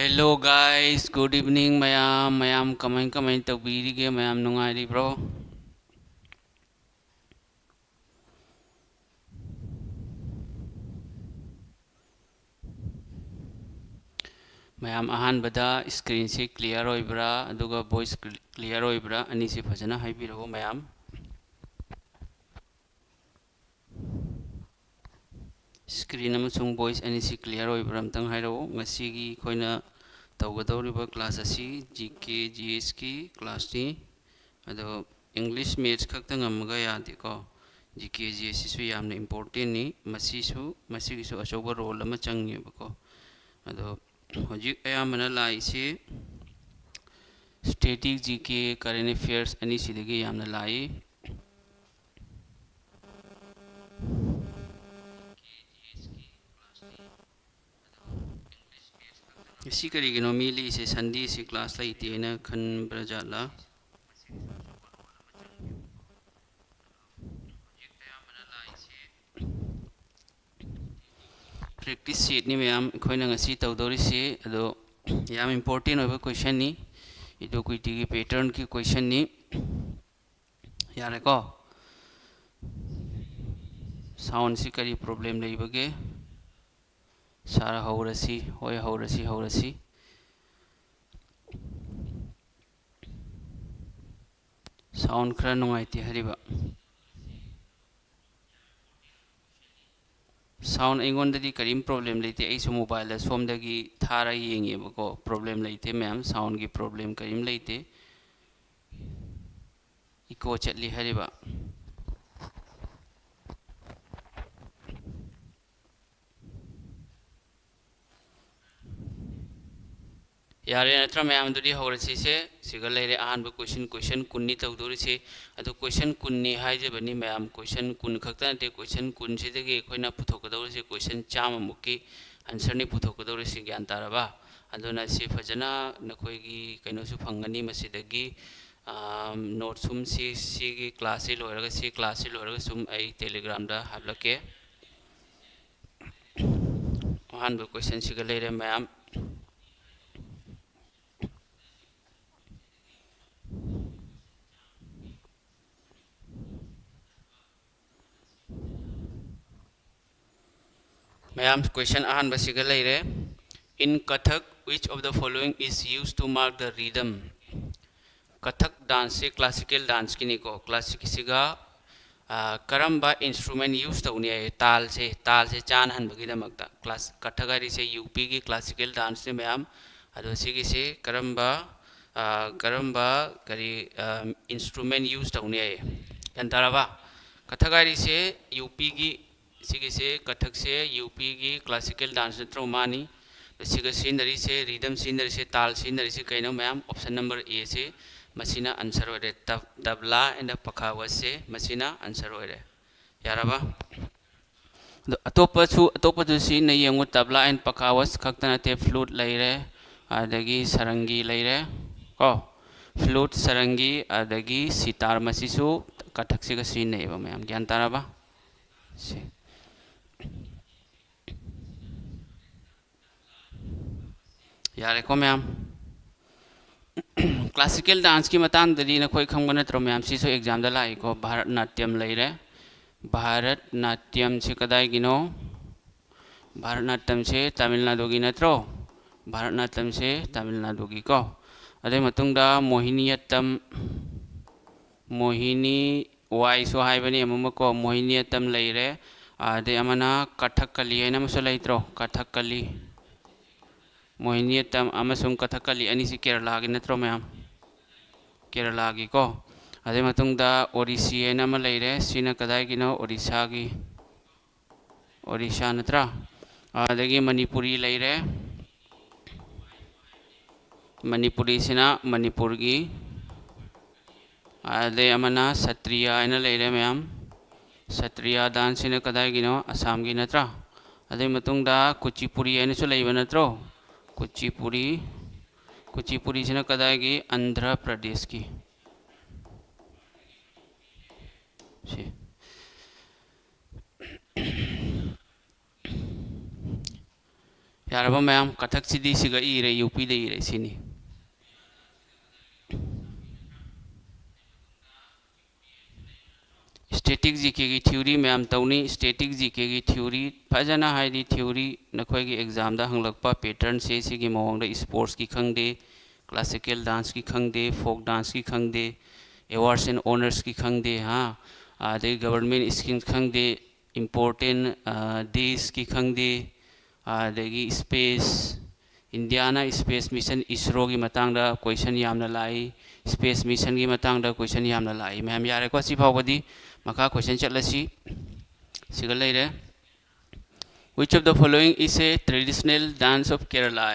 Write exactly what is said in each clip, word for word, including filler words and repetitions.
Hello guys, good evening ꯃꯌꯥꯝ꯫ ꯃꯌꯥꯝ ꯀꯃꯥꯏ ꯀꯃꯥꯏ ꯇꯧꯕꯤꯔꯤꯒꯦ? ꯃꯌꯥꯝ ꯅꯨꯡꯉꯥꯏꯔꯤꯕ꯭ꯔꯣ? ꯃꯌꯥꯝ ꯑꯍꯥꯟꯕꯗ screenꯁꯤ clear ꯑꯣꯏꯕ꯭ꯔꯥ ꯑꯗꯨꯒ voice clear ꯑꯣꯏꯕ꯭ꯔꯥ ꯑꯅꯤꯁꯤ ꯐꯖꯅ ꯍꯥꯏꯕꯤꯔꯛꯑꯣ ꯃꯌꯥꯝ꯫ Screen ꯑꯃꯁꯨꯡ voice ꯑꯅꯤꯁꯤ clear ꯑꯣꯏꯕ꯭ꯔꯥ ꯑꯝꯇꯪ ꯍꯥꯏꯔꯛꯑꯣ꯫ ꯉꯁꯤꯒꯤ ꯑꯩꯈꯣꯏꯅ ꯇꯧꯒꯗꯧꯔꯤꯕ class ꯑꯁꯤ G K G S ꯀꯤ classꯅꯤ꯫ ꯑꯗꯣ English, Maths ꯈꯛꯇ ꯉꯝꯃꯒ ꯌꯥꯗꯦꯀꯣ꯫ G K G S ꯁꯤꯁꯨ ꯌꯥꯝꯅ importantꯅꯤ꯫ ꯃꯁꯤꯁꯨ, ꯃꯁꯤꯒꯤꯁꯨ ꯑꯆꯧꯕ role ꯑꯃ ꯆꯪꯉꯦꯕꯀꯣ꯫ ꯑꯗꯣ ꯍꯧꯖꯤꯛ ꯑꯌꯥꯝꯕꯅ ꯂꯥꯛꯏꯁꯤ static G K, current affairs ꯑꯅꯤꯁꯤꯗꯒꯤ ꯌꯥꯝꯅ ꯂꯥꯛꯏ꯫ ꯉꯁꯤ ꯀꯔꯤꯒꯤꯅꯣ ꯃꯤ ꯂꯤꯛꯏꯁꯦ? Sundayꯁꯤ class ꯂꯩꯇꯦꯅ ꯈꯟꯕ꯭ꯔꯥ ꯖꯥꯠꯂꯥ? Practice setꯅꯤ ꯃꯌꯥꯝ ꯑꯩꯈꯣꯏꯅ ꯉꯁꯤ ꯇꯧꯗꯧꯔꯤꯁꯤ꯫ ꯑꯗꯣ ꯌꯥꯝ important ꯑꯣꯏꯕ questionꯅꯤ, equity ꯒꯤ pattern ꯒꯤ questionꯅꯤ꯫ ꯌꯥꯔꯦꯀꯣ? Soundꯁꯤ ꯀꯔꯤ problem ꯂꯩꯕꯒꯦ? Sir ꯍꯧꯔꯁꯤ꯫ ꯍꯣꯏ, ꯍꯧꯔꯁꯤ, ꯍꯧꯔꯁꯤ꯫ Sound ꯈꯔ ꯅꯨꯡꯉꯥꯏꯇꯦ ꯍꯥꯏꯔꯤꯕ꯫ Sound ꯑꯩꯉꯣꯟꯗꯗꯤ ꯀꯔꯤꯝ problem ꯂꯩꯇꯦ꯫ ꯑꯩꯁꯨ mobileꯗ ꯁꯣꯝꯗꯒꯤ ꯊꯥꯔ ꯌꯦꯡꯉꯦꯕꯀꯣ꯫ Problem ꯂꯩꯇꯦ ꯃꯌꯥꯝ, soundꯒꯤ problem ꯀꯔꯤꯝ ꯂꯩꯇꯦ꯫ Echo ꯆꯠꯂꯤ ꯍꯥꯏꯔꯤꯕ꯫ ꯌꯥꯔꯦ ꯅꯠꯇ꯭ꯔꯥ ꯃꯌꯥꯝ? ꯑꯗꯨꯗꯤ ꯍꯧꯔꯁꯤꯁꯦ꯫ ꯁꯤꯒ ꯂꯩꯔꯦ ꯑꯍꯥꯟꯕ question, question ꯀꯨꯟꯅꯤ ꯇꯧꯗꯣꯔꯤꯁꯦ꯫ ꯑꯗꯨ question ꯀꯨꯟꯅꯤ ꯍꯥꯏꯖꯕꯅꯤ ꯃꯌꯥꯝ, question ꯀꯨꯟ ꯈꯛꯇ ꯅꯠꯇꯦ, question ꯀꯨꯟꯁꯤꯗꯒꯤ ꯑꯩꯈꯣꯏꯅ ꯄꯨꯊꯣꯛꯀꯗꯧꯔꯤꯁꯦ question ꯆꯥꯝꯃꯃꯨꯛꯀꯤ answerꯅꯤ ꯄꯨꯊꯣꯛꯀꯗꯧꯔꯤꯁꯦ, ꯒ꯭ꯌꯥꯟ ꯇꯥꯔꯕ? ꯑꯗꯨꯅ ꯁꯤ ꯐꯖꯅ ꯅꯈꯣꯏꯒꯤ ꯀꯩꯅꯣꯁꯨ ꯐꯪꯒꯅꯤ ꯃꯁꯤꯗꯒꯤ, ꯑꯥ, note ꯁꯨꯝ ꯁꯤ, ꯁꯤꯒꯤ classꯁꯤ ꯂꯣꯏꯔꯒ, ꯁꯤ classꯁꯤ ꯂꯣꯏꯔꯒ ꯁꯨꯝ ꯑꯩ Telegramꯗ ꯍꯥꯞꯂꯛꯀꯦ꯫ ꯑꯍꯥꯟꯕ questionꯁꯤꯒ ꯂꯩꯔꯦ ꯃꯌꯥꯝ꯫ ꯃꯌꯥꯝ, question ꯑꯍꯥꯟꯕꯁꯤꯒ ꯂꯩꯔꯦ꯫ In Kathak, which of the following is used to mark the rhythm? Kathak dance say classical dance ꯀꯤꯅꯤꯀꯣ꯫ Classical ꯁꯤꯒ, ꯑ, ꯀꯔꯝꯕ instrument use ꯇꯧꯅꯤ ꯍꯥꯏ? ꯇꯥꯜꯁꯦ, ꯇꯥꯜꯁꯦ ꯆꯥꯟꯅꯍꯟꯕꯒꯤꯗꯃꯛꯇ꯫ Class, ꯀꯊꯛ ꯍꯥꯏꯔꯤꯁꯦ ꯌꯨ ꯄꯤꯒꯤ classical dance ꯅꯤ ꯃꯌꯥꯝ꯫ ꯑꯗꯣ ꯁꯤꯒꯤꯁꯦ ꯀꯔꯝꯕ, ꯑ, ꯀꯔꯝꯕ, ꯀꯔꯤ, ꯑ, instrument use ꯇꯧꯅꯤ ꯍꯥꯏ? ꯒ꯭ꯌꯥꯟ ꯇꯥꯔꯕ? ꯀꯊꯛ ꯍꯥꯏꯔꯤꯁꯦ ꯌꯨ ꯄꯤꯒꯤ ꯁꯤꯒꯤꯁꯦ, ꯀꯊꯛꯁꯦ ꯌꯨ ꯄꯤꯒꯤ classical dance ꯅꯠꯇ꯭ꯔꯣ? ꯃꯥꯅꯤ꯫ ꯑꯗꯣ ꯁꯤꯒ ꯁꯤꯖꯤꯟꯅꯔꯤꯁꯦ, rhythm ꯁꯤꯖꯤꯟꯅꯔꯤꯁꯦ, ꯇꯥꯜ ꯁꯤꯖꯤꯟꯅꯔꯤꯁꯦ ꯀꯩꯅꯣ ꯃꯌꯥꯝ? Option number A ꯁꯦ, ꯃꯁꯤꯅ answer ꯑꯣꯏꯔꯦ꯫ ꯇꯕ-, ꯇꯕ꯭ꯂꯥ and ꯄꯈꯥꯋꯁ ꯁꯦ, ꯃꯁꯤꯅ answer ꯑꯣꯏꯔꯦ꯫ ꯌꯥꯔꯕ? ꯑꯗꯣ ꯑꯇꯣꯞꯄꯁꯨ, ꯑꯇꯣꯞꯄꯁꯨ ꯁꯤꯖꯤꯟꯅ ꯌꯦꯡꯉꯨ꯫ ꯇꯕ꯭ꯂꯥ and ꯄꯈꯥꯋꯁ ꯈꯛꯇ ꯅꯠꯇꯦ, flute ꯂꯩꯔꯦ, ꯑꯗꯒꯤ ꯁꯔꯪꯒꯤ ꯂꯩꯔꯦ ꯀꯣ꯫ Flute, ꯁꯔꯪꯒꯤ, ꯑꯗꯒꯤ ꯁꯤꯇꯥꯔ, ꯃꯁꯤꯁꯨ ꯀꯊꯛꯁꯤꯒ ꯁꯤꯖꯤꯟꯅꯩꯌꯦꯕ ꯃꯌꯥꯝ꯫ ꯒ꯭ꯌꯥꯟ ꯇꯥꯔꯕ? ꯁꯤ꯫ ꯌꯥꯔꯦꯀꯣ ꯃꯌꯥꯝ? Classical dance ꯀꯤ ꯃꯇꯥꯡꯗꯗꯤ ꯅꯈꯣꯏ ꯈꯪꯕ ꯅꯠꯇ꯭ꯔꯣ ꯃꯌꯥꯝ? ꯁꯤꯁꯨ exam ꯗ ꯂꯥꯛꯏꯀꯣ꯫ ꯚꯥꯔꯠ ꯅꯥꯇ꯭ꯌꯝ ꯂꯩꯔꯦ꯫ ꯚꯥꯔꯠ ꯅꯥꯇ꯭ꯌꯝꯁꯤ ꯀꯗꯥꯏꯒꯤꯅꯣ? ꯚꯥꯔꯠ ꯅꯥꯇ꯭ꯌꯝꯁꯦ ꯇꯥꯃꯤꯜ ꯅꯥꯗꯨꯒꯤ ꯅꯠꯇ꯭ꯔꯣ? ꯚꯥꯔꯠ ꯅꯥꯇ꯭ꯌꯝꯁꯦ ꯇꯥꯃꯤꯜ ꯅꯥꯗꯨꯒꯤꯀꯣ꯫ ꯑꯗꯨꯒꯤ ꯃꯇꯨꯡꯗ ꯃꯣꯍꯤꯅꯤꯌꯠꯇꯝ, ꯃꯣꯍꯤꯅꯤ ꯋꯥꯏꯁꯨ ꯍꯥꯏꯕꯅꯤ ꯑꯃꯨꯛꯃꯛꯀꯣ, ꯃꯣꯍꯤꯅꯤꯌꯠꯇꯝ ꯂꯩꯔꯦ꯫ ꯑꯗꯩ ꯑꯃꯅ ꯀꯊꯛꯀꯂꯤ ꯍꯥꯏꯅ ꯑꯃꯁꯨ ꯂꯩꯇ꯭ꯔꯣ? ꯀꯊꯛꯀꯂꯤ꯫ ꯃꯣꯍꯤꯅꯤꯌꯠꯇꯝ ꯑꯃꯁꯨꯡ ꯀꯊꯛꯀꯂꯤ ꯑꯅꯤꯁꯤ ꯀꯦꯔꯂꯥꯒꯤ ꯅꯠꯇ꯭ꯔꯣ ꯃꯌꯥꯝ? ꯀꯦꯔꯂꯥꯒꯤꯀꯣ꯫ ꯑꯗꯩ ꯃꯇꯨꯡꯗ ꯑꯣꯔꯤꯁꯤ ꯍꯥꯏꯅ ꯑꯃ ꯂꯩꯔꯦ꯫ ꯁꯤꯅ ꯀꯗꯥꯏꯒꯤꯅꯣ? ꯑꯣꯔꯤꯁꯥꯒꯤ꯫ ꯑꯣꯔꯤꯁꯥ ꯅꯠꯇ꯭ꯔꯥ? ꯑꯗꯒꯤ ꯃꯅꯤꯄꯨꯔꯤ ꯂꯩꯔꯦ꯫ ꯃꯅꯤꯄꯨꯔꯤꯁꯤꯅ ꯃꯅꯤꯄꯨꯔꯒꯤ꯫ ꯑꯗꯩ ꯑꯃꯅ ꯁꯇ꯭ꯔꯤꯌꯥ ꯍꯥꯏꯅ ꯂꯩꯔꯦ ꯃꯌꯥꯝ꯫ ꯁꯇ꯭ꯔꯤꯌꯥ dance ꯁꯤꯅ ꯀꯗꯥꯏꯒꯤꯅꯣ? ꯑꯁꯥꯝꯒꯤ ꯅꯠꯇ꯭ꯔꯥ? ꯑꯗꯩ ꯃꯇꯨꯡꯗ ꯀꯨꯆꯤꯄꯨꯔꯤ ꯍꯥꯏꯅꯁꯨ ꯂꯩꯕ ꯅꯠꯇ꯭ꯔꯣ? ꯀꯨꯆꯤꯄꯨꯔꯤ, ꯀꯨꯆꯤꯄꯨꯔꯤꯁꯤꯅ ꯀꯗꯥꯏꯒꯤ? ꯑꯟꯙ꯭ꯔ ꯄ꯭ꯔꯗꯦꯁꯀꯤ꯫ ꯁꯤ꯫ ꯌꯥꯔꯕ ꯃꯌꯥꯝ? ꯀꯊꯛꯁꯤꯗꯤ ꯁꯤꯒ ꯏꯔꯦ, ꯌꯨ ꯄꯤꯗ ꯏꯔꯦ, ꯁꯤꯅꯤ꯫ static GK ꯒꯤ theory ꯃꯌꯥꯝ ꯇꯧꯅꯤ꯫ Static GK ꯒꯤ theory ꯐꯖꯅ ꯍꯥꯏꯗꯤ theory ꯅꯈꯣꯏꯒꯤ exam ꯗ ꯍꯪꯂꯛꯄ pattern ꯁꯦ ꯁꯤꯒꯤ ꯃꯑꯣꯡꯗ sports ꯀꯤ ꯈꯪꯗꯦ, classical dance ꯀꯤ ꯈꯪꯗꯦ, folk dance ꯀꯤ ꯈꯪꯗꯦ, awards and honours ꯀꯤ ꯈꯪꯗꯦ, ꯍꯥ, ꯑꯗꯩ government scheme ꯈꯪꯗꯦ, important days ꯀꯤ ꯈꯪꯗꯦ, ꯑꯗꯒꯤ space, ꯏꯟꯗꯤꯌꯥꯅ space mission ISRO ꯒꯤ ꯃꯇꯥꯡꯗ question ꯌꯥꯝꯅ ꯂꯥꯛꯏ, space mission ꯒꯤ ꯃꯇꯥꯡꯗ question ꯌꯥꯝꯅ ꯂꯥꯛꯏ꯫ ꯃꯌꯥꯝ ꯌꯥꯔꯦꯀꯣ, ꯁꯤ ꯐꯥꯎꯕꯗꯤ꯫ ꯃꯈꯥ question ꯆꯠꯂꯁꯤ꯫ ꯁꯤꯒ ꯂꯩꯔꯦ꯫ Which of the following is a traditional dance of Kerala?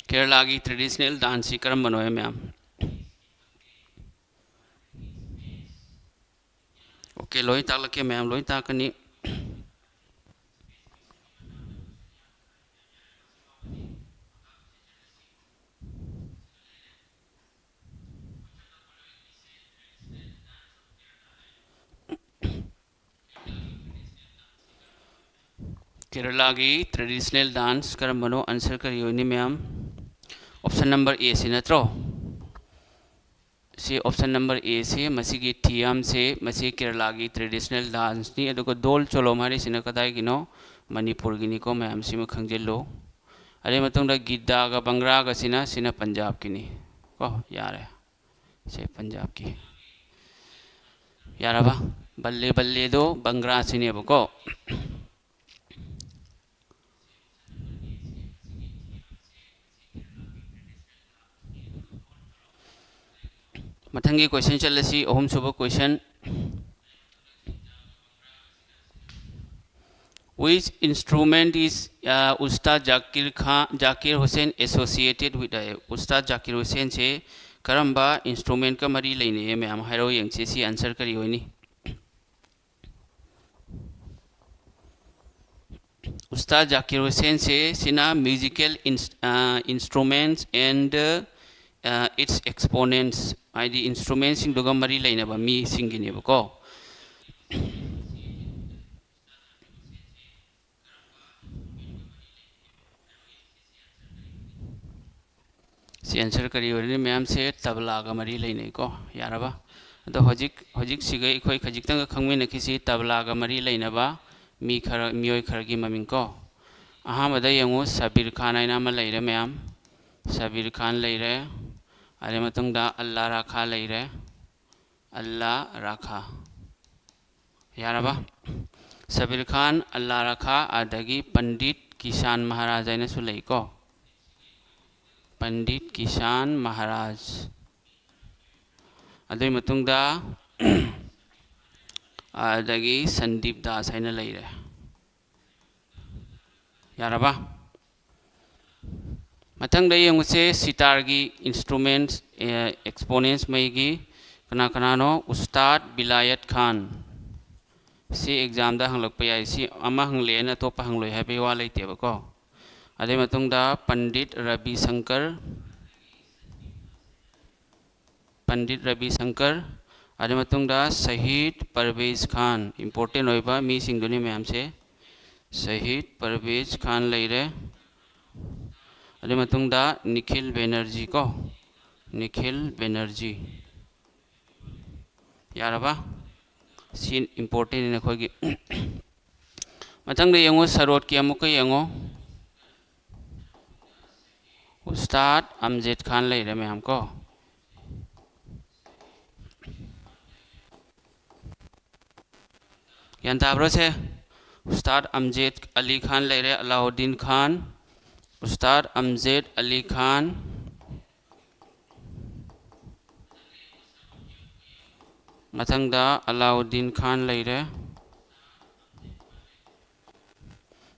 ꯀꯦꯔꯂꯥꯒꯤ traditional dance ꯁꯤ ꯀꯔꯝꯕꯅꯣ, ꯃꯌꯥꯝ? OK, ꯂꯣꯏ ꯇꯥꯛꯂꯛꯀꯦ, ꯃꯌꯥꯝ ꯂꯣꯏ ꯇꯥꯛꯀꯅꯤ꯫ ꯀꯦꯔꯂꯥꯒꯤ traditional dance ꯀꯔꯝꯕꯅꯣ? Answer ꯀꯔꯤ ꯑꯣꯏꯅꯤ, ꯃꯌꯥꯝ? Option number A ꯁꯤ ꯅꯠꯇ꯭ꯔꯣ? ꯁꯤ option number A ꯁꯤ, ꯃꯁꯤꯒꯤ ꯊꯤꯌꯥꯝꯁꯦ, ꯃꯁꯤ ꯀꯦꯔꯂꯥꯒꯤ traditional dance ꯅꯤ꯫ ꯑꯗꯨꯒ ꯗꯣꯜ ꯆꯣꯂꯣꯝ ꯍꯥꯏꯔꯤꯁꯤꯅ ꯀꯗꯥꯏꯒꯤꯅꯣ? ꯃꯅꯤꯄꯨꯔꯒꯤꯅꯤꯀꯣ, ꯃꯌꯥꯝ ꯁꯤꯃ ꯈꯪꯖꯤꯜꯂꯨ꯫ ꯑꯗꯩ ꯃꯇꯨꯡꯗ ꯒꯤꯗꯥꯒ ꯚꯪꯒ꯭ꯔꯥꯒꯁꯤꯅ, ꯁꯤꯅ ꯄꯟꯖꯥꯕꯀꯤꯅꯤ ꯀꯣ, ꯌꯥꯔꯦ꯫ ꯁꯦ ꯄꯟꯖꯥꯕꯀꯤ꯫ ꯌꯥꯔꯕ? ꯕꯜꯂꯦ ꯕꯜꯂꯦꯗꯣ ꯚꯪꯒ꯭ꯔꯥꯁꯤꯅꯦꯕꯀꯣ꯫ ꯃꯊꯪꯒꯤ question ꯆꯠꯂꯁꯤ, ꯑꯍꯨꯝꯁꯨꯕ question꯫ Which instrument is Ustad Zakir Khan, Zakir Hussain associated with? Ustad Zakir Hussain ꯁꯦ ꯀꯔꯝꯕ instrument ꯀ ꯃꯔꯤ ꯂꯩꯅꯩ? ꯃꯌꯥꯝ ꯍꯥꯏꯔꯛꯑꯣ ꯌꯦꯡꯁꯤ꯫ ꯁꯤ answer ꯀꯔꯤ ꯑꯣꯏꯅꯤ? Ustad Zakir Hussain ꯁꯦ, ꯁꯤꯅ musical instruments and its exponents, ꯍꯥꯏꯗꯤ instrument ꯁꯤꯡꯗꯨꯒ ꯃꯔꯤ ꯂꯩꯅꯕ ꯃꯤꯁꯤꯡꯒꯤꯅꯦꯕꯀꯣ꯫ ꯁꯤ answer ꯀꯔꯤ ꯑꯣꯏꯔꯅꯤ? ꯃꯌꯥꯝꯁꯦ ꯇꯕꯂꯥꯒ ꯃꯔꯤ ꯂꯩꯅꯩꯀꯣ꯫ ꯌꯥꯔꯕ? ꯑꯗꯣ ꯍꯧꯖꯤꯛ, ꯍꯧꯖꯤꯛꯁꯤꯒ ꯑꯩꯈꯣꯏ ꯈꯖꯤꯛꯇꯪꯒ ꯈꯪꯃꯤꯟꯅꯈꯤꯁꯤ ꯇꯕ꯭ꯂꯥꯒ ꯃꯔꯤ ꯂꯩꯅꯕ ꯃꯤ ꯈꯔ, ꯃꯤꯑꯣꯏ ꯈꯔꯒꯤ ꯃꯃꯤꯡ ꯀꯣ꯫ ꯑꯍꯥꯟꯕꯗ ꯌꯦꯡꯉꯨ, ꯁꯕꯤꯔ ꯈꯥꯟ ꯍꯥꯏꯅ ꯑꯃ ꯂꯩꯔꯦ ꯃꯌꯥꯝ꯫ ꯁꯕꯤꯔ ꯈꯥꯟ ꯂꯩꯔꯦ꯫ ꯑꯗꯩ ꯃꯇꯨꯡꯗ ꯑꯜꯂꯥ ꯔꯥꯈꯥ ꯂꯩꯔꯦ꯫ ꯑꯜꯂꯥ ꯔꯥꯈꯥ꯫ ꯌꯥꯔꯕ? ꯁꯕꯤꯔ ꯈꯥꯟ, ꯑꯜꯂꯥ ꯔꯥꯈꯥ, ꯑꯗꯒꯤ ꯄꯟꯗꯤꯠ ꯀꯤꯁꯥꯟ ꯃꯍꯥꯔꯥꯖ ꯍꯥꯏꯅꯁꯨ ꯂꯩꯀꯣ꯫ ꯄꯟꯗꯤꯠ ꯀꯤꯁꯥꯟ ꯃꯍꯥꯔꯥꯖ꯫ ꯑꯗꯨꯒꯤ ꯃꯇꯨꯡꯗ ꯑꯗꯒꯤ ꯁꯟꯗꯤꯞ ꯗꯥꯁ ꯍꯥꯏꯅ ꯂꯩꯔꯦ꯫ ꯌꯥꯔꯕ? ꯃꯊꯪꯗ ꯌꯦꯡꯉꯨꯁꯦ, ꯁꯤꯇꯥꯔꯒꯤ instruments, ꯑꯦ, exponents ꯃꯩꯒꯤ ꯀꯅꯥ ꯀꯅꯥꯅꯣ? ꯎꯁꯇꯥꯗ ꯕꯤꯂꯥꯌꯠ ꯈꯥꯟ꯫ ꯁꯤ examꯗ ꯍꯪꯂꯛꯄ ꯌꯥꯏ꯫ ꯁꯤ ꯑꯃ ꯍꯪꯂꯛꯑꯦꯅ ꯑꯇꯣꯞꯄ ꯍꯪꯂꯣꯏ ꯍꯥꯏꯕꯒꯤ ꯋꯥ ꯂꯩꯇꯦꯕꯀꯣ꯫ ꯑꯗꯩ ꯃꯇꯨꯡꯗ ꯄꯟꯗꯤꯠ ꯔꯕꯤ ꯁꯪꯀꯔ, ꯄꯟꯗꯤꯠ ꯔꯕꯤ ꯁꯪꯀꯔ, ꯑꯗꯨꯒꯤ ꯃꯇꯨꯡꯗ ꯁꯍꯤꯗ ꯄꯔꯕꯦꯖ ꯈꯥꯟ, important ꯑꯣꯏꯕ ꯃꯤꯁꯤꯡꯗꯨꯅꯤ ꯃꯌꯥꯝꯁꯦ꯫ ꯁꯍꯤꯗ ꯄꯔꯕꯦꯖ ꯈꯥꯟ ꯂꯩꯔꯦ꯫ ꯑꯗꯨꯒꯤ ꯃꯇꯨꯡꯗ ꯅꯤꯈꯤꯜ ꯕꯦꯅꯔꯖꯤ ꯀꯣ, ꯅꯤꯈꯤꯜ ꯕꯦꯅꯔꯖꯤ꯫ ꯌꯥꯔꯕ? ꯁꯤ importantꯅꯤ ꯅꯈꯣꯏꯒꯤ꯫ ꯃꯊꯪꯗ ꯌꯦꯡꯉꯨ, ꯁꯔꯣꯠꯀꯤ ꯑꯃꯨꯛꯀ ꯌꯦꯡꯉꯨ꯫ ꯎꯁꯇꯥꯗ ꯑꯝꯖꯦꯗ ꯈꯥꯟ ꯂꯩꯔꯦ ꯃꯌꯥꯝ ꯀꯣ꯫ ꯒ꯭ꯌꯥꯟ ꯇꯥꯕ꯭ꯔꯣ ꯁꯦ? ꯎꯁꯇꯥꯗ ꯑꯝꯖꯦꯗ ꯑꯂꯤ ꯈꯥꯟ ꯂꯩꯔꯦ, ꯑꯂꯥꯎꯗꯤꯟ ꯈꯥꯟ, ꯎꯁꯇꯥꯗ ꯑꯝꯖꯦꯗ ꯑꯂꯤ ꯈꯥꯟ, ꯃꯊꯪꯗ ꯑꯂꯥꯎꯗꯤꯟ ꯈꯥꯟ ꯂꯩꯔꯦ꯫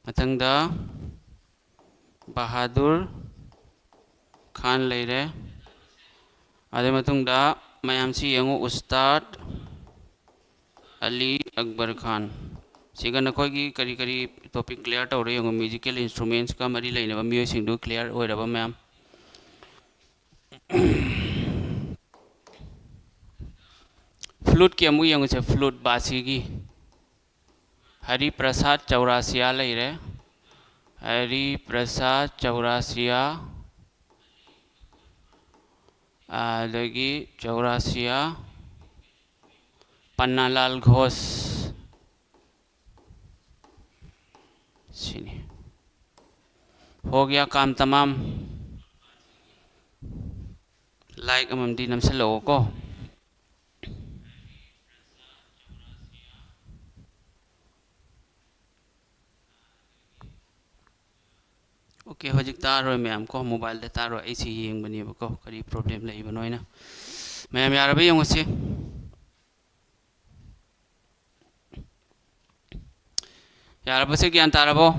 ꯃꯊꯪꯗ ꯕꯍꯥꯗꯨꯔ ꯈꯥꯟ ꯂꯩꯔꯦ꯫ ꯑꯗꯨꯒꯤ ꯃꯇꯨꯡꯗ ꯃꯌꯥꯝꯁꯤ ꯌꯦꯡꯉꯨ, ꯎꯁꯇꯥꯗ ꯑꯂꯤ ꯑꯛꯕꯔ ꯈꯥꯟ꯫ ꯁꯤꯒ ꯅꯈꯣꯏꯒꯤ ꯀꯔꯤ ꯀꯔꯤ topic clear ꯇꯧꯔꯦ ꯌꯦꯡꯉꯨ, musical instrumentsꯀ ꯃꯔꯤ ꯂꯩꯅꯕ ꯃꯤꯑꯣꯏꯁꯤꯡꯗꯨ clear ꯑꯣꯏꯔꯕ ꯃꯌꯥꯝ? Fluteꯀꯤ ꯑꯃꯨꯛ ꯌꯦꯡꯉꯨꯁꯦ, flute ꯕꯥꯁꯤꯒꯤ꯫ ꯍꯔꯤ ꯄ꯭ꯔꯁꯥꯗ ꯆꯧꯔꯥꯁꯤꯌꯥ ꯂꯩꯔꯦ꯫ ꯍꯔꯤ ꯄ꯭ꯔꯁꯥꯗ ꯆꯧꯔꯥꯁꯤꯌꯥ, ꯑꯗꯒꯤ ꯆꯧꯔꯥꯁꯤꯌꯥ, पन्नालाल घोष, ꯁꯤꯅꯤ꯫ हो गया काम तमाम। Like ꯑꯃꯃꯝꯗꯤ ꯅꯝꯁꯤꯜꯂꯛꯑꯣꯀꯣ꯫ OK, ꯍꯧꯖꯤꯛ ꯇꯥꯔꯣꯏ ꯃꯌꯥꯝ ꯀꯣ, mobileꯗ ꯇꯥꯔꯣꯏ, ꯑꯩꯁꯤ ꯌꯦꯡꯕꯅꯦꯕꯀꯣ ꯀꯔꯤ problem ꯂꯩꯕꯅꯣ ꯍꯥꯏꯅ꯫ ꯃꯌꯥꯝ ꯌꯥꯔꯕ ꯌꯦꯡꯉꯨꯁꯤ꯫ ꯌꯥꯔꯕꯁꯦ, ꯒ꯭ꯌꯥꯟ ꯇꯥꯔꯕꯣ?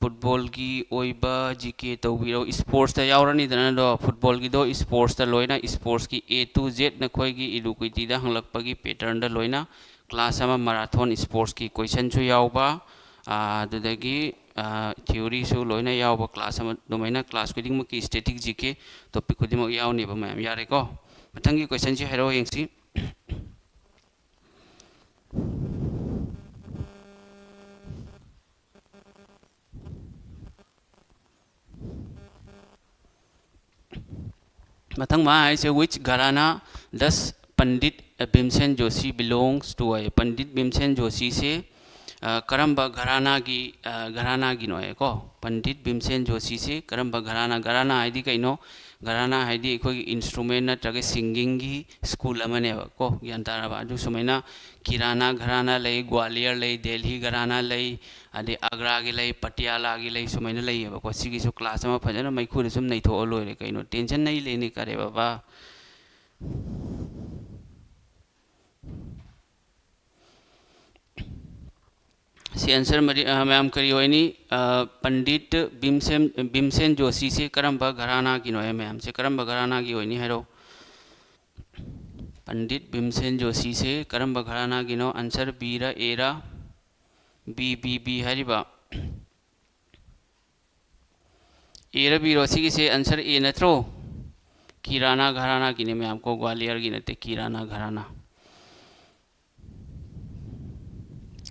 Footballꯒꯤ ꯑꯣꯏꯕ GK ꯇꯧꯕꯤꯔꯣ꯫ Sportsꯇ ꯌꯥꯎꯔꯅꯤꯗꯅ ꯑꯗꯣ, footballꯒꯤꯗꯣ sportsꯇ ꯂꯣꯏꯅ, sportsꯀꯤ A to Z ꯅꯈꯣꯏꯒꯤ ꯏꯂꯨꯀꯨꯏꯇꯤꯗ ꯍꯪꯂꯛꯄꯒꯤ patternꯗ ꯂꯣꯏꯅ class ꯑꯃ marathon sportsꯀꯤ questionꯁꯨ ꯌꯥꯎꯕ, ꯑꯥ, ꯑꯗꯨꯗꯒꯤ, ꯑꯥ, theoryꯁꯨ ꯂꯣꯏꯅ ꯌꯥꯎꯕ class ꯑꯃ, ꯑꯗꯨꯃꯥꯏꯅ class ꯈꯨꯗꯤꯡꯃꯛꯀꯤ static GK topic ꯈꯨꯗꯤꯡꯃꯛ ꯌꯥꯎꯅꯦꯕ ꯃꯌꯥꯝ꯫ ꯌꯥꯔꯦꯀꯣ? ꯃꯊꯪꯒꯤ questionꯁꯤ ꯍꯥꯏꯔꯛꯑꯣ ꯌꯦꯡꯁꯤ꯫ ꯃꯊꯪ ꯃꯥ ꯍꯥꯏꯁꯦ, which gharana does Pandit Bhimsen Joshi belongs to ꯍꯥꯏ꯫ ꯄꯟꯗꯤꯠ ꯚꯤꯝꯁꯦꯟ ꯖꯣꯁꯤꯁꯦ, ꯑ, ꯀꯔꯝꯕ ꯘꯔꯥꯅꯥꯒꯤ, ꯑ, ꯘꯔꯥꯅꯥꯒꯤꯅꯣ ꯍꯥꯏꯀꯣ? ꯄꯟꯗꯤꯠ ꯚꯤꯝꯁꯦꯟ ꯖꯣꯁꯤꯁꯦ ꯀꯔꯝꯕ ꯘꯔꯥꯅꯥ, ꯘꯔꯥꯅꯥ ꯍꯥꯏꯗꯤ ꯀꯩꯅꯣ? ꯘꯔꯥꯅꯥ ꯍꯥꯏꯗꯤ ꯑꯩꯈꯣꯏꯒꯤ instrument ꯅꯠꯇ꯭ꯔꯒ singingꯒꯤ school ꯑꯃꯅꯦꯕ ꯀꯣ, ꯒ꯭ꯌꯥꯟ ꯇꯥꯔꯕ? ꯑꯗꯨ ꯁꯨꯃꯥꯏꯅ ꯀꯤꯔꯥꯅꯥ ꯘꯔꯥꯅꯥ ꯂꯩ, ꯒ꯭ꯋꯥꯂꯤꯌꯔ ꯂꯩ, ꯗꯦꯜꯍꯤ ꯘꯔꯥꯅꯥ ꯂꯩ, ꯑꯗꯩ ꯑꯒ꯭ꯔꯥꯒꯤ ꯂꯩ, ꯄꯇꯤꯌꯥꯂꯥꯒꯤ ꯂꯩ, ꯁꯨꯃꯥꯏꯅ ꯂꯩꯌꯦꯕꯀꯣ꯫ ꯁꯤꯒꯤꯁꯨ class ꯑꯃ ꯐꯖꯅ ꯃꯩꯈꯨꯗ ꯁꯨꯝ ꯅꯩꯊꯣꯛꯑ ꯂꯣꯏꯔꯦ ꯀꯩꯅꯣ, tension नहीं लेने का रे बाबा꯫ ꯁꯤ answer ꯃꯔꯤ, ꯑ, ꯃꯌꯥꯝ ꯀꯔꯤ ꯑꯣꯏꯅꯤ? ꯑ, ꯄꯟꯗꯤꯠ ꯚꯤꯝꯁꯦꯟ, ꯚꯤꯝꯁꯦꯟ ꯖꯣꯁꯤꯁꯦ ꯀꯔꯝꯕ ꯘꯔꯥꯅꯥꯒꯤꯅꯣ? ꯑꯦ, ꯃꯌꯥꯝꯁꯦ ꯀꯔꯝꯕ ꯘꯔꯥꯅꯥꯒꯤ ꯑꯣꯏꯅꯤ ꯍꯥꯏꯔꯣ? ꯄꯟꯗꯤꯠ ꯚꯤꯝꯁꯦꯟ ꯖꯣꯁꯤꯁꯦ ꯀꯔꯝꯕ ꯘꯔꯥꯅꯥꯒꯤꯅꯣ? Answer B ꯔ A ꯔ? B, B, B ꯍꯥꯏꯔꯤꯕ꯫ A ꯔ B ꯔꯣ? ꯁꯤꯒꯤꯁꯦ answer A ꯅꯠꯇ꯭ꯔꯣ? ꯀꯤꯔꯥꯅꯥ ꯘꯔꯥꯅꯥꯒꯤꯅꯦ ꯃꯌꯥꯝ ꯀꯣ, ꯒ꯭ꯋꯥꯂꯤꯌꯔꯒꯤ ꯅꯠꯇꯦ, ꯀꯤꯔꯥꯅꯥ ꯘꯔꯥꯅꯥ꯫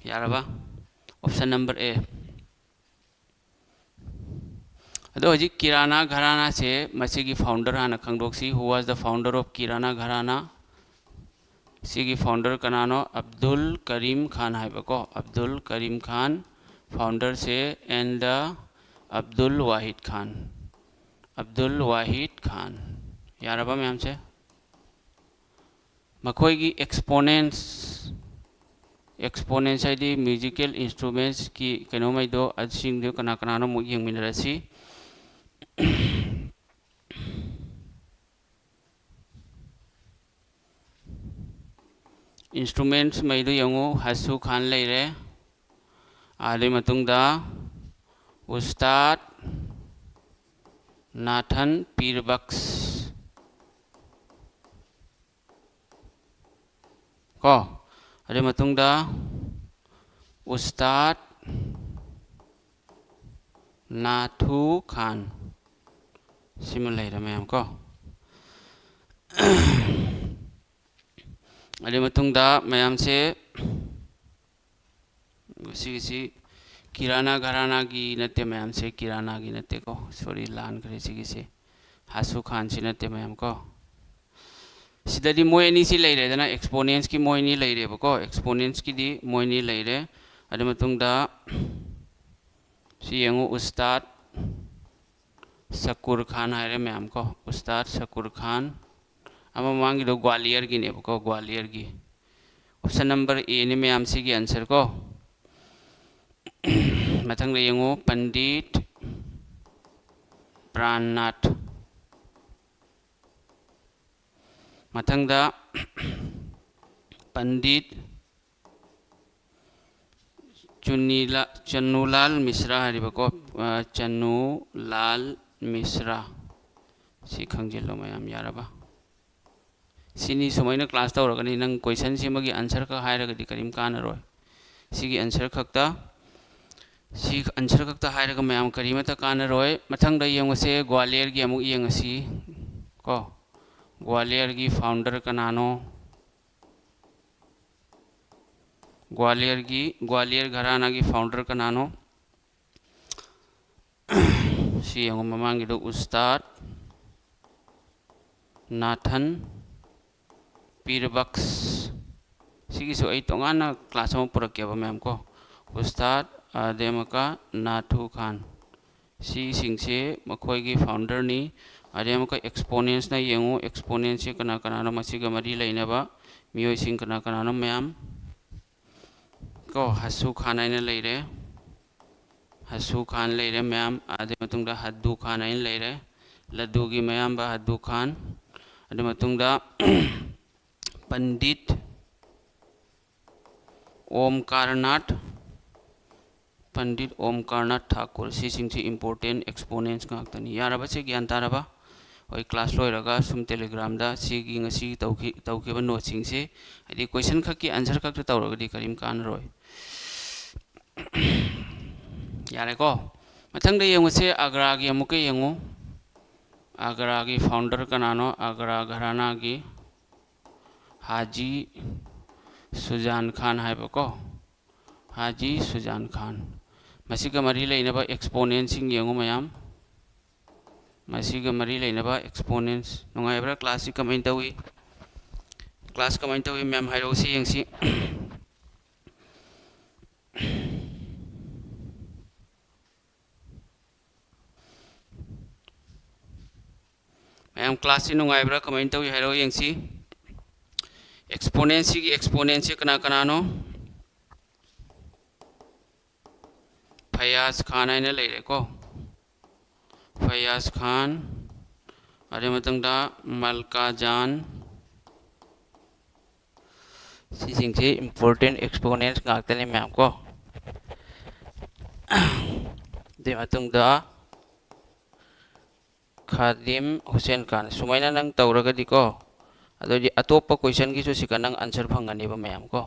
ꯌꯥꯔꯕ? Option number A꯫ ꯑꯗꯣ ꯍꯧꯖꯤꯛ ꯀꯤꯔꯥꯅꯥ ꯘꯔꯥꯅꯥꯁꯦ ꯃꯁꯤꯒꯤ founder ꯍꯥꯟꯅ ꯈꯪꯗꯣꯛꯁꯤ꯫ Who was the founder of Kirana Gharana? ꯁꯤꯒꯤ ꯐꯥꯎꯟꯗꯔ ꯀꯅꯥꯅꯣ? ꯑꯕꯗꯨꯜ ꯀꯔꯤꯝ ꯈꯥꯟ ꯍꯥꯏꯕꯀꯣ, ꯑꯕꯗꯨꯜ ꯀꯔꯤꯝ ꯈꯥꯟ꯫ ꯐꯥꯎꯟꯗꯔꯁꯦ ꯑꯦꯟ ꯗ ꯑꯕꯗꯨꯜ ꯋꯥꯍꯤꯗ ꯈꯥꯟ, ꯑꯕꯗꯨꯜ ꯋꯥꯍꯤꯗ ꯈꯥꯟ꯫ ꯌꯥꯔꯕ ꯃꯌꯥꯝꯁꯦ? ꯃꯈꯣꯏꯒꯤ ꯑꯦꯛꯁꯄꯣꯅꯦꯟꯁ, ꯑꯦꯛꯁꯄꯣꯅꯦꯟꯁ ꯍꯥꯏꯗꯤ ꯃ꯭ꯌꯨꯖꯤꯀꯦꯜ ꯏꯟꯁꯇ꯭ꯔꯨꯃꯦꯟꯁꯀꯤ ꯀꯩꯅꯣꯉꯩꯗꯣ, ꯑꯁꯤꯡꯗꯨ ꯀꯅꯥ ꯀꯅꯥꯅꯣ ꯑꯃꯨꯛ ꯌꯦꯡꯃꯤꯟꯅꯔꯁꯤ꯫ ꯏꯟꯁꯇ꯭ꯔꯨꯃꯦꯟꯁꯉꯩꯗꯨ ꯌꯦꯡꯉꯨ, ꯍꯁꯨ ꯈꯥꯟ ꯂꯩꯔꯦ, ꯑꯗꯨꯒꯤ ꯃꯇꯨꯡꯗ ꯎꯁꯇꯥꯗ ꯅꯥꯊꯟ ꯄꯤꯔꯕꯛꯁ ꯀꯣ, ꯑꯗꯨꯒꯤ ꯃꯇꯨꯡꯗ ꯎꯁꯇꯥꯗ ꯅꯥꯊꯨ ꯈꯥꯟ, ꯁꯤꯃ ꯂꯩꯔꯦ ꯃꯌꯥꯝ ꯀꯣ꯫ ꯑꯗꯨꯒꯤ ꯃꯇꯨꯡꯗ ꯃꯌꯥꯝꯁꯦ, ꯁꯤꯒꯤꯁꯤ ꯀꯤꯔꯥꯅꯥ ꯘꯔꯥꯅꯥꯒꯤ ꯅꯠꯇꯦ ꯃꯌꯥꯝꯁꯦ, ꯀꯤꯔꯥꯅꯥꯒꯤ ꯅꯠꯇꯦꯀꯣ, ꯁꯣꯔꯤ, ꯂꯥꯟꯈ꯭ꯔꯦ ꯁꯤꯒꯤꯁꯦ꯫ ꯍꯥꯁꯨ ꯈꯥꯟꯁꯤ ꯅꯠꯇꯦ ꯃꯌꯥꯝ ꯀꯣ꯫ ꯁꯤꯗꯗꯤ ꯃꯣꯏ ꯑꯅꯤꯁꯤ ꯂꯩꯔꯦꯗꯅ, ꯑꯦꯛꯁꯄꯣꯅꯦꯟꯁꯀꯤ ꯃꯣꯏ ꯑꯅꯤ ꯂꯩꯔꯦꯕꯀꯣ, ꯑꯦꯛꯁꯄꯣꯅꯦꯟꯁꯀꯤꯗꯤ ꯃꯣꯏ ꯑꯅꯤ ꯂꯩꯔꯦ꯫ ꯑꯗꯨ ꯃꯇꯨꯡꯗ ꯁꯤ ꯌꯦꯡꯉꯨ, ꯎꯁꯇꯥꯗ ꯁꯀꯨꯔ ꯈꯥꯟ ꯍꯥꯏꯔꯦ ꯃꯌꯥꯝ ꯀꯣ, ꯎꯁꯇꯥꯗ ꯁꯀꯨꯔ ꯈꯥꯟ꯫ ꯑꯃ ꯃꯃꯥꯡꯒꯤꯗꯣ ꯒ꯭ꯋꯥꯂꯤꯌꯔꯒꯤꯅꯦꯕꯀꯣ, ꯒ꯭ꯋꯥꯂꯤꯌꯔꯒꯤ꯫ ꯑꯣꯞꯁꯟ ꯅꯝꯕꯔ ꯑꯦꯅꯤ ꯃꯌꯥꯝ ꯁꯤꯒꯤ ꯑꯟꯁꯔ ꯀꯣ꯫ ꯃꯊꯪꯗ ꯌꯦꯡꯉꯨ, ꯄꯟꯗꯤꯠ ꯄ꯭ꯔꯥꯟꯅꯥꯊ꯫ ꯃꯊꯪꯗ ꯄꯟꯗꯤꯠ ꯆꯨꯅꯤꯂꯥ-, ꯆꯅꯨꯂꯥꯜ ꯃꯤꯁ꯭ꯔꯥ ꯍꯥꯏꯔꯤꯕꯀꯣ, ꯑ, ꯆꯅꯨꯂꯥꯜ ꯃꯤꯁ꯭ꯔꯥ꯫ ꯁꯤ ꯈꯪꯖꯤꯜꯂꯣ ꯃꯌꯥꯝ, ꯌꯥꯔꯕ? ꯁꯤꯅꯤ ꯁꯨꯃꯥꯏꯅ ꯀ꯭ꯂꯥꯁ ꯇꯧꯔꯒꯅꯤ꯫ ꯅꯪ ꯀꯣꯏꯁꯟꯁꯤꯃꯒꯤ ꯑꯟꯁꯔ ꯈꯛ ꯍꯥꯏꯔꯒꯗꯤ ꯀꯔꯤꯝ ꯀꯥꯟꯅꯔꯣꯏ꯫ ꯁꯤꯒꯤ ꯑꯟꯁꯔ ꯈꯛꯇ, ꯁꯤ ꯑꯟꯁꯔ ꯈꯛꯇ ꯍꯥꯏꯔꯒ ꯃꯌꯥꯝ ꯀꯔꯤꯃꯠꯇ ꯀꯥꯟꯅꯔꯣꯏ꯫ ꯃꯊꯪꯗ ꯌꯦꯡꯉꯨꯁꯦ, ꯒ꯭ꯋꯥꯂꯤꯌꯔꯒꯤ ꯑꯃꯨꯛ ꯌꯦꯡꯉꯁꯤ ꯀꯣ꯫ ꯒ꯭ꯋꯥꯂꯤꯌꯔꯒꯤ ꯐꯥꯎꯟꯗꯔ ꯀꯅꯥꯅꯣ? ꯒ꯭ꯋꯥꯂꯤꯌꯔꯒꯤ, ꯒ꯭ꯋꯥꯂꯤꯌꯔ ꯘꯔꯥꯅꯥꯒꯤ ꯐꯥꯎꯟꯗꯔ ꯀꯅꯥꯅꯣ? ꯁꯤ ꯌꯦꯡꯉꯨ, ꯃꯃꯥꯡꯒꯤꯗꯣ ꯎꯁꯇꯥꯗ ꯅꯥꯊꯟ ꯄꯤꯔꯕꯛꯁ꯫ ꯁꯤꯒꯤꯁꯨ ꯑꯩ ꯇꯣꯉꯥꯟꯅ ꯀ꯭ꯂꯥꯁ ꯑꯃ ꯄꯨꯔꯛꯀꯦꯕ ꯃꯌꯥꯝ ꯀꯣ꯫ ꯎꯁꯇꯥꯗ, ꯑꯗꯩ ꯑꯃꯨꯛꯀ ꯅꯥꯊꯨ ꯈꯥꯟ꯫ ꯁꯤꯁꯤꯡꯁꯦ ꯃꯈꯣꯏꯒꯤ ꯐꯥꯎꯟꯗꯔꯅꯤ꯫ ꯑꯗꯩ ꯑꯃꯨꯛꯀ ꯑꯦꯛꯁꯄꯣꯅꯦꯟꯁꯅ ꯌꯦꯡꯉꯨ, ꯑꯦꯛꯁꯄꯣꯅꯦꯟꯁꯁꯦ ꯀꯅꯥ ꯀꯅꯥꯅꯣ, ꯃꯁꯤꯒ ꯃꯔꯤ ꯂꯩꯅꯕ ꯃꯤꯑꯣꯏꯁꯤꯡ ꯀꯅꯥ ꯀꯅꯥꯅꯣ ꯃꯌꯥꯝ ꯀꯣ꯫ ꯍꯁꯨ ꯈꯥꯟ ꯍꯥꯏꯅ ꯂꯩꯔꯦ, ꯍꯁꯨ ꯈꯥꯟ ꯂꯩꯔꯦ ꯃꯌꯥꯝ꯫ ꯑꯗꯨꯒꯤ ꯃꯇꯨꯡꯗ ꯍꯗꯨ ꯈꯥꯟ ꯍꯥꯏꯅ ꯂꯩꯔꯦ, ꯂꯗꯨꯒꯤ ꯃꯌꯥꯝꯕ ꯍꯗꯨ ꯈꯥꯟ꯫ ꯑꯗꯨꯒꯤ ꯃꯇꯨꯡꯗ ꯄꯟꯗꯤꯠ ꯑꯣꯝꯀꯥꯔꯅꯥꯊ, ꯄꯟꯗꯤꯠ ꯑꯣꯝꯀꯥꯔꯅꯥꯊ ꯊꯥꯀꯨꯔ꯫ ꯁꯤꯁꯤꯡꯁꯤ ꯏꯝꯄꯣꯔꯇꯦꯟ ꯑꯦꯛꯁꯄꯣꯅꯦꯟꯁ ꯉꯥꯛꯇꯅꯤ꯫ ꯌꯥꯔꯕꯁꯦ? ꯒ꯭ꯌꯥꯟ ꯇꯥꯔꯕ? ꯍꯣꯏ, ꯀ꯭ꯂꯥꯁ ꯂꯣꯏꯔꯒ ꯁꯨꯝ ꯇꯦꯂꯤꯒ꯭ꯔꯥꯝꯗ ꯁꯤꯒꯤ ꯉꯁꯤ ꯇꯧꯈꯤ-, ꯇꯧꯈꯤꯕ ꯅꯣꯠꯁꯤꯡꯁꯦ, ꯍꯥꯏꯗꯤ ꯀꯣꯏꯁꯟ ꯈꯛꯀꯤ ꯑꯟꯁꯔ ꯈꯛꯇ ꯇꯧꯔꯒꯗꯤ ꯀꯔꯤꯝ ꯀꯥꯟꯅꯔꯣꯏ꯫ ꯌꯥꯔꯦꯀꯣ? ꯃꯊꯪꯗ ꯌꯦꯡꯉꯨꯁꯦ, ꯑꯒ꯭ꯔꯥꯒꯤ ꯑꯃꯨꯛꯀ ꯌꯦꯡꯉꯨ꯫ ꯑꯒ꯭ꯔꯥꯒꯤ ꯐꯥꯎꯟꯗꯔ ꯀꯅꯥꯅꯣ? ꯑꯒ꯭ꯔꯥ ꯘꯔꯥꯅꯥꯒꯤ ꯍꯥꯖꯤ ꯁꯨꯖꯥꯟ ꯈꯥꯟ ꯍꯥꯏꯕꯀꯣ꯫ ꯍꯥꯖꯤ ꯁꯨꯖꯥꯟ ꯈꯥꯟ꯫ ꯃꯁꯤꯒ ꯃꯔꯤ ꯂꯩꯅꯕ ꯑꯦꯛꯁꯄꯣꯅꯦꯟꯁꯤꯡ ꯌꯦꯡꯉꯨ ꯃꯌꯥꯝ꯫ ꯃꯁꯤꯒ ꯃꯔꯤ ꯂꯩꯅꯕ ꯑꯦꯛꯁꯄꯣꯅꯦꯟꯁ꯫ ꯅꯨꯡꯉꯥꯏꯕ꯭ꯔꯥ? ꯀ꯭ꯂꯥꯁꯁꯤ ꯀꯃꯥꯏꯅ ꯇꯧꯏ? ꯀ꯭ꯂꯥꯁ ꯀꯃꯥꯏꯅ ꯇꯧꯏ ꯃꯌꯥꯝ ꯍꯥꯏꯔꯛꯎꯁꯤ ꯌꯦꯡꯁꯤ꯫ ꯃꯌꯥꯝ ꯀ꯭ꯂꯥꯁꯁꯤ ꯅꯨꯡꯉꯥꯏꯕ꯭ꯔꯥ? ꯀꯃꯥꯏꯅ ꯇꯧꯏ ꯍꯥꯏꯔꯛꯑꯣ ꯌꯦꯡꯁꯤ꯫ ꯑꯦꯛꯁꯄꯣꯅꯦꯟꯁꯤꯒꯤ ꯑꯦꯛꯁꯄꯣꯅꯦꯟꯁꯁꯤ ꯀꯅꯥ ꯀꯅꯥꯅꯣ? ꯐꯌꯥꯖ ꯈꯥꯟ ꯍꯥꯏꯅ ꯂꯩꯔꯦꯀꯣ꯫ ꯐꯌꯥꯖ ꯈꯥꯟ, ꯑꯗꯨꯒꯤ ꯃꯇꯨꯡꯗ ꯃꯜꯀꯥ ꯖꯥꯟ, ꯁꯤꯁꯤꯡꯁꯤ ꯏꯝꯄꯣꯔꯇꯦꯟ ꯑꯦꯛꯁꯄꯣꯅꯦꯟꯁ ꯉꯥꯛꯇꯅꯤ ꯃꯌꯥꯝ ꯀꯣ꯫ ꯑꯗꯨꯒꯤ ꯃꯇꯨꯡꯗ ꯈꯥꯗꯤꯝ ꯍꯨꯁꯦꯟ ꯈꯥꯟ꯫ ꯁꯨꯃꯥꯏꯅ ꯅꯪ ꯇꯧꯔꯒꯗꯤꯀꯣ, ꯑꯗꯨꯑꯣꯏꯗꯤ ꯑꯇꯣꯞꯄ ꯀꯣꯏꯁꯟꯒꯤꯁꯨ ꯁꯤꯒ ꯅꯪ ꯑꯟꯁꯔ ꯐꯪꯒꯅꯦꯕ ꯃꯌꯥꯝ ꯀꯣ꯫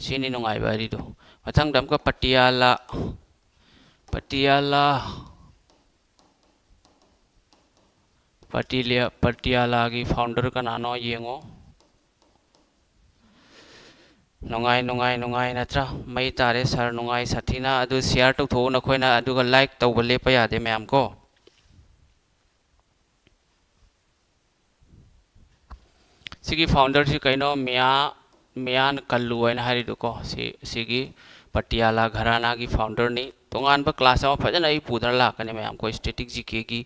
ꯁꯤꯅꯤ ꯅꯨꯡꯉꯥꯏꯕ ꯍꯥꯏꯔꯤꯗꯣ꯫ ꯃꯊꯪꯗ ꯑꯃꯨꯛꯀ ꯄꯇꯤꯌꯥꯂꯥ, ꯄꯇꯤꯌꯥꯂꯥ, ꯄꯇꯤꯂꯤꯌꯥ-, ꯄꯇꯤꯌꯥꯂꯥꯒꯤ ꯐꯥꯎꯟꯗꯔ ꯀꯅꯥꯅꯣ ꯌꯦꯡꯉꯣ꯫ ꯅꯨꯡꯉꯥꯏ, ꯅꯨꯡꯉꯥꯏ, ꯅꯨꯡꯉꯥꯏ ꯅꯠꯇ꯭ꯔꯥ? ꯃꯩ ꯇꯥꯔꯦ ꯁꯥꯔ, ꯅꯨꯡꯉꯥꯏ ꯁꯥꯊꯤꯅ꯫ ꯑꯗꯨ ꯁꯤꯌꯥꯔ ꯇꯧꯊꯣꯛꯎ ꯅꯈꯣꯏꯅ, ꯑꯗꯨꯒ ꯂꯥꯏꯛ ꯇꯧꯕ ꯂꯦꯞꯄ ꯌꯥꯗꯦ ꯃꯌꯥꯝ ꯀꯣ꯫ ꯁꯤꯒꯤ ꯐꯥꯎꯟꯗꯔꯁꯤ ꯀꯩꯅꯣ, ꯃꯤꯌꯥ ꯃꯤꯌꯥꯟ ꯀꯜꯂꯨ ꯍꯥꯏꯅ ꯍꯥꯏꯔꯤꯗꯣꯀꯣ, ꯁꯤ ꯁꯤꯒꯤ ꯄꯇꯤꯌꯥꯂꯥ ꯘꯔꯥꯅꯥꯒꯤ ꯐꯥꯎꯟꯗꯔꯅꯤ꯫ ꯇꯣꯉꯥꯟꯕ ꯀ꯭ꯂꯥꯁ ꯑꯃ ꯐꯖꯅ ꯑꯩ ꯄꯨꯗꯅ ꯂꯥꯛꯀꯅꯤ ꯃꯌꯥꯝ꯫ ꯑꯩꯈꯣꯏ ꯁ꯭ꯇꯦꯇꯤꯛ ꯖꯤ ꯀꯦꯒꯤ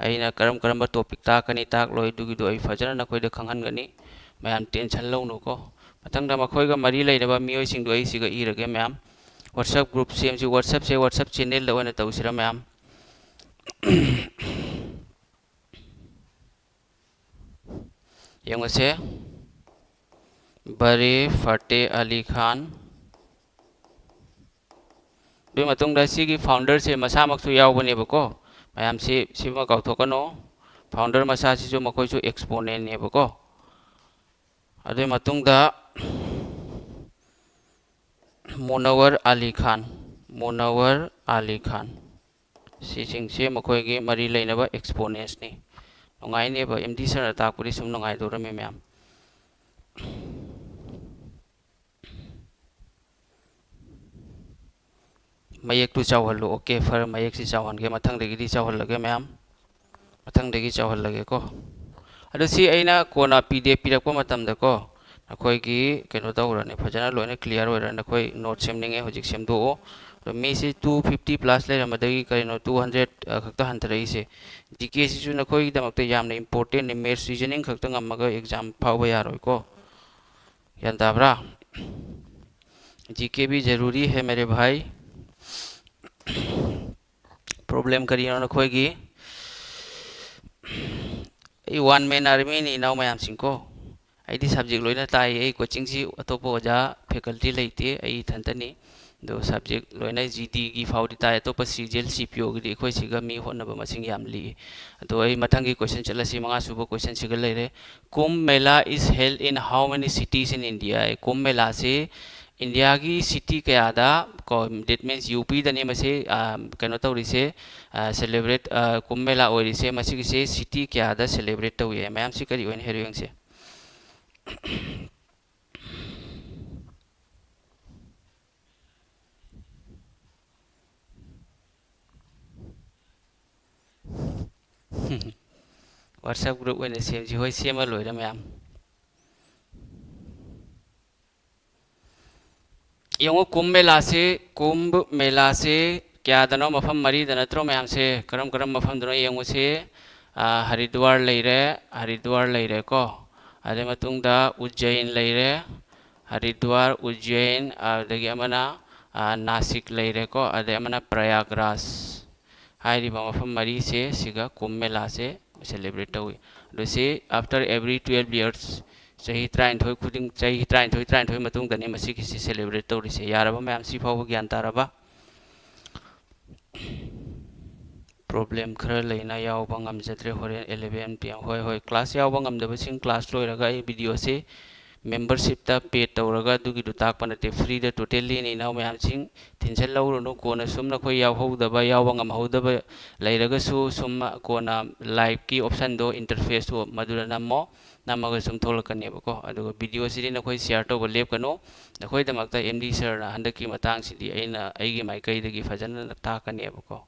ꯑꯩꯅ ꯀꯔꯝ ꯀꯔꯝꯕ ꯇꯣꯄꯤꯛ ꯇꯥꯛꯀꯅꯤ, ꯇꯥꯛꯂꯣꯏ, ꯑꯗꯨꯒꯤꯗꯣ ꯑꯩ ꯐꯖꯅ ꯅꯈꯣꯏꯗ ꯈꯪꯍꯟꯒꯅꯤ꯫ ꯃꯌꯥꯝ ꯇꯦꯟꯁꯟ ꯂꯧꯅꯨꯀꯣ꯫ ꯃꯊꯪꯗ ꯃꯈꯣꯏꯒ ꯃꯔꯤ ꯂꯩꯅꯕ ꯃꯤꯑꯣꯏꯁꯤꯡꯗꯣ ꯑꯩ ꯁꯤꯒ ꯏꯔꯒꯦ ꯃꯌꯥꯝ꯫ ꯋꯥꯠꯁꯑꯞ ꯒ꯭ꯔꯨꯞ ꯁꯦꯝꯁꯤ꯫ ꯋꯥꯠꯁꯑꯞꯁꯦ ꯋꯥꯠꯁꯑꯞ ꯆꯦꯅꯦꯜꯗ ꯑꯣꯏꯅ ꯇꯧꯁꯤꯔꯥ ꯃꯌꯥꯝ? ꯌꯦꯡꯉꯁꯦ꯫ ꯕꯔꯦ ꯐꯇꯦ ꯑꯂꯤ ꯈꯥꯟ꯫ ꯑꯗꯨꯒꯤ ꯃꯇꯨꯡꯗ ꯁꯤꯒꯤ ꯐꯥꯎꯟꯗꯔꯁꯦ ꯃꯁꯥꯃꯛꯁꯨ ꯌꯥꯎꯕꯅꯦꯕꯀꯣ꯫ ꯃꯌꯥꯝꯁꯤ ꯁꯤꯃ ꯀꯥꯎꯊꯣꯛꯀꯅꯨ꯫ ꯐꯥꯎꯟꯗꯔ ꯃꯁꯥꯁꯤꯁꯨ ꯃꯈꯣꯏꯁꯨ ꯑꯦꯛꯁꯄꯣꯅꯦꯟꯅꯦꯕꯀꯣ꯫ ꯑꯗꯨꯒꯤ ꯃꯇꯨꯡꯗ ꯃꯨꯅꯋꯔ ꯑꯂꯤ ꯈꯥꯟ, ꯃꯨꯅꯋꯔ ꯑꯂꯤ ꯈꯥꯟ꯫ ꯁꯤꯁꯤꯡꯁꯦ ꯃꯈꯣꯏꯒꯤ ꯃꯔꯤ ꯂꯩꯅꯕ ꯑꯦꯛꯁꯄꯣꯅꯦꯟꯁꯅꯤ꯫ ꯅꯨꯡꯉꯥꯏꯅꯦꯕ, ꯑꯦꯝ ꯗꯤ ꯁꯔꯅ ꯇꯥꯛꯄꯗꯤ ꯁꯨꯝ ꯅꯨꯡꯉꯥꯏꯗꯧꯔꯝꯃꯤ ꯃꯌꯥꯝ꯫ ꯃꯌꯦꯛꯇꯨ ꯆꯥꯎꯍꯜꯂꯨ꯫ ꯑꯣꯀꯦ, ꯐꯔꯦ, ꯃꯌꯦꯛꯁꯤ ꯆꯥꯎꯍꯟꯒꯦ꯫ ꯃꯊꯪꯗꯒꯤꯗꯤ ꯆꯥꯎꯍꯜꯂꯒꯦ ꯃꯌꯥꯝ꯫ ꯃꯊꯪꯗꯒꯤ ꯆꯥꯎꯍꯜꯂꯒꯦꯀꯣ꯫ ꯑꯗꯣ ꯁꯤ ꯑꯩꯅ ꯀꯣꯟꯅ ꯄꯤ ꯗꯤ ꯑꯦꯐ ꯄꯤꯔꯛꯄ ꯃꯇꯝꯗꯀꯣ, ꯅꯈꯣꯏꯒꯤ ꯀꯩꯅꯣ ꯇꯧꯔꯅꯤ, ꯐꯖꯅ ꯂꯣꯏꯅ ꯀ꯭ꯂꯤꯌꯥꯔ ꯑꯣꯏꯔꯅꯤ꯫ ꯅꯈꯣꯏ ꯅꯣꯠ ꯁꯦꯝꯅꯤꯡꯉꯦ, ꯍꯧꯖꯤꯛ ꯁꯦꯝꯗꯣꯛꯑꯣ꯫ ꯑꯗꯣ ꯃꯤꯁꯤ ꯇꯨ ꯐꯤꯐꯇꯤ ꯄ꯭ꯂꯁ ꯂꯩꯔꯝꯕꯗꯒꯤ ꯀꯔꯤꯅꯣ ꯇꯨ ꯍꯟꯗ꯭ꯔꯦꯠ ꯈꯛꯇ ꯍꯟꯊꯔꯛꯏꯁꯦ? ꯖꯤ ꯀꯦꯁꯤꯁꯨ ꯅꯈꯣꯏꯒꯤꯗꯃꯛꯇ ꯌꯥꯝꯅ ꯏꯝꯄꯣꯔꯇꯦꯟꯅꯤ꯫ ꯃꯦꯠꯁ, ꯔꯤꯖꯅꯤꯡ ꯈꯛꯇ ꯉꯝꯃꯒ ꯑꯦꯛꯖꯥꯝ ꯐꯥꯎꯕ ꯌꯥꯔꯣꯏꯀꯣ꯫ ꯒ꯭ꯌꯥꯟ ꯇꯥꯕ꯭ꯔꯥ? ꯖꯤ ꯀꯦ ꯚꯤ ꯖꯔꯨꯔꯤ ꯍꯦ ꯃꯦꯔꯦ ꯚꯥꯏ꯫ ꯄ꯭ꯔꯣꯕ꯭ꯂꯦꯝ ꯀꯔꯤꯅꯣ ꯅꯈꯣꯏꯒꯤ? ꯑꯩ ꯋꯥꯟ ꯃꯦꯟ ꯑꯥꯔꯃꯤꯅꯤ, ꯏꯅꯥꯎ ꯃꯌꯥꯝꯁꯤꯡꯀꯣ꯫ ꯑꯩꯗꯤ ꯁꯕꯖꯦꯛ ꯂꯣꯏꯅ ꯇꯥꯏ꯫ ꯑꯩ ꯀꯣꯆꯤꯡꯁꯤ ꯑꯇꯣꯞꯄ ꯑꯣꯖꯥ, ꯐꯦꯀꯜꯇꯤ ꯂꯩꯇꯦ, ꯑꯩ ꯏꯊꯟꯇꯅꯤ꯫ ꯑꯗꯣ ꯁꯕꯖꯦꯛ ꯂꯣꯏꯅ ꯖꯤ ꯗꯤꯒꯤ ꯐꯥꯎꯗꯤ ꯇꯥꯏ, ꯑꯇꯣꯞꯄ ꯁꯤ ꯖꯤ ꯑꯦꯜ, ꯁꯤ ꯄꯤ ꯑꯣꯒꯤꯗꯤ ꯑꯩꯈꯣꯏ ꯁꯤꯒ ꯃꯤ ꯍꯣꯠꯅꯕ ꯃꯁꯤꯡ ꯌꯥꯝ ꯂꯤꯛꯏ꯫ ꯑꯗꯣ ꯑꯩ ꯃꯊꯪꯒꯤ ꯀꯣꯏꯁꯟ ꯆꯠꯂꯁꯤ, ꯃꯉꯥꯁꯨꯕ ꯀꯣꯏꯁꯟꯁꯤꯒ ꯂꯩꯔꯦ꯫ Kumbh Mela is held in how many cities in India? Kumbh ꯃꯦꯂꯥꯁꯤ ꯏꯟꯗꯤꯌꯥꯒꯤ ꯁꯤꯇꯤ ꯀꯌꯥꯗ ꯀꯣ, that means ꯌꯨ ꯄꯤꯗꯅꯤ ꯃꯁꯤ, ꯑ, ꯀꯩꯅꯣ ꯇꯧꯔꯤꯁꯦ, ꯑ, ꯁꯦꯂꯦꯕ꯭ꯔꯦꯠ, ꯑ, ꯀꯨꯝꯚ ꯃꯦꯂꯥ ꯑꯣꯏꯔꯤꯁꯦ, ꯃꯁꯤꯒꯤꯁꯦ ꯁꯤꯇꯤ ꯀꯌꯥꯗ ꯁꯦꯂꯦꯕ꯭ꯔꯦꯠ ꯇꯧꯏ? ꯃꯌꯥꯝꯁꯤ ꯀꯔꯤ ꯑꯣꯏꯅ ꯍꯥꯏꯔꯣ ꯌꯦꯡꯁꯦ꯫ WhatsApp group ꯑꯣꯏꯅ ꯁꯦꯝꯁꯤ꯫ ꯍꯣꯏ, ꯁꯦꯝꯃ ꯂꯣꯏꯔꯦ ꯃꯌꯥꯝ꯫ ꯌꯦꯡꯉꯨ, ꯀꯨꯝꯚ ꯃꯦꯂꯥꯁꯦ, ꯀꯨꯝꯚ ꯃꯦꯂꯥꯁꯦ ꯀꯌꯥꯗꯅꯣ? ꯃꯐꯝ ꯃꯔꯤꯗ ꯅꯠꯇ꯭ꯔꯣ ꯃꯌꯥꯝꯁꯦ? ꯀꯔꯝ ꯀꯔꯝꯕ ꯃꯐꯝꯗꯅꯣ ꯌꯦꯡꯉꯨꯁꯦ꯫ ꯑ, ꯍꯔꯤꯗ꯭ꯋꯥꯔ ꯂꯩꯔꯦ, ꯍꯔꯤꯗ꯭ꯋꯥꯔ ꯂꯩꯔꯦꯀꯣ꯫ ꯑꯗꯩ ꯃꯇꯨꯡꯗ ꯎꯖ꯭ꯖꯩꯟ ꯂꯩꯔꯦ, ꯍꯔꯤꯗ꯭ꯋꯥꯔ, ꯎꯖ꯭ꯖꯩꯟ, ꯑꯗꯒꯤ ꯑꯃꯅ, ꯑ, ꯅꯥꯁꯤꯛ ꯂꯩꯔꯦꯀꯣ꯫ ꯑꯗꯩ ꯑꯃꯅ ꯄ꯭ꯔꯌꯥꯒ꯭ꯔꯥꯖ꯫ ꯍꯥꯏꯔꯤꯕ ꯃꯐꯝ ꯃꯔꯤꯁꯦ ꯁꯤꯒ ꯀꯨꯝꯚ ꯃꯦꯂꯥꯁꯦ celebrate ꯇꯧꯏ꯫ ꯑꯗꯣ ꯁꯤ after every twelve years, ꯆꯍꯤ ꯇꯔꯥꯅꯤꯊꯣꯏ ꯈꯨꯗꯤꯡ, ꯆꯍꯤ ꯇꯔꯥꯅꯤꯊꯣꯏ, ꯇꯔꯥꯅꯤꯊꯣꯏ ꯃꯇꯨꯡꯗꯅꯤ ꯃꯁꯤꯒꯤꯁꯤ celebrate ꯇꯧꯔꯤꯁꯦ꯫ ꯌꯥꯔꯕ ꯃꯌꯥꯝ? ꯁꯤ ꯐꯥꯎꯕ ꯒ꯭ꯌꯥꯟ ꯇꯥꯔꯕ? Problem ꯈꯔ ꯂꯩꯅ ꯌꯥꯎꯕ ꯉꯝꯖꯗ꯭ꯔꯦ꯫ ꯍꯣꯔꯦꯟ eleven P M꯫ ꯍꯣꯏ, ꯍꯣꯏ, class ꯌꯥꯎꯕ ꯉꯝꯗꯕꯁꯤꯡ class ꯂꯣꯏꯔꯒ ꯑꯩ videoꯁꯦ membershipꯇ pay ꯇꯧꯔꯒ, ꯑꯗꯨꯒꯤꯗꯨ ꯇꯥꯛꯄ ꯅꯠꯇꯦ, freeꯗ totally ꯅꯤ ꯏꯅꯥꯎ ꯃꯌꯥꯝꯁꯤꯡ꯫ ꯊꯤꯟꯖꯜꯍꯧꯔꯨꯅꯨ꯫ ꯀꯣꯟꯅ ꯁꯨꯝ ꯅꯈꯣꯏ ꯌꯥꯎꯍꯧꯗꯕ, ꯌꯥꯎꯕ ꯉꯝꯍꯧꯗꯕ ꯂꯩꯔꯒꯁꯨ, ꯁꯨꯝ ꯀꯣꯟꯅ liveꯀꯤ optionꯗꯣ, interfaceꯇꯣ ꯃꯗꯨꯗ ꯅꯝꯃꯣ꯫ ꯅꯝꯃꯒ ꯁꯨꯝ ꯊꯣꯛꯂꯛꯀꯅꯦꯕꯀꯣ꯫ ꯑꯗꯨꯒ videoꯁꯤꯗꯤ ꯅꯈꯣꯏ share ꯇꯧꯕ ꯂꯦꯞꯀꯅꯨ꯫ ꯅꯈꯣꯏꯗꯃꯛꯇ M D sirꯅ ꯍꯟꯗꯛꯀꯤ ꯃꯇꯥꯡꯁꯤꯗꯤ ꯑꯩꯅ ꯑꯩꯒꯤ ꯃꯥꯏꯀꯩꯗꯒꯤ ꯐꯖꯅ ꯇꯥꯛꯀꯅꯦꯕꯀꯣ꯫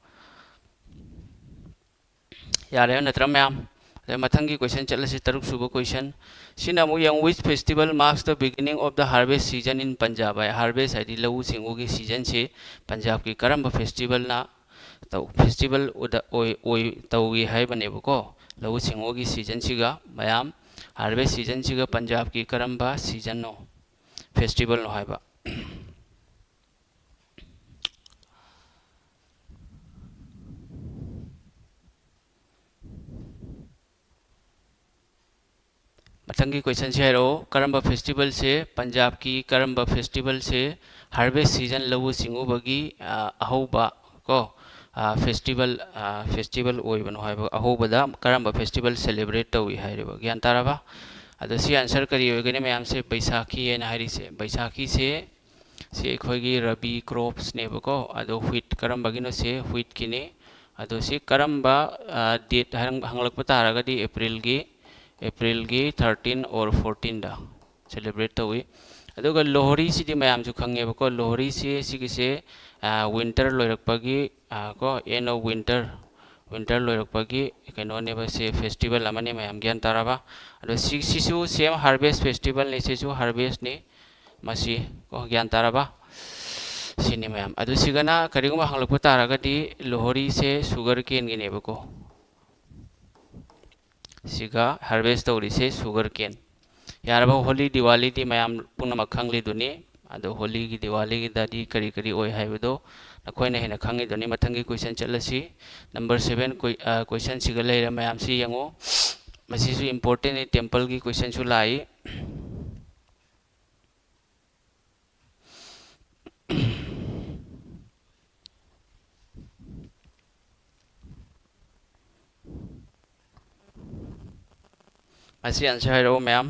ꯌꯥꯔꯦ ꯅꯠꯇ꯭ꯔꯥ ꯃꯌꯥꯝ? ꯑꯗꯩ ꯃꯊꯪꯒꯤ question ꯆꯠꯂꯁꯤ, ꯇꯔꯨꯛꯁꯨꯕ question꯫ ꯁꯤꯅ ꯑꯃꯨꯛ ꯌꯦꯡꯉꯨ, "Which festival marks the beginning of the harvest season in Punjab?" High. Harvest ꯍꯥꯏꯗꯤ ꯂꯧꯎ ꯁꯤꯡꯎꯒꯤ seasonꯁꯤ ꯄꯟꯖꯥꯕꯀꯤ ꯀꯔꯝꯕ festivalꯅ ꯇꯧ-, festival ꯎꯗ-, ꯑꯣꯏ-, ꯑꯣꯏ-, ꯇꯧꯏ ꯍꯥꯏꯕꯅꯦꯕꯀꯣ꯫ ꯂꯧꯎ ꯁꯤꯡꯎꯒꯤ seasonꯁꯤꯒ ꯃꯌꯥꯝ, harvest seasonꯁꯤꯒ ꯄꯟꯖꯥꯕꯀꯤ ꯀꯔꯝꯕ seasonꯅꯣ, festivalꯅꯣ ꯍꯥꯏꯕ꯫ ꯃꯊꯪꯒꯤ questionꯁꯦ ꯍꯥꯏꯔꯛꯑꯣ꯫ ꯀꯔꯝꯕ festivalꯁꯦ, ꯄꯟꯖꯥꯕꯀꯤ ꯀꯔꯝꯕ festivalꯁꯦ harvest season, ꯂꯧꯎ ꯁꯤꯡꯎꯕꯒꯤ, ꯑ, ꯑꯍꯧꯕ ꯀꯣ, ꯑ, festival, ꯑ, festival ꯑꯣꯏꯕꯅꯣ ꯍꯥꯏꯕ? ꯑꯍꯧꯕꯗ ꯀꯔꯝꯕ festival celebrate ꯇꯧꯏ ꯍꯥꯏꯔꯤꯕ? ꯒ꯭ꯌꯥꯟ ꯇꯥꯔꯕ? ꯑꯗꯣ ꯁꯤ answer ꯀꯔꯤ ꯑꯣꯏꯒꯅꯤ ꯃꯌꯥꯝꯁꯦ? ꯕꯩꯁꯥꯈꯤ ꯍꯥꯏꯅ ꯍꯥꯏꯔꯤꯁꯦ꯫ ꯕꯩꯁꯥꯈꯤꯁꯦ ꯁꯤ ꯑꯩꯈꯣꯏꯒꯤ ꯔꯕꯤ cropsꯅꯦꯕꯀꯣ꯫ ꯑꯗꯣ wheat ꯀꯔꯝꯕꯒꯤꯅꯣ? ꯁꯤ wheatꯀꯤꯅꯤ꯫ ꯑꯗꯣ ꯁꯤ ꯀꯔꯝꯕ, ꯑ, date ꯍꯪ-, ꯍꯪꯂꯛꯄ ꯇꯥꯔꯒꯗꯤ Aprilꯒꯤ, Aprilꯒꯤ thirteen or fourteenꯗ celebrate ꯇꯧꯏ꯫ ꯑꯗꯨꯒ ꯂꯣꯍꯔꯤꯁꯤꯗꯤ ꯃꯌꯥꯝꯁꯨ ꯈꯪꯉꯦꯕꯀꯣ꯫ ꯂꯣꯍꯔꯤꯁꯤ ꯁꯤꯒꯤꯁꯦ, ꯑ, winter ꯂꯣꯏꯔꯛꯄꯒꯤ, ꯑ, ꯀꯣ, end of winter, winter ꯂꯣꯏꯔꯛꯄꯒꯤ ꯀꯩꯅꯣꯅꯦꯕ, ꯁꯤ festival ꯑꯃꯅꯤ ꯃꯌꯥꯝ, ꯒ꯭ꯌꯥꯟ ꯇꯥꯔꯕ? ꯑꯗꯣ ꯁꯤ, ꯁꯤꯁꯨ same harvest festivalꯅꯤ, ꯁꯤꯁꯨ harvestꯅꯤ꯫ ꯃꯁꯤ ꯀꯣ, ꯒ꯭ꯌꯥꯟ ꯇꯥꯔꯕ? ꯁꯤꯅꯤ ꯃꯌꯥꯝ꯫ ꯑꯗꯨ ꯁꯤꯒꯅ ꯀꯔꯤꯒꯨꯝꯕ ꯍꯪꯂꯛꯄ ꯇꯥꯔꯒꯗꯤ ꯂꯣꯍꯔꯤꯁꯦ sugar caneꯒꯤꯅꯦꯕꯀꯣ꯫ ꯁꯤꯒ harvest ꯇꯧꯔꯤꯁꯦ sugar cane꯫ ꯌꯥꯔꯕ, ꯍꯣꯂꯤ ꯗꯤꯋꯥꯂꯤꯗꯤ ꯃꯌꯥꯝ ꯄꯨꯝꯅꯃꯛ ꯈꯪꯂꯤꯗꯨꯅꯤ꯫ ꯑꯗꯣ ꯍꯣꯂꯤꯒꯤ ꯗꯤꯋꯥꯂꯤꯒꯤꯗꯗꯤ ꯀꯔꯤ ꯀꯔꯤ ꯑꯣꯏ ꯍꯥꯏꯕꯗꯣ ꯅꯈꯣꯏꯅ ꯍꯦꯟꯅ ꯈꯪꯉꯤꯗꯨꯅꯤ꯫ ꯃꯊꯪꯒꯤ question ꯆꯠꯂꯁꯤ꯫ Number seven ꯀꯣꯏ-, ꯑ, questionꯁꯤꯒ ꯂꯩꯔꯦ ꯃꯌꯥꯝꯁꯤ ꯌꯦꯡꯉꯨ꯫ ꯃꯁꯤꯁꯨ importantꯅꯤ, templeꯒꯤ questionꯁꯨ ꯂꯥꯛꯏ꯫ ꯃꯁꯤ answer ꯍꯥꯏꯔꯛꯑꯣ ꯃꯌꯥꯝ꯫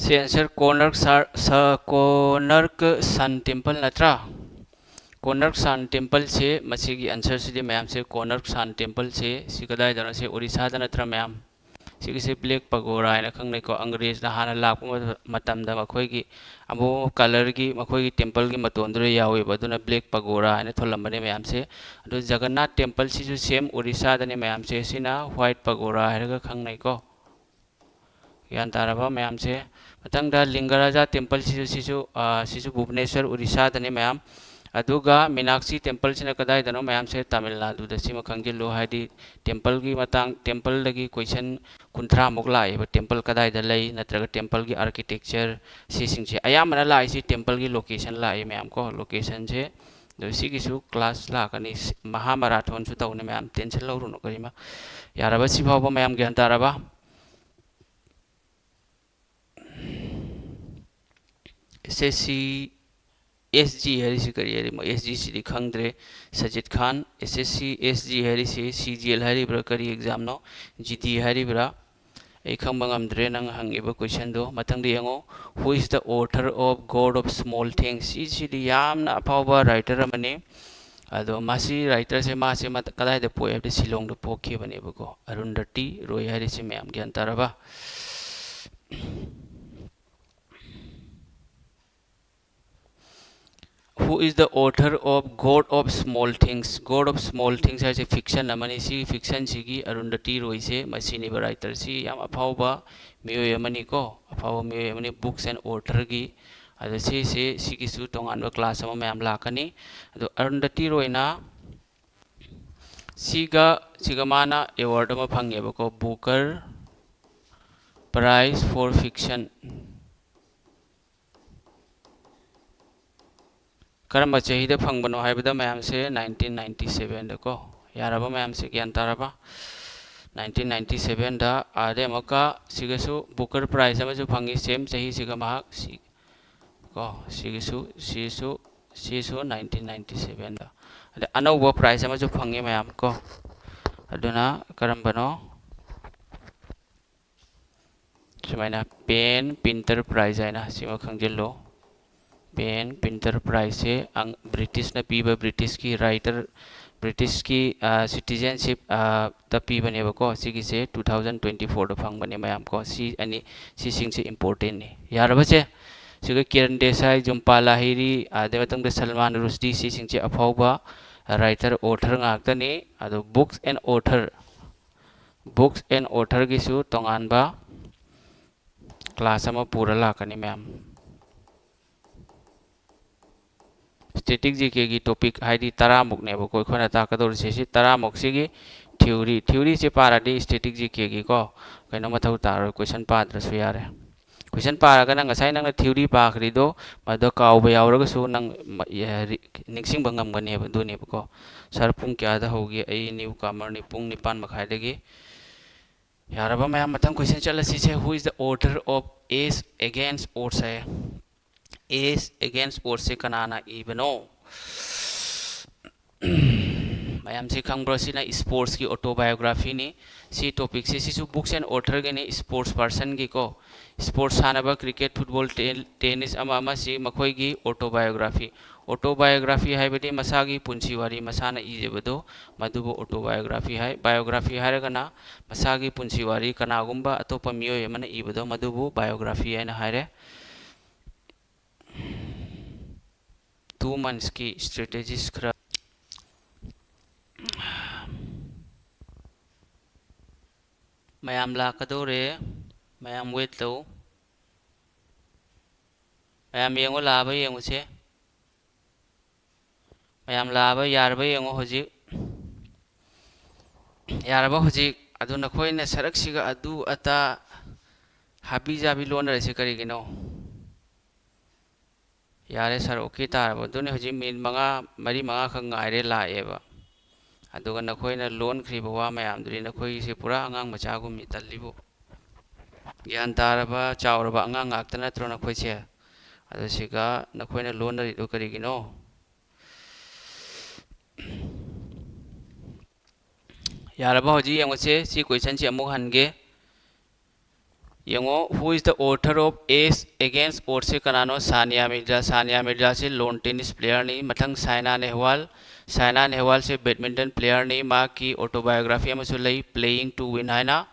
ꯁꯤ answer Konark Sa-, Sa-, Konark Sun Temple ꯅꯠꯇ꯭ꯔꯥ? Konark Sun Templeꯁꯦ, ꯃꯁꯤꯒꯤ answerꯁꯤꯗꯤ ꯃꯌꯥꯝꯁꯦ, Konark Sun Templeꯁꯦ ꯁꯤ ꯀꯗꯥꯏꯗꯅꯣ? ꯁꯤ ꯑꯣꯔꯤꯁꯥꯗ ꯅꯠꯇ꯭ꯔꯥ ꯃꯌꯥꯝ? ꯁꯤꯒꯤꯁꯦ Black Pagora ꯍꯥꯏꯅ ꯈꯪꯅꯩꯀꯣ꯫ ꯑꯪꯒ꯭ꯔꯦꯖꯅ ꯍꯥꯟꯅ ꯂꯥꯛꯄ ꯃꯇꯝꯗ ꯃꯈꯣꯏꯒꯤ ꯑꯃꯨꯕ colourꯒꯤ ꯃꯈꯣꯏꯒꯤ templeꯒꯤ ꯃꯇꯣꯟꯗꯨꯗ ꯌꯥꯎꯋꯦꯕ, ꯑꯗꯨꯅ Black Pagora ꯍꯥꯏꯅ ꯊꯣꯜꯂꯝꯕꯅꯦ ꯃꯌꯥꯝꯁꯦ꯫ ꯑꯗꯨ ꯖꯒꯟꯅꯥꯊ templeꯁꯤꯁꯨ same ꯑꯣꯔꯤꯁꯥꯗꯅꯦ ꯃꯌꯥꯝꯁꯦ, ꯁꯤꯅ White Pagora ꯍꯥꯏꯔꯒ ꯈꯪꯅꯩꯀꯣ꯫ ꯒ꯭ꯌꯥꯟ ꯇꯥꯔꯕ ꯃꯌꯥꯝꯁꯦ? ꯃꯊꯪꯗ ꯂꯤꯡꯒꯔꯥꯖꯥ templeꯁꯤꯁꯨ, ꯁꯤꯁꯨ, ꯑ, ꯁꯤꯁꯨ ꯚꯨꯕꯅꯦꯁ꯭ꯋꯔ, ꯑꯣꯔꯤꯁꯥꯗꯅꯤ ꯃꯌꯥꯝ꯫ ꯑꯗꯨꯒ ꯃꯤꯅꯥꯛꯁꯤ templeꯁꯤꯅ ꯀꯗꯥꯏꯗꯅꯣ ꯃꯌꯥꯝꯁꯦ? ꯇꯥꯃꯤꯜ ꯅꯥꯗꯨꯗ꯫ ꯁꯤꯃ ꯈꯪꯖꯤꯜꯂꯨ, ꯍꯥꯏꯗꯤ templeꯒꯤ ꯃꯇꯥꯡ, templeꯗꯒꯤ question ꯀꯨꯟꯊ꯭ꯔꯥꯃꯨꯛ ꯂꯥꯛꯑꯦꯕ, temple ꯀꯗꯥꯏꯗ ꯂꯩ ꯅꯠꯇ꯭ꯔꯒ templeꯒꯤ architecture, ꯁꯤꯁꯤꯡꯁꯦ꯫ ꯑꯌꯥꯝꯕꯅ ꯂꯥꯛꯏꯁꯤ templeꯒꯤ location ꯂꯥꯛꯑꯦ ꯃꯌꯥꯝ ꯀꯣ, locationꯁꯦ꯫ ꯑꯗꯣ ꯁꯤꯒꯤꯁꯨ class ꯂꯥꯛꯀꯅꯤ, ꯁꯤ-, ꯃꯍꯥ marathonꯁꯨ ꯇꯧꯅꯤ ꯃꯌꯥꯝ, tension ꯂꯧꯔꯨꯅꯨ ꯀꯔꯤꯃ꯫ ꯌꯥꯔꯕ? ꯁꯤ ꯐꯥꯎꯕ ꯃꯌꯥꯝ ꯒ꯭ꯌꯥꯟ ꯇꯥꯔꯕ? S S C S G ꯍꯥꯏꯔꯤꯁꯤ ꯀꯔꯤ ꯍꯥꯏꯔꯤꯃꯣ? S G ꯁꯤꯗꯤ ꯈꯪꯗ꯭ꯔꯦ꯫ ꯁꯖꯤꯠ ꯈꯥꯟ, S S C S G ꯍꯥꯏꯔꯤꯁꯤ C G L ꯍꯥꯏꯔꯤꯕ꯭ꯔꯥ, ꯀꯔꯤ examꯅꯣ? G D ꯍꯥꯏꯔꯤꯕ꯭ꯔꯥ? ꯑꯩ ꯈꯪꯕ ꯉꯝꯗ꯭ꯔꯦ ꯅꯪ ꯍꯪꯉꯤꯕ ꯀꯣꯏꯁꯟꯗꯣ꯫ ꯃꯊꯪꯗ ꯌꯦꯡꯉꯣ, "Who is the author of God of Small Things?" ꯁꯤꯁꯤꯗꯤ ꯌꯥꯝꯅ ꯑꯐꯥꯎꯕ ꯔꯥꯏꯇꯔ ꯑꯃꯅꯤ꯫ ꯑꯗꯣ ꯃꯁꯤ ꯔꯥꯏꯇꯔꯁꯦ ꯃꯥꯁꯦ ꯃꯠ-, ꯀꯗꯥꯏꯗ ꯄꯣꯛꯑꯦ ꯍꯥꯏꯕꯗ ꯁꯤꯂꯣꯡꯗ ꯄꯣꯛꯈꯤꯕꯅꯦꯕꯀꯣ꯫ ꯑꯔꯨꯟꯗꯇꯤ ꯔꯣꯏ ꯍꯥꯏꯔꯤꯁꯤ ꯃꯌꯥꯝ ꯒ꯭ꯌꯥꯟ ꯇꯥꯔꯕ? "Who is the author of God of Small Things?" God of Small Things ꯍꯥꯏꯁꯦ ꯐꯤꯛꯁꯟ ꯑꯃꯅꯤ꯫ ꯁꯤ ꯐꯤꯛꯁꯟꯁꯤꯒꯤ ꯑꯔꯨꯟꯗꯇꯤ ꯔꯣꯏꯁꯦ ꯃꯁꯤꯅꯦꯕ ꯔꯥꯏꯇꯔꯁꯤ꯫ ꯌꯥꯝ ꯑꯐꯥꯎꯕ ꯃꯤꯑꯣꯏ ꯑꯃꯅꯤꯀꯣ, ꯑꯐꯥꯎꯕ ꯃꯤꯑꯣꯏ ꯑꯃꯅꯤ, ꯕꯨꯛꯁ ꯑꯦꯟ ꯑꯣꯊꯔꯒꯤ꯫ ꯑꯗꯣ ꯁꯤꯁꯦ, ꯁꯤꯒꯤꯁꯨ ꯇꯣꯉꯥꯟꯕ ꯀ꯭ꯂꯥꯁ ꯑꯃ ꯃꯌꯥꯝ ꯂꯥꯛꯀꯅꯤ꯫ ꯑꯗꯣ ꯑꯔꯨꯟꯗꯇꯤ ꯔꯣꯏꯅ ꯁꯤꯒ, ꯁꯤꯒ ꯃꯥꯅ ꯑꯦꯋꯥꯔꯗ ꯑꯃ ꯐꯪꯉꯦꯕꯀꯣ, Booker Prize for Fiction꯫ ꯀꯔꯝꯕ ꯆꯍꯤꯗ ꯐꯪꯕꯅꯣ ꯍꯥꯏꯕꯗ ꯃꯌꯥꯝꯁꯦ nineteen ninety seven ꯗꯀꯣ꯫ ꯌꯥꯔꯕ ꯃꯌꯥꯝꯁꯦ? ꯒ꯭ꯌꯥꯟ ꯇꯥꯔꯕ? Nineteen ninety seven ꯗ꯫ ꯑꯗꯩ ꯑꯃꯨꯛꯀ ꯁꯤꯒꯁꯨ Booker Prize ꯑꯃꯁꯨ ꯐꯪꯉꯤ, ꯁꯦꯝ ꯆꯍꯤꯁꯤꯒ ꯃꯍꯥꯛ꯫ ꯁꯤ ꯀꯣ, ꯁꯤꯒꯤꯁꯨ, ꯁꯤꯁꯨ, ꯁꯤꯁꯨ nineteen ninety seven ꯗ꯫ ꯑꯗ ꯑꯅꯧꯕ ꯄ꯭ꯔꯥꯏꯖ ꯑꯃꯁꯨ ꯐꯪꯉꯤ ꯃꯌꯥꯝ ꯀꯣ꯫ ꯑꯗꯨꯅ ꯀꯔꯝꯕꯅꯣ? ꯁꯨꯃꯥꯏꯅ ꯄꯦꯟ ꯄꯤꯟꯇꯔ ꯄ꯭ꯔꯥꯏꯖ ꯍꯥꯏꯅ ꯁꯤꯃ ꯈꯪꯖꯤꯜꯂꯨ꯫ ꯄꯦꯟ ꯄꯤꯟꯇꯔ ꯄ꯭ꯔꯥꯏꯖꯁꯦ ꯑꯪ-, ꯕ꯭ꯔꯤꯇꯤꯁꯅ ꯄꯤꯕ, ꯕ꯭ꯔꯤꯇꯤꯁꯀꯤ ꯔꯥꯏꯇꯔ, ꯕ꯭ꯔꯤꯇꯤꯁꯀꯤ, ꯑ, ꯁꯤꯇꯤꯖꯦꯟꯁꯤꯞ, ꯑ, ꯇ ꯄꯤꯕꯅꯦꯕꯀꯣ꯫ ꯁꯤꯒꯤꯁꯦ two thousand twenty four ꯗ ꯐꯪꯕꯅꯦ ꯃꯌꯥꯝ ꯀꯣ꯫ ꯁꯤ ꯑꯅꯤ, ꯁꯤꯁꯤꯡꯁꯦ important ꯅꯤ꯫ ꯌꯥꯔꯕꯁꯦ? ꯁꯤꯒ ꯀꯤꯔꯟ ꯗꯦꯁꯥꯏ, ꯖꯨꯝꯄꯥ ꯂꯥꯍꯤꯔꯤ, ꯑꯗꯩ ꯃꯇꯨꯡꯗ ꯁꯜꯃꯥꯟ ꯔꯨꯁꯗꯤ, ꯁꯤꯁꯤꯡꯁꯦ ꯑꯐꯥꯎꯕ ꯔꯥꯏꯇꯔ, ꯑꯣꯊꯔ ꯉꯥꯛꯇꯅꯤ꯫ ꯑꯗꯣ books and author, books and author ꯒꯤꯁꯨ ꯇꯣꯉꯥꯟꯕ ꯀ꯭ꯂꯥꯁ ꯑꯃ ꯄꯨꯔ ꯂꯥꯛꯀꯅꯤ ꯃꯌꯥꯝ꯫ Static G K ꯒꯤ topic ꯍꯥꯏꯗꯤ ꯇꯔꯥꯃꯨꯛꯅꯦꯕꯀꯣ ꯑꯩꯈꯣꯏꯅ ꯇꯥꯛꯀꯗꯧꯔꯤꯁꯦ꯫ ꯁꯤ ꯇꯔꯥꯃꯨꯛꯁꯤꯒꯤ theory, theory ꯁꯦ ꯄꯥꯔꯗꯤ static G K ꯒꯤꯀꯣ ꯀꯩꯅꯣ ꯃꯊꯧ ꯇꯥꯔꯣꯏ, question ꯄꯥꯗ꯭ꯔꯁꯨ ꯌꯥꯔꯦ꯫ Question ꯄꯥꯔꯒꯅ ꯉꯁꯥꯏ ꯅꯪꯅ theory ꯄꯥꯈ꯭ꯔꯤꯗꯣ ꯃꯗꯣ ꯀꯥꯎꯕ ꯌꯥꯎꯔꯒꯁꯨ ꯅꯪ ꯃ-, ꯌ-, ꯔꯤ-, ꯅꯤꯡꯁꯤꯡꯕ ꯉꯝꯒꯅꯦꯕ꯫ ꯑꯗꯨꯅꯦꯕꯀꯣ꯫ "Sir, ꯄꯨꯡ ꯀꯌꯥꯗ ꯍꯧꯒꯦ? ꯑꯩ new comer ꯅꯤ, ꯄꯨꯡ ꯅꯤꯄꯥꯟ ꯃꯈꯥꯏꯗꯒꯤ"꯫ ꯌꯥꯔꯕ ꯃꯌꯥꯝ, ꯃꯊꯪ question ꯆꯠꯂꯁꯤꯁꯦ꯫ "Who is the author of As Against Odds?" ꯍꯥꯏꯌꯦ꯫ As Against Odds ꯁꯦ ꯀꯅꯥꯅ ꯏꯕꯅꯣ? ꯃꯌꯥꯝꯁꯤ ꯈꯪꯕ꯭ꯔꯣ? ꯁꯤꯅ sportsꯀꯤ autobiographyꯅꯤ꯫ ꯁꯤ topicꯁꯤ, ꯁꯤꯁꯨ books and authorꯒꯤꯅꯤ, sports personꯒꯤꯀꯣ꯫ Sports ꯁꯥꯟꯅꯕ, cricket, football, ten-, tennis ꯑꯃ ꯑꯃꯁꯤ ꯃꯈꯣꯏꯒꯤ autobiography꯫ Autobiography ꯍꯥꯏꯕꯗꯤ ꯃꯁꯥꯒꯤ ꯄꯨꯟꯁꯤ ꯋꯥꯔꯤ ꯃꯁꯥꯅ ꯏꯖꯕꯗꯣ, ꯃꯗꯨꯕꯨ autobiography ꯍꯥꯏ꯫ Biography ꯍꯥꯏꯔꯒꯅ ꯃꯁꯥꯒꯤ ꯄꯨꯟꯁꯤ ꯋꯥꯔꯤ ꯀꯅꯥꯒꯨꯝꯕ ꯑꯇꯣꯞꯄ ꯃꯤꯑꯣꯏ ꯑꯃꯅ ꯏꯕꯗꯣ, ꯃꯗꯨꯕꯨ biography ꯍꯥꯏꯅ ꯍꯥꯏꯔꯦ꯫ Two monthsꯀꯤ strategies ꯈꯔ꯫ ꯃꯌꯥꯝ ꯂꯥꯛꯀꯗꯧꯔꯦ, ꯃꯌꯥꯝ wait ꯇꯧ꯫ ꯃꯌꯥꯝ ꯌꯦꯡꯉꯣ, ꯂꯥꯛꯑꯕ ꯌꯦꯡꯉꯨꯁꯦ꯫ ꯃꯌꯥꯝ ꯂꯥꯛꯑꯕ, ꯌꯥꯔꯕ ꯌꯦꯡꯉꯣ ꯍꯧꯖꯤꯛ꯫ ꯌꯥꯔꯕ ꯍꯧꯖꯤꯛ? ꯑꯗꯨ ꯅꯈꯣꯏꯅ ꯁꯔꯛꯁꯤꯒ ꯑꯗꯨ ꯑꯇꯥ ꯍꯥꯕꯤ ꯖꯥꯕꯤ ꯂꯣꯟꯅꯔꯤꯁꯦ ꯀꯔꯤꯒꯤꯅꯣ? ꯌꯥꯔꯦ sir, okay ꯇꯥꯔꯕ? ꯑꯗꯨꯅꯦ ꯍꯧꯖꯤꯛ minute ꯃꯉꯥ, ꯃꯔꯤ ꯃꯉꯥꯈꯛ ꯉꯥꯏꯔꯦ ꯂꯥꯛꯑꯦꯕ꯫ ꯑꯗꯨꯒ ꯅꯈꯣꯏꯅ ꯂꯣꯟꯈ꯭ꯔꯤꯕ ꯋꯥ ꯃꯌꯥꯝꯗꯨꯗꯤ ꯅꯈꯣꯏꯒꯤꯁꯦ ꯄꯨꯔꯥ ꯑꯉꯥꯡ ꯃꯆꯥꯒꯨꯝꯅꯤ, ꯇꯜꯂꯤꯕꯨ꯫ ꯒ꯭ꯌꯥꯟ ꯇꯥꯔꯕ, ꯆꯥꯎꯔꯕ ꯑꯉꯥꯡ ꯉꯥꯛꯇ ꯅꯠꯇ꯭ꯔꯣ ꯅꯈꯣꯏꯁꯦ? ꯑꯗꯨ ꯁꯤꯒ ꯅꯈꯣꯏꯅ ꯂꯣꯟꯅꯔꯤꯗꯨ ꯀꯔꯤꯒꯤꯅꯣ? ꯌꯥꯔꯕ? ꯍꯧꯖꯤꯛ ꯌꯦꯡꯉꯨꯁꯦ, ꯁꯤ questionꯁꯤ ꯑꯃꯨꯛ ꯍꯟꯒꯦ꯫ ꯌꯦꯡꯉꯣ, who is the author of Ace Against Oddsꯁꯦ ꯀꯅꯥꯅꯣ? ꯁꯥꯅꯤꯌꯥ ꯃꯤꯔꯖꯥ꯫ ꯁꯥꯅꯤꯌꯥ ꯃꯤꯔꯖꯥꯁꯦ lawn tennis playerꯅꯤ꯫ ꯃꯊꯪ ꯁꯥꯏꯅꯥ ꯅꯦꯍꯋꯥꯜ꯫ ꯁꯥꯏꯅꯥ ꯅꯦꯍꯋꯥꯜꯁꯦ badminton playerꯅꯤ꯫ ꯃꯍꯥꯛꯀꯤ autobiography ꯑꯃꯁꯨ ꯂꯩ, Playing to Win ꯍꯥꯏꯅ꯫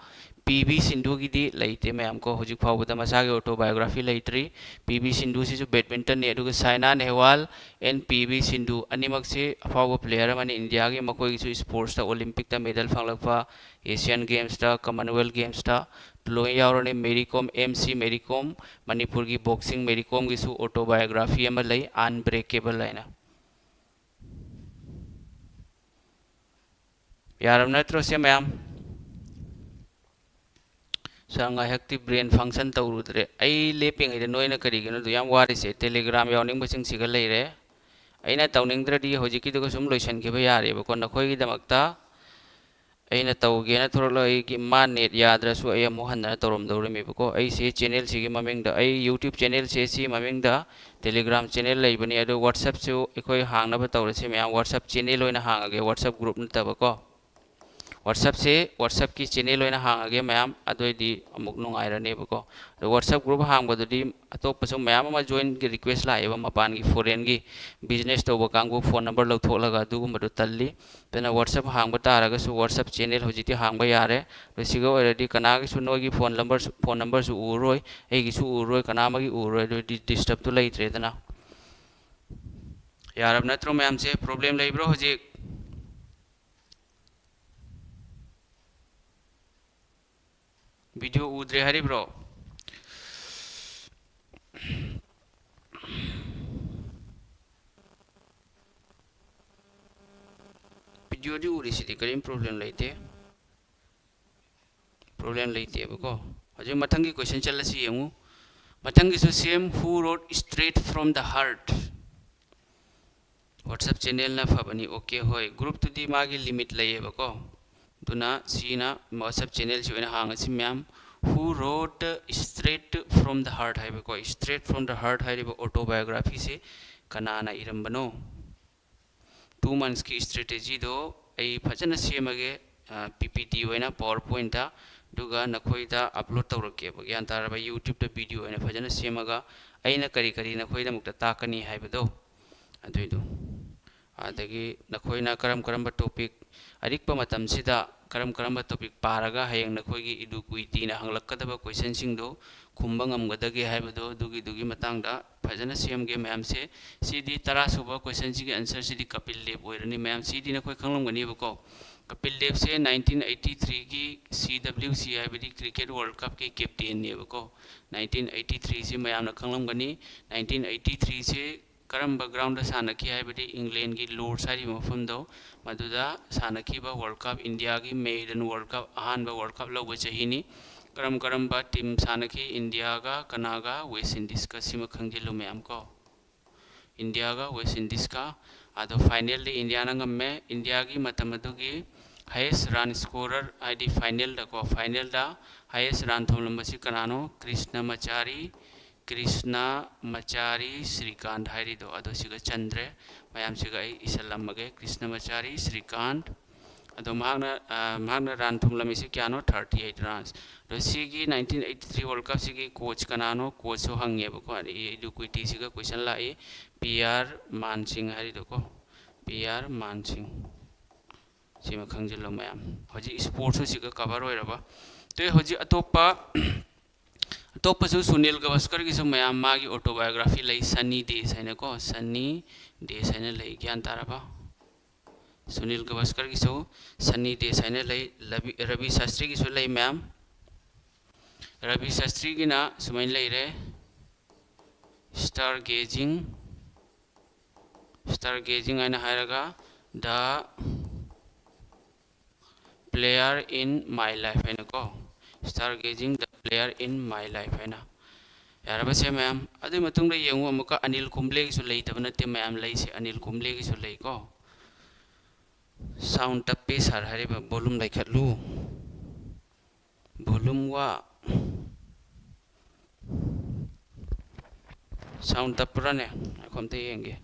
ꯄꯤ ꯚꯤ ꯁꯤꯟꯙꯨꯒꯤꯗꯤ ꯂꯩꯇꯦ ꯃꯌꯥꯝ ꯀꯣ, ꯍꯧꯖꯤꯛ ꯐꯥꯎꯕꯗ ꯃꯁꯥꯒꯤ autobiography ꯂꯩꯇ꯭ꯔꯤ꯫ ꯄꯤ ꯚꯤ ꯁꯤꯟꯙꯨꯁꯤꯁꯨ badmintonꯅꯤ꯫ ꯑꯗꯨꯒ Saina ꯅꯦꯍꯋꯥꯜ and P V Sindhu ꯑꯅꯤꯃꯛꯁꯤ ꯑꯐꯥꯎꯕ player ꯑꯃꯅꯤ ꯏꯟꯗꯤꯌꯥꯒꯤ꯫ ꯃꯈꯣꯏꯒꯤꯁꯨ sportsꯇ Olympicꯇ medal ꯐꯪꯂꯛꯄ, Asian Gamesꯇ, Commonwealth Gamesꯇ꯫ ꯂꯣꯏ ꯌꯥꯎꯔꯅꯤ꯫ ꯃꯦꯔꯤ ꯀꯣꯝ, ꯑꯦꯝ ꯁꯤ ꯃꯦꯔꯤ ꯀꯣꯝ, ꯃꯅꯤꯄꯨꯔꯒꯤ boxing ꯃꯦꯔꯤ ꯀꯣꯝꯒꯤꯁꯨ autobiography ꯑꯃ ꯂꯩ, Unbreakable ꯍꯥꯏꯅ꯫ ꯌꯥꯔꯕ ꯅꯠꯇ꯭ꯔꯣ ꯁꯦ ꯃꯌꯥꯝ? Sir, ꯉꯥꯏꯍꯥꯛꯇꯤ brain function ꯇꯧꯔꯨꯗ꯭ꯔꯦ꯫ ꯑꯩ ꯂꯦꯞꯄꯤꯉꯩꯗ ꯅꯣꯏꯅ ꯀꯔꯤꯒꯤꯅꯣ ꯑꯗꯨ ꯌꯥꯝ ꯋꯥꯔꯤꯁꯦ? Telegram ꯌꯥꯎꯅꯤꯡꯕꯁꯤꯡꯁꯤꯒ ꯂꯩꯔꯦ꯫ ꯑꯩꯅ ꯇꯧꯅꯤꯡꯗ꯭ꯔꯗꯤ ꯍꯧꯖꯤꯛꯀꯤꯗꯨꯒ ꯁꯨꯝ ꯂꯣꯏꯁꯤꯟꯈꯤꯕ ꯌꯥꯔꯦꯕꯀꯣ꯫ ꯅꯈꯣꯏꯒꯤꯗꯃꯛꯇ ꯑꯩꯅ ꯇꯧꯒꯦꯅ ꯊꯣꯛꯂꯛꯂꯒ ꯑꯩꯒꯤ ꯃꯥ ꯅꯦꯠ ꯌꯥꯗ꯭ꯔꯁꯨ ꯑꯩ ꯑꯃꯨꯛ ꯍꯟꯅ ꯇꯧꯔꯝꯗꯧꯔꯤꯃꯤꯕꯀꯣ꯫ ꯑꯩꯁꯤ ꯆꯦꯅꯦꯜꯁꯤꯒꯤ ꯃꯃꯤꯡꯗ, ꯑꯩ ꯌꯨꯇ꯭ꯌꯨꯕ ꯆꯦꯅꯦꯜꯁꯦ ꯁꯤ ꯃꯃꯤꯡꯗ ꯇꯦꯂꯤꯒ꯭ꯔꯥꯝ ꯆꯦꯅꯦꯜ ꯂꯩꯕꯅꯤ, ꯑꯗꯨ ꯋꯥꯠꯁꯑꯞꯁꯨ ꯑꯩꯈꯣꯏ ꯍꯥꯡꯅꯕ ꯇꯧꯔꯁꯤ ꯃꯌꯥꯝ꯫ ꯋꯥꯠꯁꯑꯞ ꯆꯦꯅꯦꯜ ꯑꯣꯏꯅ ꯍꯥꯡꯉꯒꯦ, ꯋꯥꯠꯁꯑꯞ ꯒ꯭ꯔꯨꯞ ꯅꯠꯇꯕꯀꯣ꯫ ꯋꯥꯠꯁꯑꯞꯁꯦ, ꯋꯥꯠꯁꯑꯞꯀꯤ ꯆꯦꯅꯦꯜ ꯑꯣꯏꯅ ꯍꯥꯡꯉꯒꯦ ꯃꯌꯥꯝ, ꯑꯗꯨꯑꯣꯏꯗꯤ ꯑꯃꯨꯛ ꯅꯨꯡꯉꯥꯏꯔꯅꯦꯕꯀꯣ꯫ ꯑꯗꯣ ꯋꯥꯠꯁꯑꯞ ꯒ꯭ꯔꯨꯞ ꯍꯥꯡꯕꯗꯨꯗꯤ ꯑꯇꯣꯞꯄꯁꯨ ꯃꯌꯥꯝ ꯑꯃ ꯖꯣꯏꯟꯒꯤ ꯔꯤꯀ꯭ꯋꯦꯁ ꯂꯥꯛꯑꯦꯕ, ꯃꯄꯥꯟꯒꯤ ꯐꯣꯔꯦꯟꯒꯤ ꯕꯤꯖꯤꯅꯦꯁ ꯇꯧꯕ ꯀꯥꯡꯕꯨ ꯐꯣꯟ ꯅꯝꯕꯔ ꯂꯧꯊꯣꯛꯂꯒ, ꯑꯗꯨꯒꯨꯝꯕꯗꯣ ꯇꯜꯂꯤ꯫ ꯑꯗꯨꯅ ꯋꯥꯠꯁꯑꯞ ꯍꯥꯡꯕ ꯇꯥꯔꯒꯁꯨ ꯋꯥꯠꯁꯑꯞ ꯆꯦꯅꯦꯜ ꯍꯧꯖꯤꯛꯇꯤ ꯍꯥꯡꯕ ꯌꯥꯔꯦ꯫ ꯑꯗꯣ ꯁꯤꯒ ꯑꯣꯏꯔꯗꯤ ꯀꯅꯥꯒꯤꯁꯨ ꯅꯣꯏꯒꯤ ꯐꯣꯟ ꯅꯝꯕꯔꯁꯨ, ꯐꯣꯟ ꯅꯝꯕꯔꯁꯨ ꯎꯔꯔꯣꯏ, ꯑꯩꯒꯤꯁꯨ ꯎꯔꯔꯣꯏ, ꯀꯅꯥ ꯑꯃꯒꯤ ꯎꯔꯔꯣꯏ, ꯑꯗꯨꯗꯤ ꯗꯤꯁꯇꯔꯕꯇꯨ ꯂꯩꯇ꯭ꯔꯦꯗꯅ꯫ ꯌꯥꯔꯕ ꯅꯠꯇ꯭ꯔꯣ ꯃꯌꯥꯝꯁꯦ? ꯄ꯭ꯔꯣꯕ꯭ꯂꯦꯝ ꯂꯩꯕ꯭ꯔꯣ ꯍꯧꯖꯤꯛ? ꯚꯤꯗꯤꯑꯣ ꯎꯗ꯭ꯔꯦ ꯍꯥꯏꯔꯤꯕ꯭ꯔꯣ? ꯚꯤꯗꯤꯑꯣꯗꯤ ꯎꯔꯤꯁꯤꯗꯤ, ꯀꯔꯤꯝ ꯄ꯭ꯔꯣꯕ꯭ꯂꯦꯝ ꯂꯩꯇꯦ꯫ ꯄ꯭ꯔꯣꯕ꯭ꯂꯦꯝ ꯂꯩꯇꯦꯕꯀꯣ꯫ ꯍꯧꯖꯤꯛ ꯃꯊꯪꯒꯤ ꯀꯣꯏꯁꯟ ꯆꯠꯂꯁꯤ ꯌꯦꯡꯉꯨ꯫ ꯃꯊꯪꯒꯤꯁꯨ same, who wrote Straight from the Heart? WhatsApp ꯆꯦꯅꯦꯜꯅ ꯐꯕꯅꯤ꯫ ꯑꯣꯀꯦ, ꯍꯣꯏ, ꯒ꯭ꯔꯨꯞꯇꯨꯗꯤ ꯃꯥꯒꯤ ꯂꯤꯃꯤꯠ ꯂꯩꯌꯦꯕꯀꯣ꯫ ꯑꯗꯨꯅ ꯁꯤꯅ WhatsApp ꯆꯦꯅꯦꯜꯁꯤ ꯑꯣꯏꯅ ꯍꯥꯡꯉꯁꯤ ꯃꯌꯥꯝ꯫ Who wrote Straight from the Heart ꯍꯥꯏꯕꯀꯣ? Straight from the Heart ꯍꯥꯏꯔꯤꯕ autobiographyꯁꯤ ꯀꯅꯥꯅ ꯏꯔꯝꯕꯅꯣ? Two monthsꯀꯤ strategyꯗꯣ ꯑꯩ ꯐꯖꯅ ꯁꯦꯝꯃꯒꯦ, ꯄꯤ ꯄꯤ ꯇꯤ ꯑꯣꯏꯅ PowerPointꯇ, ꯑꯗꯨꯒ ꯅꯈꯣꯏꯗ ꯑꯞꯂꯣꯗ ꯇꯧꯔꯛꯀꯦꯕ꯫ ꯒ꯭ꯌꯥꯟ ꯇꯥꯔꯕ? YouTubeꯇ ꯚꯤꯗꯤꯑꯣ ꯑꯣꯏꯅ ꯐꯖꯅ ꯁꯦꯝꯃꯒ ꯑꯩꯅ ꯀꯔꯤ ꯀꯔꯤ ꯅꯈꯣꯏꯗꯃꯛꯇ ꯇꯥꯛꯀꯅꯤ ꯍꯥꯏꯕꯗꯣ, ꯑꯗꯨꯏꯗꯣ꯫ ꯑꯗꯒꯤ ꯅꯈꯣꯏꯅ ꯀꯔꯝ ꯀꯔꯝꯕ topic, ꯑꯔꯤꯛꯄ ꯃꯇꯝꯁꯤꯗ ꯀꯔꯝ ꯀꯔꯝꯕ topic ꯄꯥꯔꯒ ꯍꯌꯦꯡ ꯅꯈꯣꯏꯒꯤ ꯏꯗꯨ ꯀꯨꯏꯇꯤꯅ ꯍꯪꯂꯛꯀꯗꯕ ꯀꯣꯏꯁꯟꯁꯤꯡꯗꯣ ꯈꯨꯝꯕ ꯉꯝꯒꯗꯒꯦ ꯍꯥꯏꯕꯗꯣ, ꯑꯗꯨꯒꯤꯗꯨꯒꯤ ꯃꯇꯥꯡꯗ ꯐꯖꯅ ꯁꯦꯝꯒꯦ ꯃꯌꯥꯝꯁꯦ꯫ ꯁꯤꯗꯤ ꯇꯔꯥꯁꯨꯕ ꯀꯣꯏꯁꯟꯁꯤꯒꯤ ꯑꯟꯁꯔꯁꯤꯗꯤ ꯀꯄꯤꯜ ꯗꯦꯕ ꯑꯣꯏꯔꯅꯤ ꯃꯌꯥꯝ꯫ ꯁꯤꯗꯤ ꯅꯈꯣꯏ ꯈꯪꯂꯝꯒꯅꯤꯕꯀꯣ꯫ Kapil ꯗꯦꯕꯁꯦ nineteen eighty threeꯒꯤ C W C ꯍꯥꯏꯕꯗꯤ Cricket World Cupꯀꯤ captainꯅꯦꯕꯀꯣ꯫ Nineteen eighty threeꯁꯤ ꯃꯌꯥꯝꯅ ꯈꯪꯂꯝꯒꯅꯤ꯫ Nineteen eighty threeꯁꯤ ꯀꯔꯝꯕ groundꯗ ꯁꯥꯟꯅꯈꯤ ꯍꯥꯏꯕꯗꯤ Englandꯒꯤ Lord's ꯍꯥꯏꯔꯤꯕ ꯃꯐꯝꯗꯣ, ꯃꯗꯨꯗ ꯁꯥꯟꯅꯈꯤꯕ World Cup, Indiaꯒꯤ maiden World Cup, ꯑꯍꯥꯟꯕ World Cup ꯂꯧꯕ ꯆꯍꯤꯅꯤ꯫ ꯀꯔꯝ ꯀꯔꯝꯕ team ꯁꯥꯟꯅꯈꯤ Indiaꯒ, ꯀꯅꯥꯒ? West Indiesꯀ꯫ ꯁꯤꯃ ꯈꯪꯖꯤꯜꯂꯨ ꯃꯌꯥꯝ ꯀꯣ꯫ Indiaꯒ West Indiesꯀ꯫ ꯑꯗꯣ finalꯗꯤ Indiaꯅ ꯉꯝꯃꯦ꯫ Indiaꯒꯤ ꯃꯇꯝ ꯑꯗꯨꯒꯤ Highest run scorer ꯍꯥꯏꯗꯤ ꯐꯥꯏꯅꯦꯜꯗꯀꯣ, ꯐꯥꯏꯅꯦꯜꯗ highest run ꯊꯣꯝꯂꯝꯕꯁꯤ ꯀꯅꯥꯅꯣ? ꯀ꯭ꯔꯤꯁꯅ ꯃꯆꯥꯔꯤ, ꯀ꯭ꯔꯤꯁꯅ ꯃꯆꯥꯔꯤ ꯁ꯭ꯔꯤꯀꯥꯟꯠ ꯍꯥꯏꯔꯤꯗꯣ, ꯑꯗꯣ ꯁꯤꯒ ꯆꯟꯗ꯭ꯔꯦ꯫ ꯃꯌꯥꯝꯁꯤꯒ ꯑꯩ ꯏꯁꯜꯂꯝꯃꯒꯦ, ꯀ꯭ꯔꯤꯁꯅ ꯃꯆꯥꯔꯤ ꯁ꯭ꯔꯤꯀꯥꯟꯠ꯫ ꯑꯗꯣ ꯃꯍꯥꯛꯅ, ꯑ, ꯃꯍꯥꯛꯅ run ꯊꯣꯝꯂꯝꯃꯤꯁꯤ ꯀꯌꯥꯅꯣ? Thirty eight runs꯫ ꯑꯗꯣ ꯁꯤꯒꯤ nineteen eighty three World Cupꯁꯤꯒꯤ coach ꯀꯅꯥꯅꯣ? Coachꯁꯨ ꯍꯪꯉꯦꯕꯀꯣ, ꯑꯗꯒꯤ ꯏꯂꯤꯀ꯭ꯋꯤꯇꯤꯁꯤꯒ question ꯂꯥꯛꯏ, ꯄꯤ ꯑꯥꯔ ꯃꯥꯟꯁꯤꯡ ꯍꯥꯏꯔꯤꯗꯣꯀꯣ, ꯄꯤ ꯑꯥꯔ ꯃꯥꯟꯁꯤꯡ꯫ ꯁꯤꯃ ꯈꯪꯖꯤꯜꯂꯣ ꯃꯌꯥꯝ꯫ ꯍꯧꯖꯤꯛ sportsꯁꯨ ꯁꯤꯒ cover ꯑꯣꯏꯔꯕ꯫ ꯑꯗꯨ ꯍꯧꯖꯤꯛ ꯑꯇꯣꯞꯄ, ꯑꯇꯣꯞꯄꯁꯨ ꯁꯨꯅꯤꯜ ꯒꯚꯁꯀꯔꯒꯤꯁꯨ ꯃꯌꯥꯝ ꯃꯥꯒꯤ autobiography ꯂꯩ, Sunny Days ꯍꯥꯏꯅꯀꯣ, Sunny Days ꯍꯥꯏꯅ ꯂꯩ, ꯒ꯭ꯌꯥꯟ ꯇꯥꯔꯕ? ꯁꯨꯅꯤꯜ ꯒꯚꯁꯀꯔꯒꯤꯁꯨ Sunny Days ꯍꯥꯏꯅ ꯂꯩ, ꯔꯕꯤ, ꯔꯕꯤ ꯁꯥꯁꯇ꯭ꯔꯤꯒꯤꯁꯨ ꯂꯩ ꯃꯌꯥꯝ꯫ ꯔꯕꯤ ꯁꯥꯁꯇ꯭ꯔꯤꯒꯤꯅ ꯁꯨꯃꯥꯏꯅ ꯂꯩꯔꯦ, Star Gazing, Star Gazing ꯍꯥꯏꯅ ꯍꯥꯏꯔꯒ The Player in My Life ꯍꯥꯏꯅꯀꯣ, Star Gazing, The Player in My Life ꯍꯥꯏꯅ꯫ ꯌꯥꯔꯕꯁꯦ ꯃꯌꯥꯝ? ꯑꯗꯨꯒꯤ ꯃꯇꯨꯡꯗ ꯌꯦꯡꯉꯨ, ꯑꯃꯨꯛꯀ ꯑꯅꯤꯜ ꯀꯨꯝꯕ꯭ꯂꯦꯒꯤꯁꯨ ꯂꯩꯇꯕ ꯅꯠꯇꯦ ꯃꯌꯥꯝ, ꯂꯩꯁꯦ, ꯑꯅꯤꯜ ꯀꯨꯝꯕ꯭ꯂꯦꯒꯤꯁꯨ ꯂꯩꯀꯣ꯫ Sound ꯇꯞꯄꯤ ꯁꯥꯔ ꯍꯥꯏꯔꯤꯕ, volume ꯂꯩꯈꯠꯂꯨ꯫ Volume ꯋꯥ, sound ꯇꯞꯄ꯭ꯔꯥꯅꯦ? ꯉꯥꯏꯈꯣ, ꯑꯝꯇ ꯌꯦꯡꯒꯦ꯫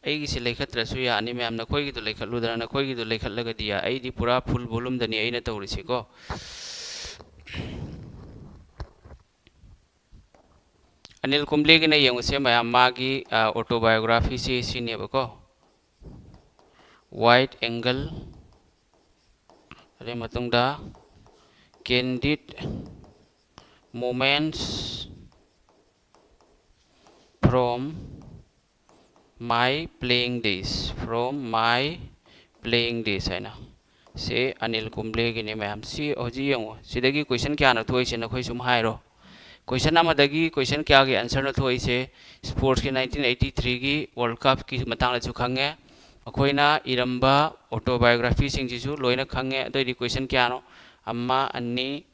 ꯑꯩꯒꯤꯁꯤ ꯂꯩꯈꯠꯇ꯭ꯔꯁꯨ ꯌꯥꯅꯤ ꯃꯌꯥꯝ, ꯅꯈꯣꯏꯒꯤꯗꯣ ꯂꯩꯈꯠꯂꯨꯗꯅ, ꯅꯈꯣꯏꯒꯤꯗꯣ ꯂꯩꯈꯠꯂꯒꯗꯤ ꯌꯥꯏ꯫ ꯑꯩꯗꯤ ꯄꯨꯔꯥ full volumeꯗꯅꯤ ꯑꯩꯅ ꯇꯧꯔꯤꯁꯤꯀꯣ꯫ ꯑꯅꯤꯜ ꯀꯨꯝꯕ꯭ꯂꯦꯒꯤꯅ ꯌꯦꯡꯉꯨꯁꯦ ꯃꯌꯥꯝ, ꯃꯥꯒꯤ, ꯑ, autobiographyꯁꯤ ꯁꯤꯅꯦꯕꯀꯣ, Wide Angle, ꯑꯗꯨꯒꯤ ꯃꯇꯨꯡꯗ Candid Moments from My Playing Days, From My Playing Days ꯍꯥꯏꯅ꯫ ꯁꯤ ꯑꯅꯤꯜ ꯀꯨꯝꯕ꯭ꯂꯦꯒꯤꯅꯤ ꯃꯌꯥꯝ꯫ ꯁꯤ ꯍꯧꯖꯤꯛ ꯌꯦꯡꯉꯨ, ꯁꯤꯗꯒꯤ question ꯀꯌꯥꯅꯣ ꯊꯣꯛꯏꯁꯦ ꯅꯈꯣꯏ ꯁꯨꯝ ꯍꯥꯏꯔꯣ꯫ Question ꯑꯃꯗꯒꯤ question ꯀꯌꯥꯒꯤ answerꯅꯣ ꯊꯣꯛꯏꯁꯦ? Sportsꯀꯤ nineteen eighty threeꯒꯤ World Cupꯀꯤ ꯃꯇꯥꯡꯗꯁꯨ ꯈꯪꯉꯦ꯫ ꯃꯈꯣꯏꯅ ꯏꯔꯝꯕ autobiographyꯁꯤꯡꯁꯤꯁꯨ ꯂꯣꯏꯅ ꯈꯪꯉꯦ꯫ ꯑꯗꯨꯑꯣꯏꯗꯤ question ꯀꯌꯥꯅꯣ? ꯑꯃ, ꯑꯅꯤ,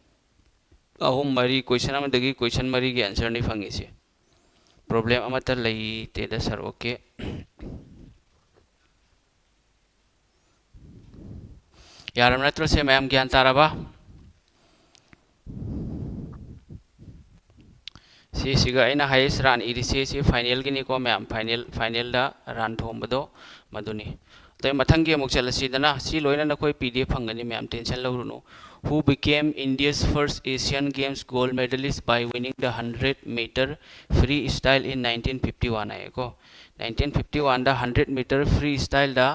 ꯑꯍꯨꯝ, ꯃꯔꯤ, question ꯑꯃꯗꯒꯤ question ꯃꯔꯤꯒꯤ answerꯅꯤ ꯐꯪꯉꯤꯁꯦ꯫ ꯄ꯭ꯔꯣꯕ꯭ꯂꯦꯝ ꯑꯃꯠꯇ ꯂꯩꯇꯦꯗ ꯁꯥꯔ꯫ ꯑꯣꯀꯦ꯫ ꯌꯥꯔꯕ ꯅꯠꯇ꯭ꯔꯣ ꯁꯦ? ꯃꯌꯥꯝ ꯒ꯭ꯌꯥꯟ ꯇꯥꯔꯕ? ꯁꯤꯁꯤꯒ ꯑꯩꯅ ꯍꯥꯏꯌꯦꯁ ꯔꯥꯟ ꯏꯔꯤꯁꯦ, ꯁꯤ ꯐꯥꯏꯅꯦꯜꯒꯤꯅꯤꯀꯣ ꯃꯌꯥꯝ, ꯐꯥꯏꯅꯦꯜ, ꯐꯥꯏꯅꯦꯜꯗ ꯔꯥꯟ ꯊꯣꯝꯕꯗꯣ ꯃꯗꯨꯅꯤ꯫ ꯑꯗꯩ ꯃꯊꯪꯒꯤ ꯑꯃꯨꯛ ꯆꯠꯂꯁꯤꯗꯅ, ꯁꯤ ꯂꯣꯏꯅ ꯅꯈꯣꯏ ꯄꯤ ꯗꯤ ꯑꯦꯐ ꯐꯪꯒꯅꯤ ꯃꯌꯥꯝ, tension ꯂꯧꯔꯨꯅꯨ꯫ Who became India's first Asian Games gold medalist by winning the hundred meter freestyle in nineteen fifty one ꯍꯥꯏꯌꯦꯀꯣ꯫ Nineteen fifty one ꯗ hundred meter freestyle ꯗ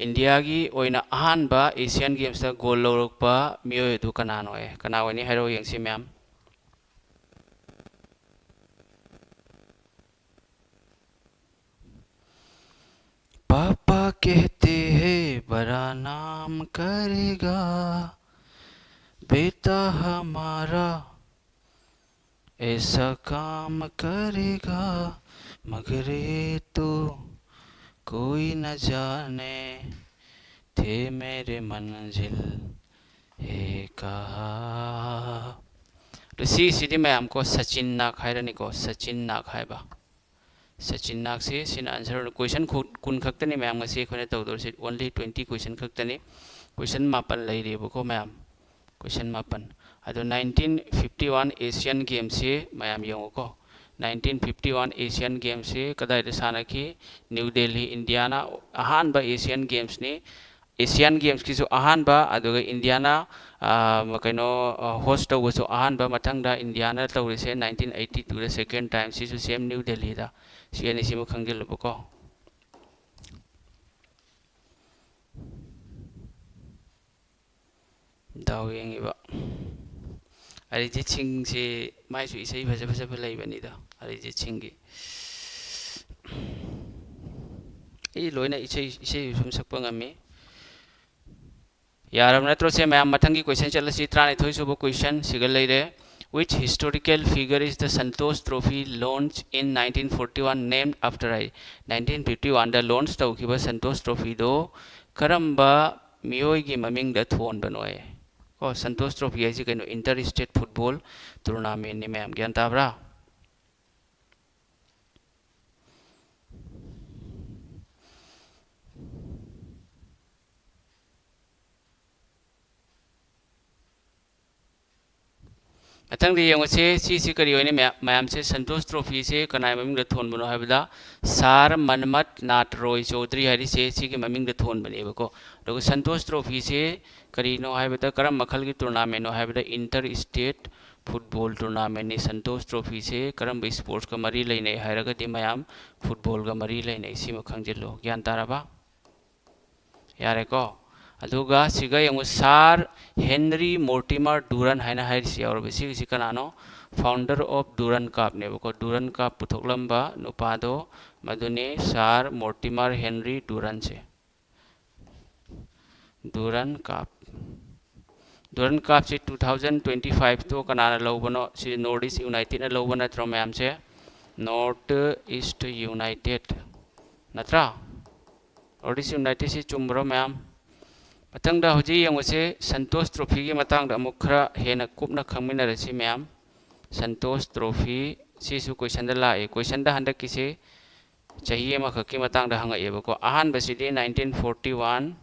ꯏꯟꯗꯤꯌꯥꯒꯤ ꯑꯣꯏꯅ ꯑꯍꯥꯟꯕ ꯑꯦꯁꯤꯌꯥꯟ ꯒꯦꯝꯁꯇ ꯒꯣꯜ ꯂꯧꯔꯛꯄ ꯃꯤꯑꯣꯏ ꯑꯗꯨ ꯀꯅꯥꯅꯣ? ꯑꯦ, ꯀꯅꯥ ꯑꯣꯏꯅꯤ ꯍꯥꯏꯔꯛꯑꯣ ꯌꯦꯡꯁꯤ ꯃꯌꯥꯝ꯫ पापा कहते हैं बड़ा नाम करेगा बेटा हमारा, ऐसा काम करेगा, मगर ये तो कोई न जाने, थे मेरे मंजिल है कहा। ꯑꯗꯨ ꯁꯤꯁꯤꯗꯤ ꯃꯌꯥꯝ ꯀꯣ ꯁꯆꯤꯟ ꯅꯥꯒ ꯍꯥꯏꯔꯅꯤꯀꯣ, ꯁꯆꯤꯟ ꯅꯥꯒ ꯍꯥꯏꯕ꯫ ꯁꯆꯤꯟ ꯅꯥꯒꯁꯤ, ꯁꯤꯅ ꯑꯟꯁꯔ꯫ ꯀꯣꯏꯁꯟ ꯀꯨꯟ ꯈꯛꯇꯅꯤ ꯃꯌꯥꯝ ꯉꯁꯤ ꯑꯩꯈꯣꯏꯅ ꯇꯧꯗꯧꯔꯤꯁꯤ, only twenty question ꯈꯛꯇꯅꯤ꯫ ꯀꯣꯏꯁꯟ ꯃꯥꯄꯟ ꯂꯩꯔꯤꯕꯀꯣ ꯃꯌꯥꯝ, ꯀꯣꯏꯁꯟ ꯃꯥꯄꯟ꯫ ꯑꯗꯣ nineteen fifty one Asian Gamesꯁꯤ ꯃꯌꯥꯝ ꯌꯦꯡꯉꯨꯀꯣ, nineteen fifty one Asian Gamesꯁꯤ ꯀꯗꯥꯏꯗ ꯁꯥꯟꯅꯈꯤ? ꯅ꯭ꯌꯨ ꯗꯦꯜꯂꯤ, ꯏꯟꯗꯤꯌꯥꯅ ꯑꯍꯥꯟꯕ Asian Gamesꯅꯤ꯫ Asian Gamesꯀꯤꯁꯨ ꯑꯍꯥꯟꯕ, ꯑꯗꯨꯒ ꯏꯟꯗꯤꯌꯥꯅ, ꯑꯥ, ꯀꯩꯅꯣ, ꯑꯥ, host ꯇꯧꯕꯁꯨ ꯑꯍꯥꯟꯕ, ꯃꯊꯪꯗ ꯏꯟꯗꯤꯌꯥꯅ ꯇꯧꯔꯤꯁꯦ nineteen eighty twoꯗ second time, ꯁꯤꯁꯨ same ꯅ꯭ꯌꯨ ꯗꯦꯜꯂꯤꯗ꯫ ꯁꯤ ꯑꯅꯤꯁꯤꯃ ꯈꯪꯖꯤꯜꯂꯨꯕꯀꯣ꯫ ꯗꯥꯎ ꯌꯦꯡꯉꯤꯕ꯫ ꯑꯔꯤꯖꯤꯠ ꯁꯤꯡꯁꯦ ꯃꯥꯏꯁꯨ ꯏꯁꯩ ꯐꯖ ꯐꯖꯕ ꯂꯩꯕꯅꯤꯗ, ꯑꯔꯤꯖꯤꯠ ꯁꯤꯡꯒꯤ꯫ ꯑꯩ ꯂꯣꯏꯅ ꯏꯁꯩ, ꯏꯁꯩ ꯁꯨꯝ ꯁꯛꯄ ꯉꯝꯃꯤ꯫ ꯌꯥꯔꯕ ꯅꯠꯇ꯭ꯔꯣ ꯁꯦ ꯃꯌꯥꯝ? ꯃꯊꯪꯒꯤ ꯀꯣꯏꯁꯟ ꯆꯠꯂꯁꯤ, ꯇꯔꯥꯅꯤꯊꯣꯏ ꯁꯨꯕ ꯀꯣꯏꯁꯟ ꯁꯤꯒ ꯂꯩꯔꯦ꯫ Which historical figure is the Santosh Trophy launched in nineteen forty one named after? High. Nineteen fifty oneꯗ launch ꯇꯧꯈꯤꯕ ꯁꯟꯇꯣꯁ ꯇ꯭ꯔꯣꯐꯤꯗꯣ ꯀꯔꯝꯕ ꯃꯤꯑꯣꯏꯒꯤ ꯃꯃꯤꯡꯗ ꯊꯣꯟꯕꯅꯣ? ꯀꯣ, ꯁꯟꯇꯣꯁ ꯇ꯭ꯔꯣꯐꯤ ꯍꯥꯏꯁꯤ ꯀꯩꯅꯣ? Inter state football tournamentꯅꯤ ꯃꯌꯥꯝ, ꯒ꯭ꯌꯥꯟ ꯇꯥꯕ꯭ꯔꯥ? ꯃꯊꯪꯗ ꯌꯦꯡꯉꯨꯁꯦ, ꯁꯤꯁꯤ ꯀꯔꯤ ꯑꯣꯏꯅꯤ? ꯃꯌꯥꯝ, ꯃꯌꯥꯝꯁꯦ ꯁꯟꯇꯣꯁ ꯇ꯭ꯔꯣꯐꯤꯁꯦ ꯀꯅꯥꯒꯤ ꯃꯃꯤꯡꯗ ꯊꯣꯟꯕꯅꯣ ꯍꯥꯏꯕꯗ, ꯁꯥꯔ ꯃꯟꯃꯊ ꯅꯥꯊ ꯔꯣꯏ ꯆꯧꯙꯔꯤ ꯍꯥꯏꯔꯤꯁꯦ ꯁꯤꯒꯤ ꯃꯃꯤꯡꯗ ꯊꯣꯟꯕꯅꯦꯕꯀꯣ꯫ ꯑꯗꯨꯒ ꯁꯟꯇꯣꯁ ꯇ꯭ꯔꯣꯐꯤꯁꯦ ꯀꯔꯤꯅꯣ ꯍꯥꯏꯕꯗ, ꯀꯔꯝꯕ ꯃꯈꯜꯒꯤ ꯇꯣꯔꯅꯥꯃꯦꯟꯅꯣ ꯍꯥꯏꯕꯗ, ꯏꯟꯇꯔ ꯁ꯭ꯇꯦꯠ ꯐꯨꯠꯕꯣꯜ ꯇꯣꯔꯅꯥꯃꯦꯟꯅꯤ꯫ ꯁꯟꯇꯣꯁ ꯇ꯭ꯔꯣꯐꯤꯁꯦ ꯀꯔꯝꯕ ꯁ꯭ꯄꯣꯔꯠꯁꯀ ꯃꯔꯤ ꯂꯩꯅꯩ ꯍꯥꯏꯔꯒꯗꯤ, ꯃꯌꯥꯝ, ꯐꯨꯠꯕꯣꯜꯒ ꯃꯔꯤ ꯂꯩꯅꯩ꯫ ꯁꯤꯃ ꯈꯪꯖꯤꯜꯂꯨ꯫ ꯒ꯭ꯌꯥꯟ ꯇꯥꯔꯕ? ꯌꯥꯔꯦꯀꯣ? ꯑꯗꯨꯒ ꯁꯤꯒ ꯌꯦꯡꯉꯨ, ꯁꯥꯔ ꯍꯦꯟꯔꯤ ꯃꯣꯔꯇꯤꯃꯔ ꯗꯨꯔꯟ ꯍꯥꯏꯅ ꯍꯥꯏꯔꯤꯁꯤ ꯌꯥꯎꯔꯕ꯫ ꯁꯤꯒꯤꯁꯤ ꯀꯅꯥꯅꯣ? Founder of Durand Cup ꯅꯦꯕꯀꯣ꯫ ꯗꯨꯔꯟ ꯀꯞ ꯄꯨꯊꯣꯛꯂꯝꯕ ꯅꯨꯄꯥꯗꯣ ꯃꯗꯨꯅꯤ, ꯁꯥꯔ ꯃꯣꯔꯇꯤꯃꯔ ꯍꯦꯟꯔꯤ ꯗꯨꯔꯟꯁꯦ꯫ ꯗꯨꯔꯟ ꯀꯞ, ꯗꯨꯔꯟ ꯀꯞꯁꯤ two thousand twenty five ꯇꯣ ꯀꯅꯥꯅ ꯂꯧꯕꯅꯣ? ꯁꯤ North East United ꯅ ꯂꯧꯕ ꯅꯠꯇ꯭ꯔꯣ, ꯃꯌꯥꯝꯁꯦ? North East United ꯅꯠꯇ꯭ꯔꯥ? North East United ꯁꯤ ꯆꯨꯝꯕ꯭ꯔꯣ, ꯃꯌꯥꯝ? ꯃꯊꯪꯗ ꯍꯧꯖꯤꯛ ꯌꯦꯡꯉꯨꯁꯦ, ꯁꯟꯇꯣꯁ ꯇ꯭ꯔꯣꯐꯤꯒꯤ ꯃꯇꯥꯡꯗ ꯑꯃꯨꯛ ꯈꯔ ꯍꯦꯟꯅ ꯀꯨꯞꯅ ꯈꯪꯃꯤꯟꯅꯔꯁꯤ, ꯃꯌꯥꯝ꯫ ꯁꯟꯇꯣꯁ ꯇ꯭ꯔꯣꯐꯤ ꯁꯤꯁꯨ ꯀꯣꯏꯁꯟꯗ ꯂꯥꯛꯏ꯫ ꯀꯣꯏꯁꯟꯗ ꯍꯟꯗꯛꯀꯤꯁꯤ ꯆꯍꯤ ꯑꯃꯈꯛꯀꯤ ꯃꯇꯥꯡꯗ ꯍꯪꯉꯛꯑꯦꯕꯀꯣ꯫ ꯑꯍꯥꯟꯕꯁꯤꯗꯤ nineteen forty one,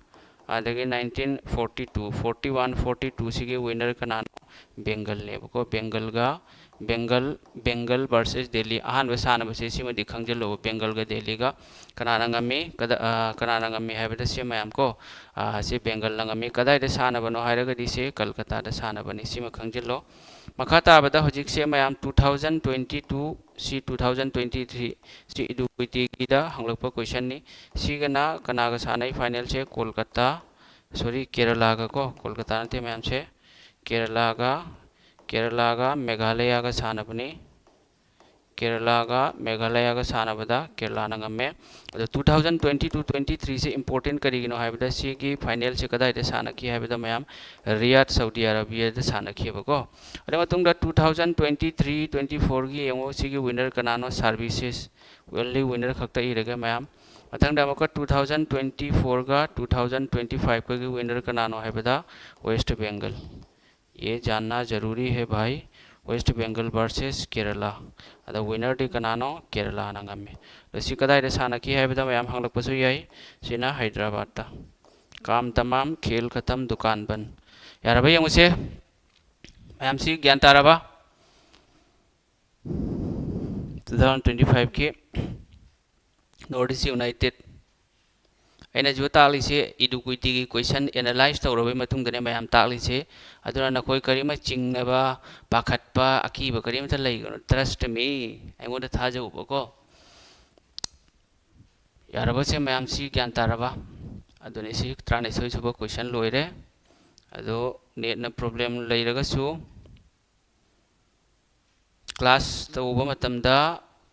ꯑꯗꯒꯤ nineteen forty two, forty one, forty two ꯁꯤꯒꯤ winner ꯀꯅꯥꯅꯣ? ꯕꯦꯡꯒꯜꯅꯦꯕꯀꯣ꯫ ꯕꯦꯡꯒꯜꯒ, ꯕꯦꯡꯒꯜ, ꯕꯦꯡꯒꯜ versus ꯗꯦꯜꯂꯤ꯫ ꯑꯍꯥꯟꯕ ꯁꯥꯟꯅꯕꯁꯦ ꯁꯤꯃꯗꯤ ꯈꯪꯖꯤꯜꯂꯣ, ꯕꯦꯡꯒꯜꯒ ꯗꯦꯜꯂꯤꯒ ꯀꯅꯥꯅ ꯉꯝꯃꯤ? ꯀꯗ-, ꯑ, ꯀꯅꯥꯅ ꯉꯝꯃꯤ ꯍꯥꯏꯕꯗ ꯁꯤ ꯃꯌꯥꯝ ꯀꯣ, ꯑ, ꯁꯤ ꯕꯦꯡꯒꯜꯅ ꯉꯝꯃꯤ꯫ ꯀꯗꯥꯏꯗ ꯁꯥꯟꯅꯕꯅꯣ ꯍꯥꯏꯔꯒꯗꯤ ꯁꯤ ꯀꯜꯀꯇꯥꯗ ꯁꯥꯟꯅꯕꯅꯤ꯫ ꯁꯤꯃ ꯈꯪꯖꯤꯜꯂꯣ꯫ ꯃꯈꯥ ꯇꯥꯕꯗ ꯍꯧꯖꯤꯛꯁꯦ ꯃꯌꯥꯝ two thousand twenty two, ꯁꯤ two thousand twenty three, ꯁꯤ ꯏꯗꯨꯀ꯭ꯋꯤꯇꯤꯒꯤꯗ ꯍꯪꯂꯛꯄ ꯀꯣꯏꯁꯟꯅꯤ꯫ ꯁꯤꯒꯅ ꯀꯅꯥꯒ ꯁꯥꯟꯅꯩ ꯐꯥꯏꯅꯦꯜꯁꯦ? ꯀꯣꯜꯀꯇꯥ, ꯁꯣꯔꯤ, ꯀꯦꯔꯂꯥꯒ ꯀꯣ, ꯀꯣꯜꯀꯇꯥ ꯅꯠꯇꯦ ꯃꯌꯥꯝꯁꯦ, ꯀꯦꯔꯂꯥꯒ, ꯀꯦꯔꯂꯥꯒ ꯃꯦꯘꯥꯂꯌꯥꯒ ꯁꯥꯟꯅꯕꯅꯤ꯫ ꯀꯦꯔꯂꯥꯒ ꯃꯦꯘꯥꯂꯌꯥꯒ ꯁꯥꯟꯅꯕꯗ ꯀꯦꯔꯂꯥꯅ ꯉꯝꯃꯦ꯫ ꯑꯗꯣ two thousand twenty two twenty three ꯁꯦ important ꯀꯔꯤꯒꯤꯅꯣ ꯍꯥꯏꯕꯗ, ꯁꯤꯒꯤ ꯐꯥꯏꯅꯦꯜꯁꯦ ꯀꯗꯥꯏꯗ ꯁꯥꯟꯅꯈꯤ ꯍꯥꯏꯕꯗ ꯃꯌꯥꯝ, ꯔꯤꯌꯥꯗ, ꯁꯥꯎꯗꯤ ꯑꯔꯥꯕꯤꯌꯥꯗ ꯁꯥꯟꯅꯈꯤꯕꯀꯣ꯫ ꯑꯗꯩ ꯃꯇꯨꯡꯗ two thousand twenty three twenty four ꯒꯤ ꯌꯦꯡꯉꯨ, ꯁꯤꯒꯤ winner ꯀꯅꯥꯅꯣ? ꯁꯥꯔꯕꯤꯁꯦꯁ꯫ Only winner ꯈꯛꯇ ꯏꯔꯒꯦ ꯃꯌꯥꯝ꯫ ꯃꯊꯪꯗ ꯑꯃꯨꯛꯀ two thousand twenty four ꯒ two thousand twenty five ꯀꯒꯤ winner ꯀꯅꯥꯅꯣ ꯍꯥꯏꯕꯗ ꯋꯦꯁ ꯕꯦꯡꯒꯜ꯫ ꯌꯦ ꯖꯥꯟꯅꯥ ꯖꯔꯨꯔꯤ ꯍꯦ ꯚꯥꯏ, ꯋꯦꯁ ꯕꯦꯡꯒꯜ versus ꯀꯦꯔꯂꯥ꯫ ꯑꯗ winner ꯗꯤ ꯀꯅꯥꯅꯣ? ꯀꯦꯔꯂꯥꯅ ꯉꯝꯃꯤ꯫ ꯑꯗꯣ ꯁꯤ ꯀꯗꯥꯏꯗ ꯁꯥꯟꯅꯈꯤ ꯍꯥꯏꯕꯗ ꯃꯌꯥꯝ ꯍꯪꯂꯛꯄꯁꯨ ꯌꯥꯏ꯫ ꯁꯤꯅ ꯍꯥꯏꯗ꯭ꯔꯕꯥꯗꯇ꯫ ꯀꯥꯝ ꯇꯃꯥꯝ, ꯈꯦꯜ ꯈꯇꯝ, ꯗꯨꯀꯥꯟ ꯕꯟ꯫ ꯌꯥꯔꯕ ꯌꯦꯡꯉꯨꯁꯦ꯫ ꯃꯌꯥꯝꯁꯤ ꯒ꯭ꯌꯥꯟ ꯇꯥꯔꯕ? Two thousand twenty five ꯀꯤ North East United ꯑꯩꯅꯁꯨ ꯇꯥꯛꯂꯤꯁꯦ, ꯏꯗꯨꯀ꯭ꯋꯤꯇꯤꯒꯤ ꯀꯣꯏꯁꯟ ꯑꯦꯅꯥꯂꯥꯏꯁ ꯇꯧꯔꯕꯩ ꯃꯇꯨꯡꯗꯅꯦ ꯃꯌꯥꯝ ꯇꯥꯛꯂꯤꯁꯦ꯫ ꯑꯗꯨꯅ ꯅꯈꯣꯏ ꯀꯔꯤꯃ ꯆꯤꯡꯅꯕ, ꯄꯥꯈꯠꯄ, ꯑꯀꯤꯕ ꯀꯔꯤꯃꯇ ꯂꯩꯒꯅꯨ꯫ Trust me, ꯑꯩꯉꯣꯟꯗ ꯊꯥꯖꯧꯕꯀꯣ꯫ ꯌꯥꯔꯕꯁꯦ ꯃꯌꯥꯝꯁꯤ ꯒ꯭ꯌꯥꯟ ꯇꯥꯔꯕ? ꯑꯗꯨꯅꯤ, ꯁꯤ ꯇꯔꯥꯅꯤꯊꯣꯏ ꯁꯨꯕ ꯀꯣꯏꯁꯟ ꯂꯣꯏꯔꯦ꯫ ꯑꯗꯣ ꯅꯦꯠꯅ ꯄ꯭ꯔꯣꯕ꯭ꯂꯦꯝ ꯂꯩꯔꯒꯁꯨ, ꯀ꯭ꯂꯥꯁ ꯇꯧꯕ ꯃꯇꯝꯗ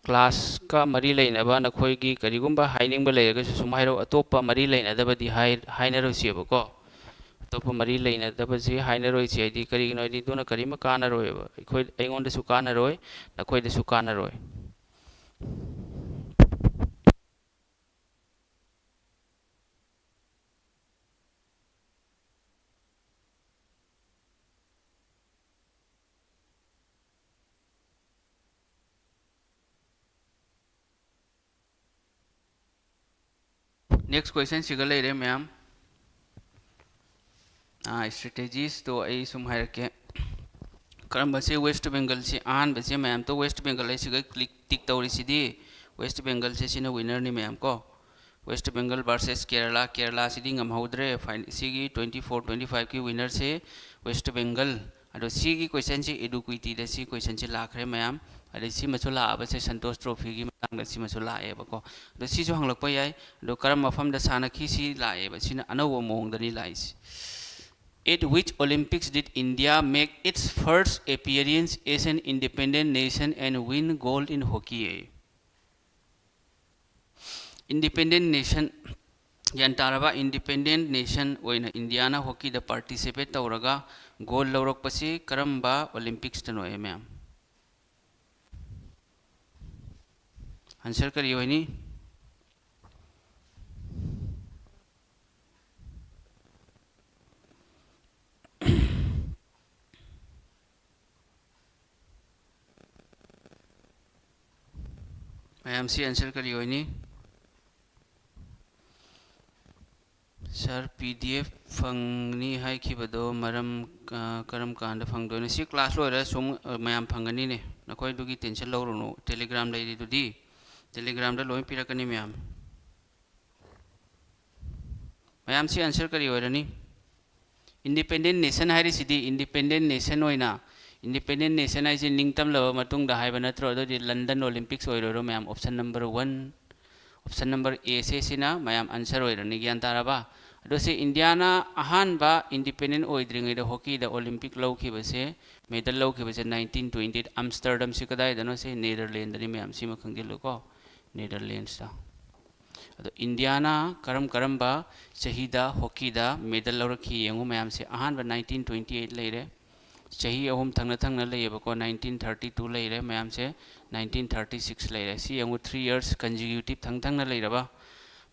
ꯀ꯭ꯂꯥꯁꯀ ꯃꯔꯤ ꯂꯩꯅꯕ ꯅꯈꯣꯏꯒꯤ ꯀꯔꯤꯒꯨꯝꯕ ꯍꯥꯏꯅꯤꯡꯕ ꯂꯩꯔꯒꯁꯨ ꯁꯨꯝ ꯍꯥꯏꯔꯛꯎ꯫ ꯑꯇꯣꯞꯄ ꯃꯔꯤ ꯂꯩꯅꯗꯕꯗꯤ ꯍꯥꯏ-, ꯍꯥꯏꯅꯔꯣꯏꯁꯦꯕꯀꯣ꯫ ꯑꯇꯣꯞꯄ ꯃꯔꯤ ꯂꯩꯅꯗꯕꯁꯤ ꯍꯥꯏꯅꯔꯣꯏꯁꯦ꯫ ꯍꯥꯏꯗꯤ ꯀꯔꯤꯒꯤꯅꯣ ꯍꯥꯏꯗꯤ ꯑꯗꯨꯅ ꯀꯔꯤꯝꯃ ꯀꯥꯟꯅꯔꯣꯏꯕ꯫ ꯑꯩꯈꯣꯏ, ꯑꯩꯉꯣꯟꯗꯁꯨ ꯀꯥꯟꯅꯔꯣꯏ, ꯅꯈꯣꯏꯗꯁꯨ ꯀꯥꯟꯅꯔꯣꯏ꯫ Next questionꯁꯤꯒ ꯂꯩꯔꯦ ꯃꯌꯥꯝ꯫ ꯑꯥ, strategiesꯇꯣ ꯑꯩ ꯁꯨꯝ ꯍꯥꯏꯔꯛꯀꯦ꯫ ꯀꯔꯝꯕꯁꯦ West Bengalꯁꯦ, ꯑꯍꯥꯟꯕꯁꯦ ꯃꯌꯥꯝꯇꯣ West Bengal ꯍꯥꯏꯁꯤꯒ click, tick ꯇꯧꯔꯤꯁꯤꯗꯤ꯫ West Bengalꯁꯦ ꯁꯤꯅ winnerꯅꯤ ꯃꯌꯥꯝ ꯀꯣ꯫ West Bengal versus Kerala, ꯀꯦꯔꯂꯥꯁꯤꯗꯤ ꯉꯝꯍꯧꯗ꯭ꯔꯦ꯫ ꯐꯥꯏꯟ-, ꯁꯤꯒꯤ twenty four twenty fiveꯀꯤ winnerꯁꯦ West Bengal꯫ ꯑꯗꯣ ꯁꯤꯒꯤ questionꯁꯤ ꯏꯗꯨꯀ꯭ꯋꯤꯇꯤꯗ ꯁꯤ questionꯁꯤ ꯂꯥꯛꯈ꯭ꯔꯦ ꯃꯌꯥꯝ꯫ ꯑꯗꯩ ꯁꯤꯃꯁꯨ ꯂꯥꯛꯑꯕꯁꯦ ꯁꯟꯇꯣꯁ trophyꯒꯤ ꯃꯇꯥꯡꯗ ꯁꯤꯃꯁꯨ ꯂꯥꯛꯑꯦꯕꯀꯣ꯫ ꯑꯗꯣ ꯁꯤꯁꯨ ꯍꯪꯂꯛꯄ ꯌꯥꯏ꯫ ꯑꯗꯣ ꯀꯔꯝꯕ ꯃꯐꯝꯗ ꯁꯥꯟꯅꯈꯤ ꯁꯤ ꯂꯥꯛꯑꯦꯕ꯫ ꯁꯤꯅ ꯑꯅꯧꯕ ꯃꯑꯣꯡꯗꯅꯤ ꯂꯥꯛꯏꯁꯦ꯫ At which Olympics did India make its first appearance as an independent nation and win gold in hockey? Independent nation, ꯒ꯭ꯌꯥꯟ ꯇꯥꯔꯕ? Independent nation ꯑꯣꯏꯅ ꯏꯟꯗꯤꯌꯥꯅ ꯍꯣꯀꯤꯗ participate ꯇꯧꯔꯒ gold ꯂꯧꯔꯛꯄꯁꯤ ꯀꯔꯝꯕ Olympicsꯇꯅꯣ, ꯑꯦ ꯃꯌꯥꯝ? Answer ꯀꯔꯤ ꯑꯣꯏꯅꯤ? ꯃꯌꯥꯝꯁꯤ answer ꯀꯔꯤ ꯑꯣꯏꯅꯤ? ꯁꯥꯔ, ꯄꯤ ꯗꯤ ꯑꯦꯐ ꯐꯪꯅꯤ ꯍꯥꯏꯈꯤꯕꯗꯣ ꯃꯔꯝ, ꯑ, ꯀꯔꯝ ꯀꯥꯟꯗ ꯐꯪꯗꯣꯏꯅꯣ? ꯁꯤ ꯀ꯭ꯂꯥꯁ ꯂꯣꯏꯔ ꯁꯨꯝ, ꯑ, ꯃꯌꯥꯝ ꯐꯪꯒꯅꯤꯅꯦ꯫ ꯅꯈꯣꯏ ꯑꯗꯨꯒꯤ ꯇꯦꯟꯁꯟ ꯂꯧꯔꯨꯅꯨ꯫ ꯇꯦꯂꯤꯒ꯭ꯔꯥꯝ ꯂꯩꯔꯤꯗꯨꯗꯤ, ꯇꯦꯂꯤꯒ꯭ꯔꯥꯝꯗ ꯂꯣꯏ ꯄꯤꯔꯛꯀꯅꯤ ꯃꯌꯥꯝ꯫ ꯃꯌꯥꯝꯁꯤ ꯑꯟꯁꯔ ꯀꯔꯤ ꯑꯣꯏꯔꯅꯤ? ꯏꯟꯗꯤꯄꯦꯟꯗꯦꯟ ꯅꯦꯁꯟ ꯍꯥꯏꯔꯤꯁꯤꯗꯤ, ꯏꯟꯗꯤꯄꯦꯟꯗꯦꯟ ꯅꯦꯁꯟ ꯑꯣꯏꯅ, ꯏꯟꯗꯤꯄꯦꯟꯗꯦꯟ ꯅꯦꯁꯟ ꯍꯥꯏꯁꯦ ꯅꯤꯡꯇꯝꯂꯕ ꯃꯇꯨꯡꯗ ꯍꯥꯏꯕ ꯅꯠꯇ꯭ꯔꯣ? ꯑꯗꯨꯗꯤ ꯂꯟꯗꯟ ꯑꯣꯂꯤꯝꯄꯤꯛꯁ ꯑꯣꯏꯔꯣꯏꯔꯣ ꯃꯌꯥꯝ? Option number one, option number ꯑꯦꯁꯦ ꯁꯤꯅ ꯃꯌꯥꯝ ꯑꯟꯁꯔ ꯑꯣꯏꯔꯅꯤ, ꯒ꯭ꯌꯥꯟ ꯇꯥꯔꯕ? ꯑꯗꯣ ꯁꯤ ꯏꯟꯗꯤꯌꯥꯅ ꯑꯍꯥꯟꯕ ꯏꯟꯗꯤꯄꯦꯟꯗꯦꯟ ꯑꯣꯏꯗ꯭ꯔꯤꯉꯩꯗ ꯍꯣꯀꯤꯗ ꯑꯣꯂꯤꯝꯄꯤꯛ ꯂꯧꯈꯤꯕꯁꯦ, ꯃꯦꯗꯜ ꯂꯧꯈꯤꯕꯁꯦ ꯅꯥꯏꯟꯇꯤꯟ ꯇ꯭ꯋꯦꯟꯇꯤ ꯑꯩꯠ ꯑꯝꯁꯇꯔꯗꯝꯁꯤ ꯀꯗꯥꯏꯗꯅꯣ? ꯁꯤ ꯅꯦꯗꯔꯂꯦꯟꯗꯅꯤ ꯃꯌꯥꯝ, ꯁꯤꯃ ꯈꯪꯖꯤꯜꯂꯨꯀꯣ, ꯅꯦꯗꯔꯂꯦꯟꯁꯇ꯫ ꯑꯗꯣ ꯏꯟꯗꯤꯌꯥꯅ ꯀꯔꯝ ꯀꯔꯝꯕ ꯆꯍꯤꯗ ꯍꯣꯀꯤꯗ ꯃꯦꯗꯜ ꯂꯧꯔꯛꯈꯤ ꯌꯦꯡꯉꯨ ꯃꯌꯥꯝꯁꯦ꯫ ꯑꯍꯥꯟꯕ ꯅꯥꯏꯟꯇꯤꯟ ꯇ꯭ꯋꯦꯟꯇꯤ ꯑꯩꯠ ꯂꯩꯔꯦ, ꯆꯍꯤ ꯑꯍꯨꯝ ꯊꯪꯅ ꯊꯪꯅ ꯂꯩꯌꯦꯕꯀꯣ, ꯅꯥꯏꯟꯇꯤꯟ ꯊꯥꯔꯇꯤ ꯇꯨ ꯂꯩꯔꯦ ꯃꯌꯥꯝꯁꯦ, ꯅꯥꯏꯟꯇꯤꯟ ꯊꯥꯔꯇꯤ ꯁꯤꯛꯁ ꯂꯩꯔꯦ꯫ ꯁꯤ ꯌꯦꯡꯉꯨ, ꯊ꯭ꯔꯤ ꯌꯔꯁ ꯀꯟꯖꯤꯀ꯭ꯌꯨꯇꯤꯞ ꯊꯪ ꯊꯪꯅ ꯂꯩꯔꯕ꯫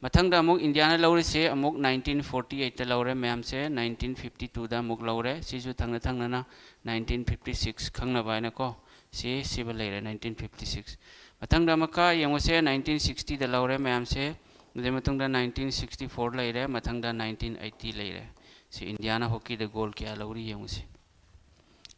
ꯃꯊꯪꯗ ꯑꯃꯨꯛ ꯏꯟꯗꯤꯌꯥꯅ ꯂꯧꯔꯤꯁꯦ ꯑꯃꯨꯛ ꯅꯥꯏꯟꯇꯤꯟ ꯐꯣꯔꯇꯤ ꯑꯩꯠꯇ ꯂꯧꯔꯦ ꯃꯌꯥꯝꯁꯦ, ꯅꯥꯏꯟꯇꯤꯟ ꯐꯤꯐꯇꯤ ꯇꯨꯗ ꯑꯃꯨꯛ ꯂꯧꯔꯦ꯫ ꯁꯤꯁꯨ ꯊꯪꯅ ꯊꯪꯅꯅ ꯅꯥꯏꯟꯇꯤꯟ ꯐꯤꯐꯇꯤ ꯁꯤꯛꯁ ꯈꯪꯅꯕ ꯍꯥꯏꯅꯀꯣ, ꯁꯤ ꯁꯤꯕ ꯂꯩꯔꯦ, ꯅꯥꯏꯟꯇꯤꯟ ꯐꯤꯐꯇꯤ ꯁꯤꯛꯁ꯫ ꯃꯊꯪꯗ ꯑꯃꯨꯛꯀ ꯌꯦꯡꯉꯨꯁꯦ, ꯅꯥꯏꯟꯇꯤꯟ ꯁꯤꯛꯁꯇꯤꯗ ꯂꯧꯔꯦ ꯃꯌꯥꯝꯁꯦ, ꯑꯗꯨꯒꯤ ꯃꯇꯨꯡꯗ ꯅꯥꯏꯟꯇꯤꯟ ꯁꯤꯛꯁꯇꯤ ꯐꯣꯔ ꯂꯩꯔꯦ, ꯃꯊꯪꯗ ꯅꯥꯏꯟꯇꯤꯟ ꯑꯩꯠꯇꯤ ꯂꯩꯔꯦ꯫ ꯁꯤ ꯏꯟꯗꯤꯌꯥꯅ ꯍꯣꯀꯤꯗ ꯒꯣꯜ ꯀꯌꯥ ꯂꯧꯔꯤ ꯌꯦꯡꯉꯨꯁꯦ꯫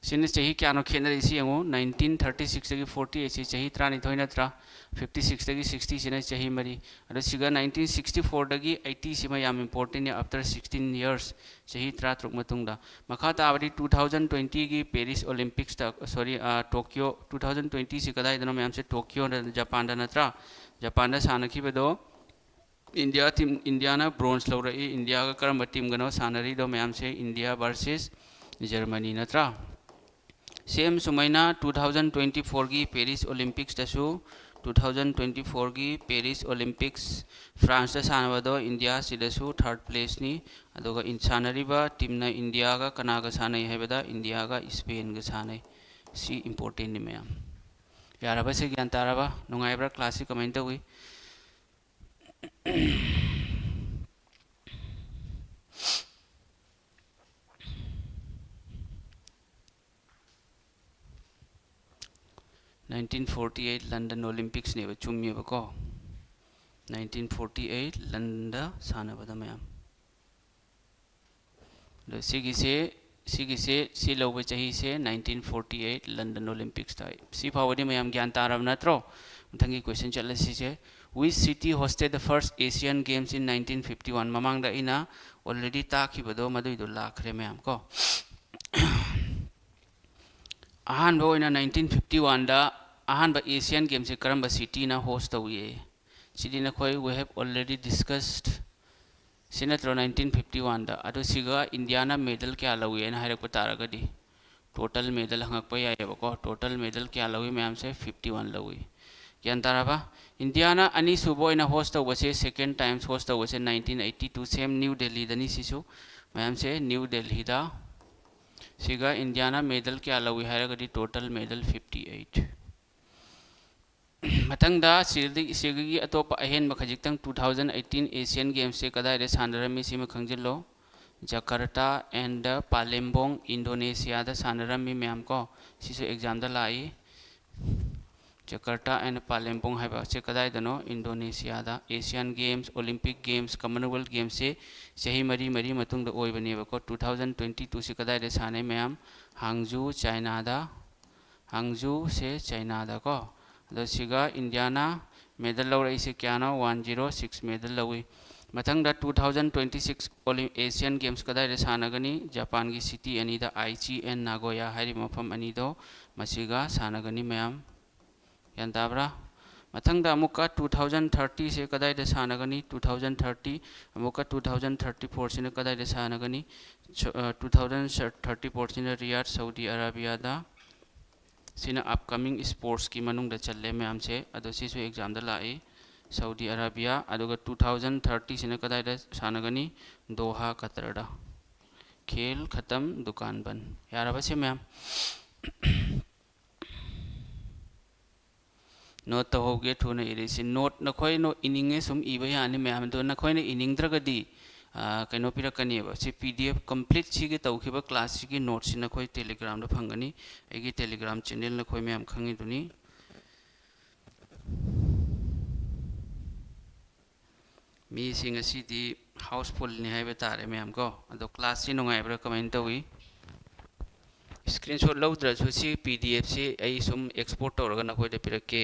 ꯁꯤꯅ ꯆꯍꯤ ꯀꯌꯥꯅꯣ ꯈꯦꯠꯅꯔꯤꯁꯤ ꯌꯦꯡꯉꯨ, ꯅꯥꯏꯟꯇꯤꯟ ꯊꯥꯔꯇꯤ ꯁꯤꯛꯁꯇꯒꯤ ꯐꯣꯔꯇꯤ ꯑꯩꯠꯁꯤ ꯆꯍꯤ ꯇꯔꯥꯅꯤꯊꯣꯏ ꯅꯠꯇ꯭ꯔꯥ? ꯐꯤꯐꯇꯤ ꯁꯤꯛꯁꯇꯒꯤ ꯁꯤꯛꯁꯇꯤꯁꯤꯅ ꯆꯍꯤ ꯃꯔꯤ꯫ ꯑꯗꯣ ꯁꯤꯒ ꯅꯥꯏꯟꯇꯤꯟ ꯁꯤꯛꯁꯇꯤ ꯐꯣꯔꯗꯒꯤ ꯑꯩꯠꯇꯤꯁꯤꯃ ꯌꯥꯝ ꯏꯝꯄꯣꯔꯇꯦꯟꯅꯤ, after sixteen years, ꯆꯍꯤ ꯇꯔꯥꯇꯔꯨꯛ ꯃꯇꯨꯡꯗ꯫ ꯃꯈꯥ ꯇꯥꯕꯗꯤ ꯇꯨ ꯊꯥꯎꯖꯟ ꯇ꯭ꯋꯦꯟꯇꯤꯒꯤ ꯄꯦꯔꯤꯁ ꯑꯣꯂꯤꯝꯄꯤꯛꯁꯇ, ꯁꯣꯔꯤ, ꯇꯣꯀꯤꯌꯣ, ꯇꯨ ꯊꯥꯎꯖꯟ ꯇ꯭ꯋꯦꯟꯇꯤꯁꯤ ꯀꯗꯥꯏꯗꯅꯣ ꯃꯌꯥꯝꯁꯦ? ꯇꯣꯀꯤꯌꯣꯗ, ꯖꯄꯥꯟꯗ ꯅꯠꯇ꯭ꯔꯥ? ꯖꯄꯥꯟꯗ ꯁꯥꯟꯅꯈꯤꯕꯗꯣ ꯏꯟꯗꯤꯌꯥ ꯇꯤꯝ, ꯏꯟꯗꯤꯌꯥꯅ ꯕ꯭ꯔꯣꯟꯖ ꯂꯧꯔꯛꯏ꯫ ꯏꯟꯗꯤꯌꯥꯒ ꯀꯔꯝꯕ ꯇꯤꯝꯒꯅꯣ ꯁꯥꯟꯅꯔꯤꯗꯣ ꯃꯌꯥꯝꯁꯦ? ꯏꯟꯗꯤꯌꯥ ꯚꯔꯁꯦꯁ ꯖꯔꯃꯅꯤ ꯅꯠꯇ꯭ꯔꯥ? ꯁꯦꯝ ꯁꯨꯃꯥꯏꯅ ꯇꯨ ꯊꯥꯎꯖꯟ ꯇ꯭ꯋꯦꯟꯇꯤ ꯐꯣꯔꯒꯤ ꯄꯦꯔꯤꯁ ꯑꯣꯂꯤꯝꯄꯤꯛꯁꯇꯁꯨ, ꯇꯨ ꯊꯥꯎꯖꯟ ꯇ꯭ꯋꯦꯟꯇꯤ ꯐꯣꯔꯒꯤ ꯄꯦꯔꯤꯁ ꯑꯣꯂꯤꯝꯄꯤꯛꯁ ꯐ꯭ꯔꯥꯟꯁꯇ ꯁꯥꯟꯅꯕꯗꯣ ꯏꯟꯗꯤꯌꯥ ꯁꯤꯗꯁꯨ ꯊꯥꯔꯠ ꯄ꯭ꯂꯦꯁꯅꯤ꯫ ꯑꯗꯨꯒ ꯏꯟ-, ꯁꯥꯟꯅꯔꯤꯕ ꯇꯤꯝꯅ ꯏꯟꯗꯤꯌꯥꯒ ꯀꯅꯥꯒ ꯁꯥꯟꯅꯩ ꯍꯥꯏꯕꯗ ꯏꯟꯗꯤꯌꯥꯒ ꯏꯁꯄꯦꯟꯒ ꯁꯥꯟꯅꯩ꯫ ꯁꯤ ꯏꯝꯄꯣꯔꯇꯦꯟꯅꯤ ꯃꯌꯥꯝ꯫ ꯌꯥꯔꯕ? ꯁꯤ ꯒ꯭ꯌꯥꯟ ꯇꯥꯔꯕ? ꯅꯨꯡꯉꯥꯏꯕ꯭ꯔꯥ? ꯀ꯭ꯂꯥꯁꯁꯤ ꯀꯃꯥꯏꯅ ꯇꯧꯏ? ꯅꯥꯏꯟꯇꯤꯟ ꯐꯣꯔꯇꯤ ꯑꯩꯠ ꯂꯟꯗꯟ ꯑꯣꯂꯤꯝꯄꯤꯛꯁꯅꯦꯕ, ꯆꯨꯝꯃꯦꯕꯀꯣ꯫ ꯅꯥꯏꯟꯇꯤꯟ ꯐꯣꯔꯇꯤ ꯑꯩꯠ ꯂꯟꯗꯟꯗ ꯁꯥꯟꯅꯕꯗ ꯃꯌꯥꯝ꯫ ꯑꯗꯣ ꯁꯤꯒꯤꯁꯦ ꯁꯤꯒꯤꯁꯦ ꯁꯤ ꯂꯧꯕ ꯆꯍꯤꯁꯦ nineteen forty eight London Olympicsꯇ꯫ ꯁꯤ ꯐꯥꯎꯕꯗꯤ ꯃꯌꯥꯝ ꯒ꯭ꯌꯥꯟ ꯇꯥꯔꯕ ꯅꯠꯇ꯭ꯔꯣ? ꯃꯊꯪꯒꯤ question ꯆꯠꯂꯁꯤꯁꯦ꯫ Which city hosted the first Asian Games in nineteen fifty one? ꯃꯃꯥꯡꯗ ꯑꯩꯅ already ꯇꯥꯛꯈꯤꯕꯗꯣ ꯃꯗꯨꯏꯗꯣ ꯂꯥꯛꯈ꯭ꯔꯦ ꯃꯌꯥꯝ ꯀꯣ꯫ ꯑꯍꯥꯟꯕ ꯑꯣꯏꯅ nineteen fifty oneꯗ ꯑꯍꯥꯟꯕ Asian Gamesꯁꯦ ꯀꯔꯝꯕ cityꯅ host ꯇꯧꯏ? ꯁꯤꯗꯤ ꯅꯈꯣꯏ we have already discussed ꯁꯤ ꯅꯠꯇ꯭ꯔꯣ nineteen fifty oneꯗ? ꯑꯗꯣ ꯁꯤꯒ ꯏꯟꯗꯤꯌꯥꯅ medal ꯀꯌꯥ ꯂꯧꯏ ꯍꯥꯏꯅ ꯍꯥꯏꯔꯛꯄ ꯇꯥꯔꯒꯗꯤ, total medal ꯍꯪꯉꯛꯄ ꯌꯥꯏꯑꯕꯀꯣ꯫ Total medal ꯀꯌꯥ ꯂꯧꯏ ꯃꯌꯥꯝꯁꯦ? Fifty one ꯂꯧꯏ꯫ ꯒ꯭ꯌꯥꯟ ꯇꯥꯔꯕ? ꯏꯟꯗꯤꯌꯥꯅ ꯑꯅꯤꯁꯨꯕ ꯑꯣꯏꯅ host ꯇꯧꯕꯁꯦ, second times host ꯇꯧꯕꯁꯦ nineteen eighty two, same New Delhiꯗꯅꯤ ꯁꯤꯁꯨ꯫ ꯃꯌꯥꯝꯁꯦ New Delhiꯗ꯫ ꯁꯤꯒ ꯏꯟꯗꯤꯌꯥꯅ medal ꯀꯌꯥ ꯂꯧꯏ ꯍꯥꯏꯔꯒꯗꯤ total medal fifty eight꯫ ꯃꯊꯪꯗ ꯁꯤꯗꯒꯤ, ꯁꯤꯗꯒꯤ ꯑꯇꯣꯞꯄ ꯑꯍꯦꯟꯕ ꯈꯖꯤꯛꯇꯪ, two thousand eighteen Asian Gamesꯁꯦ ꯀꯗꯥꯏꯗ ꯁꯥꯟꯅꯔꯝꯃꯤ ꯁꯤꯃ ꯈꯪꯖꯤꯜꯂꯣ꯫ Jakarta and Palembang, Indonesiaꯗ ꯁꯥꯟꯅꯔꯝꯃꯤ ꯃꯌꯥꯝ ꯀꯣ꯫ ꯁꯤꯁꯨ examꯗ ꯂꯥꯛꯏ꯫ Jakarta and Palembang ꯍꯥꯏꯕ ꯑꯁꯤ ꯀꯗꯥꯏꯗꯅꯣ? Indonesiaꯗ꯫ Asian Games, Olympic Games, Commonwealth Gamesꯁꯦ ꯆꯍꯤ ꯃꯔꯤ ꯃꯔꯤ ꯃꯇꯨꯡꯗ ꯑꯣꯏꯕꯅꯦꯕꯀꯣ꯫ Two thousand twenty twoꯁꯤ ꯀꯗꯥꯏꯗ ꯁꯥꯟꯅꯩ ꯃꯌꯥꯝ? Hangzhou, Chinaꯗ꯫ Hangzhouꯁꯦ Chinaꯗꯀꯣ꯫ ꯑꯗꯣ ꯁꯤꯒ ꯏꯟꯗꯤꯌꯥꯅ medal ꯂꯧꯔꯛꯏꯁꯦ ꯀꯌꯥꯅꯣ? One zero six medal ꯂꯧꯏ꯫ ꯃꯊꯪꯗ two thousand twenty six Olymp-, Asian Games ꯀꯗꯥꯏꯗ ꯁꯥꯟꯅꯒꯅꯤ? ꯖꯄꯥꯟꯒꯤ city ꯑꯅꯤꯗ, Aichi and Nagoya ꯍꯥꯏꯔꯤꯕ ꯃꯐꯝ ꯑꯅꯤꯗꯣ, ꯃꯁꯤꯒ ꯁꯥꯟꯅꯒꯅꯤ ꯃꯌꯥꯝ꯫ ꯒ꯭ꯌꯥꯟ ꯇꯥꯕ꯭ꯔꯥ? ꯃꯊꯪꯗ ꯑꯃꯨꯛꯀ two thousand thirtyꯁꯦ ꯀꯗꯥꯏꯗ ꯁꯥꯟꯅꯒꯅꯤ? Two thousand thirty꯫ ꯑꯃꯨꯛꯀ two thousand thirty fourꯁꯤꯅ ꯀꯗꯥꯏꯗ ꯁꯥꯟꯅꯒꯅꯤ? ꯁ-, ꯑ, two thousand thirty fourꯁꯤꯅ Riyadh, Saudi Arabiaꯗ꯫ ꯁꯤꯅ upcoming sportsꯀꯤ ꯃꯅꯨꯡꯗ ꯆꯜꯂꯦ ꯃꯌꯥꯝꯁꯦ꯫ ꯑꯗꯣ ꯁꯤꯁꯨ examꯗ ꯂꯥꯛꯏ꯫ Saudi Arabia꯫ ꯑꯗꯨꯒ two thousand thirtyꯁꯤꯅ ꯀꯗꯥꯏꯗ ꯁꯥꯟꯅꯒꯅꯤ? Doha, Qatarꯗ꯫ Khel khatam, dukan bandh꯫ ꯌꯥꯔꯕ ꯁꯤ ꯃꯌꯥꯝ? Note ꯇꯧꯍꯧꯒꯦ ꯊꯨꯅ ꯏꯔꯤꯁꯤ꯫ Note ꯅꯈꯣꯏꯅ ꯏꯅꯤꯡꯉꯦ ꯁꯨꯝ ꯏꯕ ꯌꯥꯅꯤ ꯃꯌꯥꯝ꯫ ꯑꯗꯣ ꯅꯈꯣꯏꯅ ꯏꯅꯤꯡꯗ꯭ꯔꯒꯗꯤ, ꯑ, ꯀꯩꯅꯣ ꯄꯤꯔꯛꯀꯅꯦꯕ꯫ ꯁꯤ P D F complete ꯁꯤꯒꯤ ꯇꯧꯈꯤꯕ classꯁꯤꯒꯤ noteꯁꯤ ꯅꯈꯣꯏ Telegramꯗ ꯐꯪꯒꯅꯤ꯫ ꯑꯩꯒꯤ Telegram channel ꯅꯈꯣꯏ ꯃꯌꯥꯝ ꯈꯪꯉꯤꯗꯨꯅꯤ꯫ ꯃꯤꯁꯤ ꯉꯁꯤꯗꯤ ꯍꯥꯎꯁꯐꯨꯜꯅꯤ ꯍꯥꯏꯕ ꯇꯥꯔꯦ ꯃꯌꯥꯝ ꯀꯣ꯫ ꯑꯗꯣ ꯀ꯭ꯂꯥꯁꯁꯤ ꯅꯨꯡꯉꯥꯏꯕ꯭ꯔꯥ, ꯀꯃꯥꯏꯅ ꯇꯧꯏ? ꯁ꯭ꯀ꯭ꯔꯤꯟꯁꯣꯠ ꯂꯧꯗ꯭ꯔꯁꯨ ꯁꯤ ꯄꯤ ꯗꯤ ꯑꯦꯐꯁꯤ ꯑꯩ ꯁꯨꯝ ꯑꯦꯛꯁꯄꯣꯔꯠ ꯇꯧꯔꯒ ꯅꯈꯣꯏꯗ ꯄꯤꯔꯛꯀꯦ꯫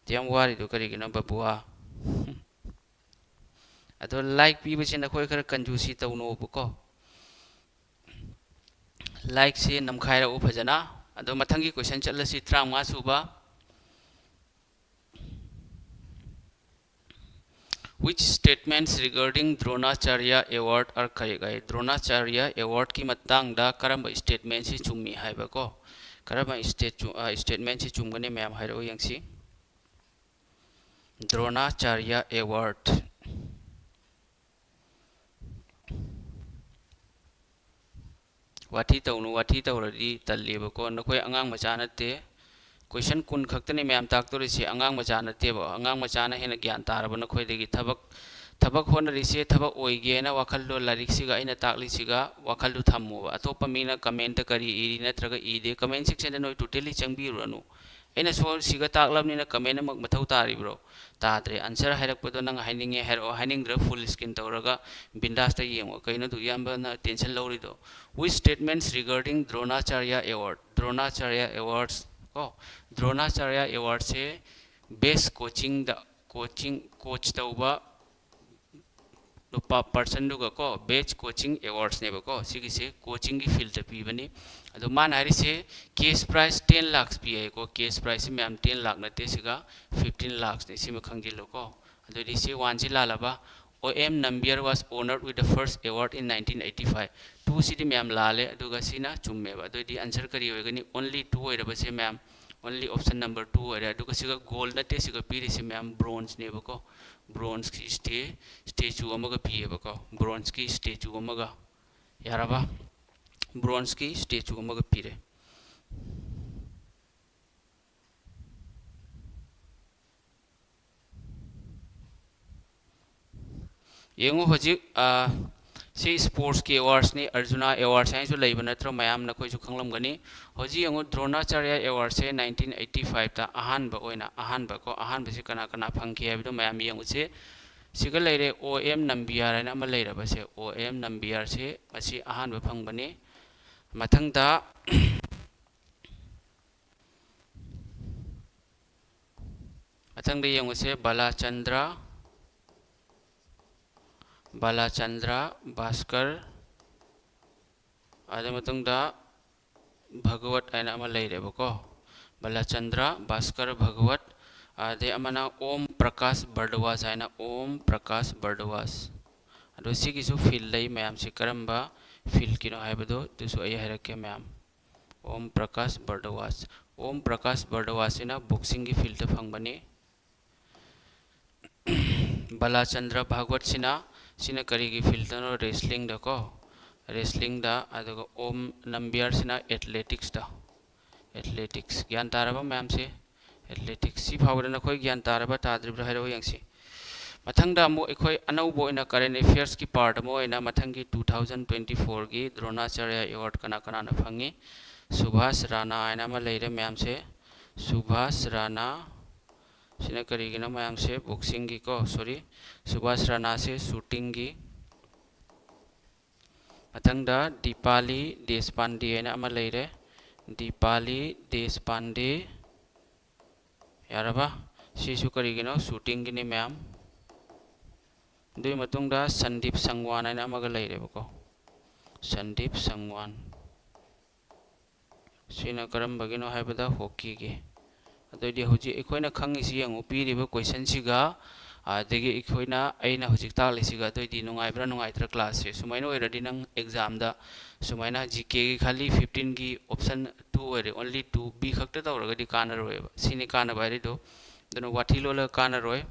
ꯌꯥꯝ ꯋꯥꯔꯤꯗꯣ ꯀꯔꯤꯒꯤꯅꯣ ꯕꯕꯨꯋꯥ? ꯑꯗꯣ ꯂꯥꯏꯛ ꯄꯤꯕꯁꯤ ꯅꯈꯣꯏ ꯈꯔ ꯀꯟꯖꯨꯁꯤ ꯇꯧꯅꯣꯕꯀꯣ꯫ ꯂꯥꯏꯛꯁꯤ ꯅꯝꯈꯥꯏꯔꯛꯎ ꯐꯖꯅ꯫ ꯑꯗꯣ ꯃꯊꯪꯒꯤ ꯀꯣꯏꯁꯟ ꯆꯠꯂꯁꯤ, ꯇꯔꯥꯃꯉꯥ ꯁꯨꯕ꯫ Which statements regarding Dronacharya Award are correct? ꯍꯥꯏ, ꯗ꯭ꯔꯣꯅꯥꯆꯥꯔꯌ ꯑꯦꯋꯥꯔꯗꯀꯤ ꯃꯇꯥꯡꯗ ꯀꯔꯝꯕ ꯁ꯭ꯇꯦꯠꯃꯦꯟꯁꯤ ꯆꯨꯝꯃꯤ ꯍꯥꯏꯕꯀꯣ? ꯀꯔꯝꯕ ꯁ꯭ꯇꯦꯠ ꯆꯨ-, ꯑ, ꯁ꯭ꯇꯦꯠꯃꯦꯟꯁꯤ ꯆꯨꯝꯒꯅꯤ ꯃꯌꯥꯝ ꯍꯥꯏꯔꯛꯎ ꯌꯦꯡꯁꯤ꯫ ꯗ꯭ꯔꯣꯅꯥꯆꯥꯔꯌ ꯑꯦꯋꯥꯔꯗ꯫ ꯋꯥꯊꯤ ꯇꯧꯅꯨ, ꯋꯥꯊꯤ ꯇꯧꯔꯗꯤ ꯇꯜꯂꯦꯕꯀꯣ꯫ ꯅꯈꯣꯏ ꯑꯉꯥꯡ ꯃꯆꯥ ꯅꯠꯇꯦ꯫ ꯀꯣꯏꯁꯟ ꯀꯨꯟ ꯈꯛꯇꯅꯤ ꯃꯌꯥꯝ ꯇꯥꯛꯇꯣꯔꯤꯁꯦ꯫ ꯑꯉꯥꯡ ꯃꯆꯥ ꯅꯠꯇꯦꯕ꯫ ꯑꯉꯥꯡ ꯃꯆꯥꯅ ꯍꯦꯟꯅ ꯒ꯭ꯌꯥꯟ ꯇꯥꯔꯕ ꯅꯈꯣꯏꯗꯒꯤ꯫ ꯊꯕꯛ, ꯊꯕꯛ ꯍꯣꯠꯅꯔꯤꯁꯦ ꯊꯕꯛ ꯑꯣꯏꯒꯦꯅ ꯋꯥꯈꯜꯗꯣ ꯂꯥꯏꯔꯤꯛꯁꯤꯒ ꯑꯩꯅ ꯇꯥꯛꯂꯤꯁꯤꯒ ꯋꯥꯈꯜꯗꯨ ꯊꯝꯃꯣꯕ꯫ ꯑꯇꯣꯞꯄ ꯃꯤꯅ ꯀꯃꯦꯟꯇ ꯀꯔꯤ ꯏꯔꯤ ꯅꯠꯇ꯭ꯔꯒ ꯏꯗꯦ, ꯀꯃꯦꯟ ꯁꯦꯛꯁꯟꯗ ꯅꯣꯏ ꯇꯣꯇꯦꯂꯤ ꯆꯪꯕꯤꯔꯨꯔꯅꯨ꯫ ꯑꯩꯅ ꯁꯣ-, ꯁꯤꯒ ꯇꯥꯛꯂꯕꯅꯤꯅ ꯀꯃꯦꯟ ꯑꯃ ꯃꯊꯧ ꯇꯥꯔꯤꯕ꯭ꯔꯣ? ꯇꯥꯗ꯭ꯔꯦ꯫ ꯑꯟꯁꯔ ꯍꯥꯏꯔꯛꯄꯗꯣ ꯅꯪ ꯍꯥꯏꯅꯤꯡꯉꯦ ꯍꯥꯏꯔꯛꯑꯣ, ꯍꯥꯏꯅꯤꯡꯗ꯭ꯔ ꯐꯨꯜ ꯁ꯭ꯀ꯭ꯔꯤꯟ ꯇꯧꯔꯒ ꯕꯤꯟꯗꯥꯁꯇ ꯌꯦꯡꯉꯣ꯫ ꯀꯩꯅꯣ ꯑꯗꯨꯛ ꯌꯥꯝꯕꯅ tension ꯂꯧꯔꯤꯗꯣ? Which statements regarding Dronacharya Award? Dronacharya Awards ꯀꯣ, ꯗ꯭ꯔꯣꯅꯥꯆꯥꯔꯌ ꯑꯦꯋꯥꯔꯗꯁꯦ ꯕꯦꯁ ꯀꯣꯆꯤꯡꯗ, ꯀꯣꯆꯤꯡ, ꯀꯣꯆ ꯇꯧꯕ ꯅꯨꯄꯥ ꯄꯔꯁꯟꯗꯨꯒ ꯀꯣ, ꯕꯦꯁ ꯀꯣꯆꯤꯡ ꯑꯦꯋꯥꯔꯗꯁꯅꯦꯕꯀꯣ꯫ ꯁꯤꯒꯤꯁꯦ ꯀꯣꯆꯤꯡꯒꯤ ꯐꯤꯜꯗ ꯄꯤꯕꯅꯤ꯫ ꯑꯗꯣ ꯃꯥꯅ ꯍꯥꯏꯔꯤꯁꯦ ꯀꯦꯁ ꯄ꯭ꯔꯥꯏꯖ ꯇꯦꯟ ꯂꯥꯛꯁ ꯄꯤ ꯍꯥꯏꯀꯣ꯫ ꯀꯦꯁ ꯄ꯭ꯔꯥꯏꯖꯁꯤ ꯃꯌꯥꯝ ꯇꯦꯟ ꯂꯥꯛ ꯅꯠꯇꯦ, ꯁꯤꯒ ꯐꯤꯐꯇꯤꯟ ꯂꯥꯛꯁꯅꯦ꯫ ꯁꯤꯃ ꯈꯪꯖꯤꯜꯂꯨꯀꯣ꯫ ꯑꯗꯨꯑꯣꯏꯗꯤ ꯁꯤ ꯋꯥꯟꯁꯤ ꯂꯥꯜꯂꯕ꯫ O M Nambiar was honored with the first award in nineteen eighty-five꯫ ꯇꯨꯁꯤꯗꯤ ꯃꯌꯥꯝ ꯂꯥꯜꯂꯦ, ꯑꯗꯨꯒ ꯁꯤꯅ ꯆꯨꯝꯃꯦꯕ꯫ ꯑꯗꯨꯑꯣꯏꯗꯤ ꯑꯟꯁꯔ ꯀꯔꯤ ꯑꯣꯏꯒꯅꯤ? Only two ꯑꯣꯏꯔꯕꯁꯦ ꯃꯌꯥꯝ, only option number two ꯑꯣꯏꯔꯦ꯫ ꯑꯗꯨꯒ ꯁꯤꯒ ꯒꯣꯜ ꯅꯠꯇꯦ, ꯁꯤꯒ ꯄꯤꯔꯤꯁꯦ ꯃꯌꯥꯝ ꯕ꯭ꯔꯣꯟꯖꯅꯦꯕꯀꯣ꯫ ꯕ꯭ꯔꯣꯟꯖꯀꯤ ꯁ꯭ꯇꯦ-, ꯁ꯭ꯇꯦꯆꯨ ꯑꯃꯒ ꯄꯤꯌꯦꯕꯀꯣ꯫ ꯕ꯭ꯔꯣꯟꯖꯀꯤ ꯁ꯭ꯇꯦꯆꯨ ꯑꯃꯒ꯫ ꯌꯥꯔꯕ? ꯕ꯭ꯔꯣꯟꯖꯀꯤ ꯁ꯭ꯇꯦꯆꯨ ꯑꯃꯒ ꯄꯤꯔꯦ꯫ ꯌꯦꯡꯉꯨ ꯍꯧꯖꯤꯛ, ꯑ, ꯁꯤ ꯁ꯭ꯄꯣꯔꯠꯁꯀꯤ ꯑꯦꯋꯥꯔꯗꯁꯅꯤ, ꯑꯔꯖꯨꯅꯥ ꯑꯦꯋꯥꯔꯗꯁ ꯍꯥꯏꯅꯁꯨ ꯂꯩꯕ ꯅꯠꯇ꯭ꯔꯣ? ꯃꯌꯥꯝ ꯅꯈꯣꯏꯁꯨ ꯈꯪꯂꯝꯒꯅꯤ꯫ ꯍꯧꯖꯤꯛ ꯌꯦꯡꯉꯨ, ꯗ꯭ꯔꯣꯅꯥꯆꯥꯔꯌ ꯑꯦꯋꯥꯔꯗꯁꯦ ꯅꯥꯏꯟꯇꯤꯟ ꯑꯩꯠꯇꯤ ꯐꯥꯏꯚꯇ ꯑꯍꯥꯟꯕ ꯑꯣꯏꯅ, ꯑꯍꯥꯟꯕ ꯀꯣ, ꯑꯍꯥꯟꯕꯁꯤ ꯀꯅꯥ ꯀꯅꯥ ꯐꯪꯈꯤ ꯍꯥꯏꯕꯗꯣ ꯃꯌꯥꯝ ꯌꯦꯡꯉꯨꯁꯦ꯫ ꯁꯤꯒ ꯂꯩꯔꯦ꯫ ꯑꯣ ꯑꯦꯝ ꯅꯝꯕꯤꯌꯥꯔ ꯍꯥꯏꯅ ꯑꯃ ꯂꯩꯔꯕꯁꯦ, ꯑꯣ ꯑꯦꯝ ꯅꯝꯕꯤꯌꯥꯔꯁꯦ ꯃꯁꯤ ꯑꯍꯥꯟꯕ ꯐꯪꯕꯅꯤ꯫ ꯃꯊꯪꯗ ꯃꯊꯪꯗ ꯌꯦꯡꯉꯨꯁꯦ, ꯕꯂꯥꯆꯟꯗ꯭ꯔ, ꯕꯂꯥꯆꯟꯗ꯭ꯔ ꯚꯥꯁꯀꯔ, ꯑꯗꯨ ꯃꯇꯨꯡꯗ ꯚꯒꯋꯠ ꯍꯥꯏꯅ ꯑꯃ ꯂꯩꯔꯦꯕꯀꯣ, ꯕꯂꯥꯆꯟꯗ꯭ꯔ ꯚꯥꯁꯀꯔ ꯚꯒꯋꯠ꯫ ꯑꯗꯩ ꯑꯃꯅ ꯑꯣꯝ ꯄ꯭ꯔꯀꯥꯁ ꯚꯔꯗꯋꯥꯖ ꯍꯥꯏꯅ, ꯑꯣꯝ ꯄ꯭ꯔꯀꯥꯁ ꯚꯔꯗꯋꯥꯖ꯫ ꯑꯗꯣ ꯁꯤꯒꯤꯁꯨ ꯐꯤꯜ ꯂꯩ ꯃꯌꯥꯝꯁꯦ, ꯀꯔꯝꯕ ꯐꯤꯜꯒꯤꯅꯣ ꯍꯥꯏꯕꯗꯣ ꯑꯗꯨꯁꯨ ꯑꯩ ꯍꯥꯏꯔꯛꯀꯦ ꯃꯌꯥꯝ꯫ ꯑꯣꯝ ꯄ꯭ꯔꯀꯥꯁ ꯚꯔꯗꯋꯥꯖ, ꯑꯣꯝ ꯄ꯭ꯔꯀꯥꯁ ꯚꯔꯗꯋꯥꯖꯁꯤꯅ ꯕꯣꯛꯁꯤꯡꯒꯤ ꯐꯤꯜꯗ ꯐꯪꯕꯅꯤ꯫ ꯕꯂꯥꯆꯟꯗ꯭ꯔ ꯚꯥꯒꯋꯠꯁꯤꯅ, ꯁꯤꯅ ꯀꯔꯤꯒꯤ ꯐꯤꯜꯗꯅꯣ? ꯔꯦꯁꯂꯤꯡꯗꯀꯣ, ꯔꯦꯁꯂꯤꯡꯗ꯫ ꯑꯗꯨꯒ ꯑꯣꯝ ꯅꯝꯕꯤꯌꯥꯔꯁꯤꯅ ꯑꯦꯊꯂꯦꯇꯤꯛꯁꯇ, ꯑꯦꯊꯂꯦꯇꯤꯛꯁ꯫ ꯒ꯭ꯌꯥꯟ ꯇꯥꯔꯕ ꯃꯌꯥꯝꯁꯦ? ꯑꯦꯊꯂꯦꯇꯤꯛꯁ꯫ ꯁꯤ ꯐꯥꯎꯕꯗ ꯅꯈꯣꯏ ꯒ꯭ꯌꯥꯟ ꯇꯥꯔꯕ ꯇꯥꯗ꯭ꯔꯤꯕ꯭ꯔꯥ ꯍꯥꯏꯔꯛꯑꯣ ꯌꯦꯡꯁꯤ꯫ ꯃꯊꯪꯗ ꯑꯃꯨꯛ ꯑꯩꯈꯣꯏ ꯑꯅꯧꯕ ꯑꯣꯏꯅ ꯀꯔꯦꯟ ꯑꯦꯐꯤꯌꯔꯁꯀꯤ ꯄꯥꯔꯠ ꯑꯃ ꯑꯣꯏꯅ ꯃꯊꯪꯒꯤ ꯇꯨ ꯊꯥꯎꯖꯟ ꯇ꯭ꯋꯦꯟꯇꯤ ꯐꯣꯔꯒꯤ ꯗ꯭ꯔꯣꯅꯥꯆꯥꯔꯌ ꯑꯦꯋꯥꯔꯗ ꯀꯅꯥ ꯀꯅꯥꯅ ꯐꯪꯉꯤ? ꯁꯨꯚꯥꯁ ꯔꯥꯅꯥ ꯍꯥꯏꯅ ꯑꯃ ꯂꯩꯔꯦ ꯃꯌꯥꯝꯁꯦ꯫ ꯁꯨꯚꯥꯁ ꯔꯥꯅꯥ꯫ ꯁꯤꯅ ꯀꯔꯤꯒꯤꯅꯣ ꯃꯌꯥꯝꯁꯦ? ꯕꯣꯛꯁꯤꯡꯒꯤꯀꯣ, ꯁꯣꯔꯤ, ꯁꯨꯚꯥꯁ ꯔꯥꯅꯥꯁꯦ ꯁꯨꯇꯤꯡꯒꯤ꯫ ꯃꯊꯪꯗ ꯗꯤꯄꯥꯂꯤ ꯗꯦꯁꯄꯥꯟꯗꯦ ꯍꯥꯏꯅ ꯑꯃ ꯂꯩꯔꯦ꯫ ꯗꯤꯄꯥꯂꯤ ꯗꯦꯁꯄꯥꯟꯗꯦ꯫ ꯌꯥꯔꯕ? ꯁꯤꯁꯨ ꯀꯔꯤꯒꯤꯅꯣ? ꯁꯨꯇꯤꯡꯒꯤꯅꯤ ꯃꯌꯥꯝ꯫ ꯑꯗꯨꯒꯤ ꯃꯇꯨꯡꯗ ꯁꯟꯗꯤꯞ ꯁꯪꯋꯥꯟ ꯍꯥꯏꯅ ꯑꯃꯒ ꯂꯩꯔꯦꯕꯀꯣ꯫ ꯁꯟꯗꯤꯞ ꯁꯪꯋꯥꯟ꯫ ꯁꯤꯅ ꯀꯔꯝꯕꯒꯤꯅꯣ ꯍꯥꯏꯕꯗ ꯍꯣꯀꯤꯒꯤ꯫ ꯑꯗꯨꯑꯣꯏꯗꯤ ꯍꯧꯖꯤꯛ ꯑꯩꯈꯣꯏꯅ ꯈꯪꯉꯤꯁꯤ ꯌꯦꯡꯉꯨ, ꯄꯤꯔꯤꯕ ꯀꯣꯏꯁꯟꯁꯤꯒ, ꯑꯗꯒꯤ ꯑꯩꯈꯣꯏꯅ, ꯑꯩꯅ ꯍꯧꯖꯤꯛ ꯇꯥꯛꯂꯤꯁꯤꯒ, ꯑꯗꯨꯑꯣꯏꯗꯤ ꯅꯨꯡꯉꯥꯏꯕ꯭ꯔꯥ ꯅꯨꯡꯉꯥꯏꯇ꯭ꯔꯥ ꯀ꯭ꯂꯥꯁꯁꯦ? ꯁꯨꯃꯥꯏꯅ ꯑꯣꯏꯔꯗꯤ ꯅꯪ ꯑꯦꯛꯖꯥꯝꯗ ꯁꯨꯃꯥꯏꯅ ꯖꯤ ꯀꯦꯒꯤ ꯈꯜꯂꯤ, ꯐꯤꯐꯇꯤꯟꯒꯤ ꯑꯣꯞꯁꯟ ꯇꯨ ꯑꯣꯏꯔꯦ, ꯑꯣꯟꯂꯤ ꯇꯨ ꯕꯤ ꯈꯛꯇ ꯇꯧꯔꯒꯗꯤ ꯀꯥꯟꯅꯔꯣꯏꯕ꯫ ꯁꯤꯅꯤ ꯀꯥꯟꯅꯕ ꯍꯥꯏꯔꯤꯗꯣ꯫ ꯑꯗꯨꯅ ꯋꯥꯊꯤ ꯂꯣꯜꯂꯒ ꯀꯥꯟꯅꯔꯣꯏ꯫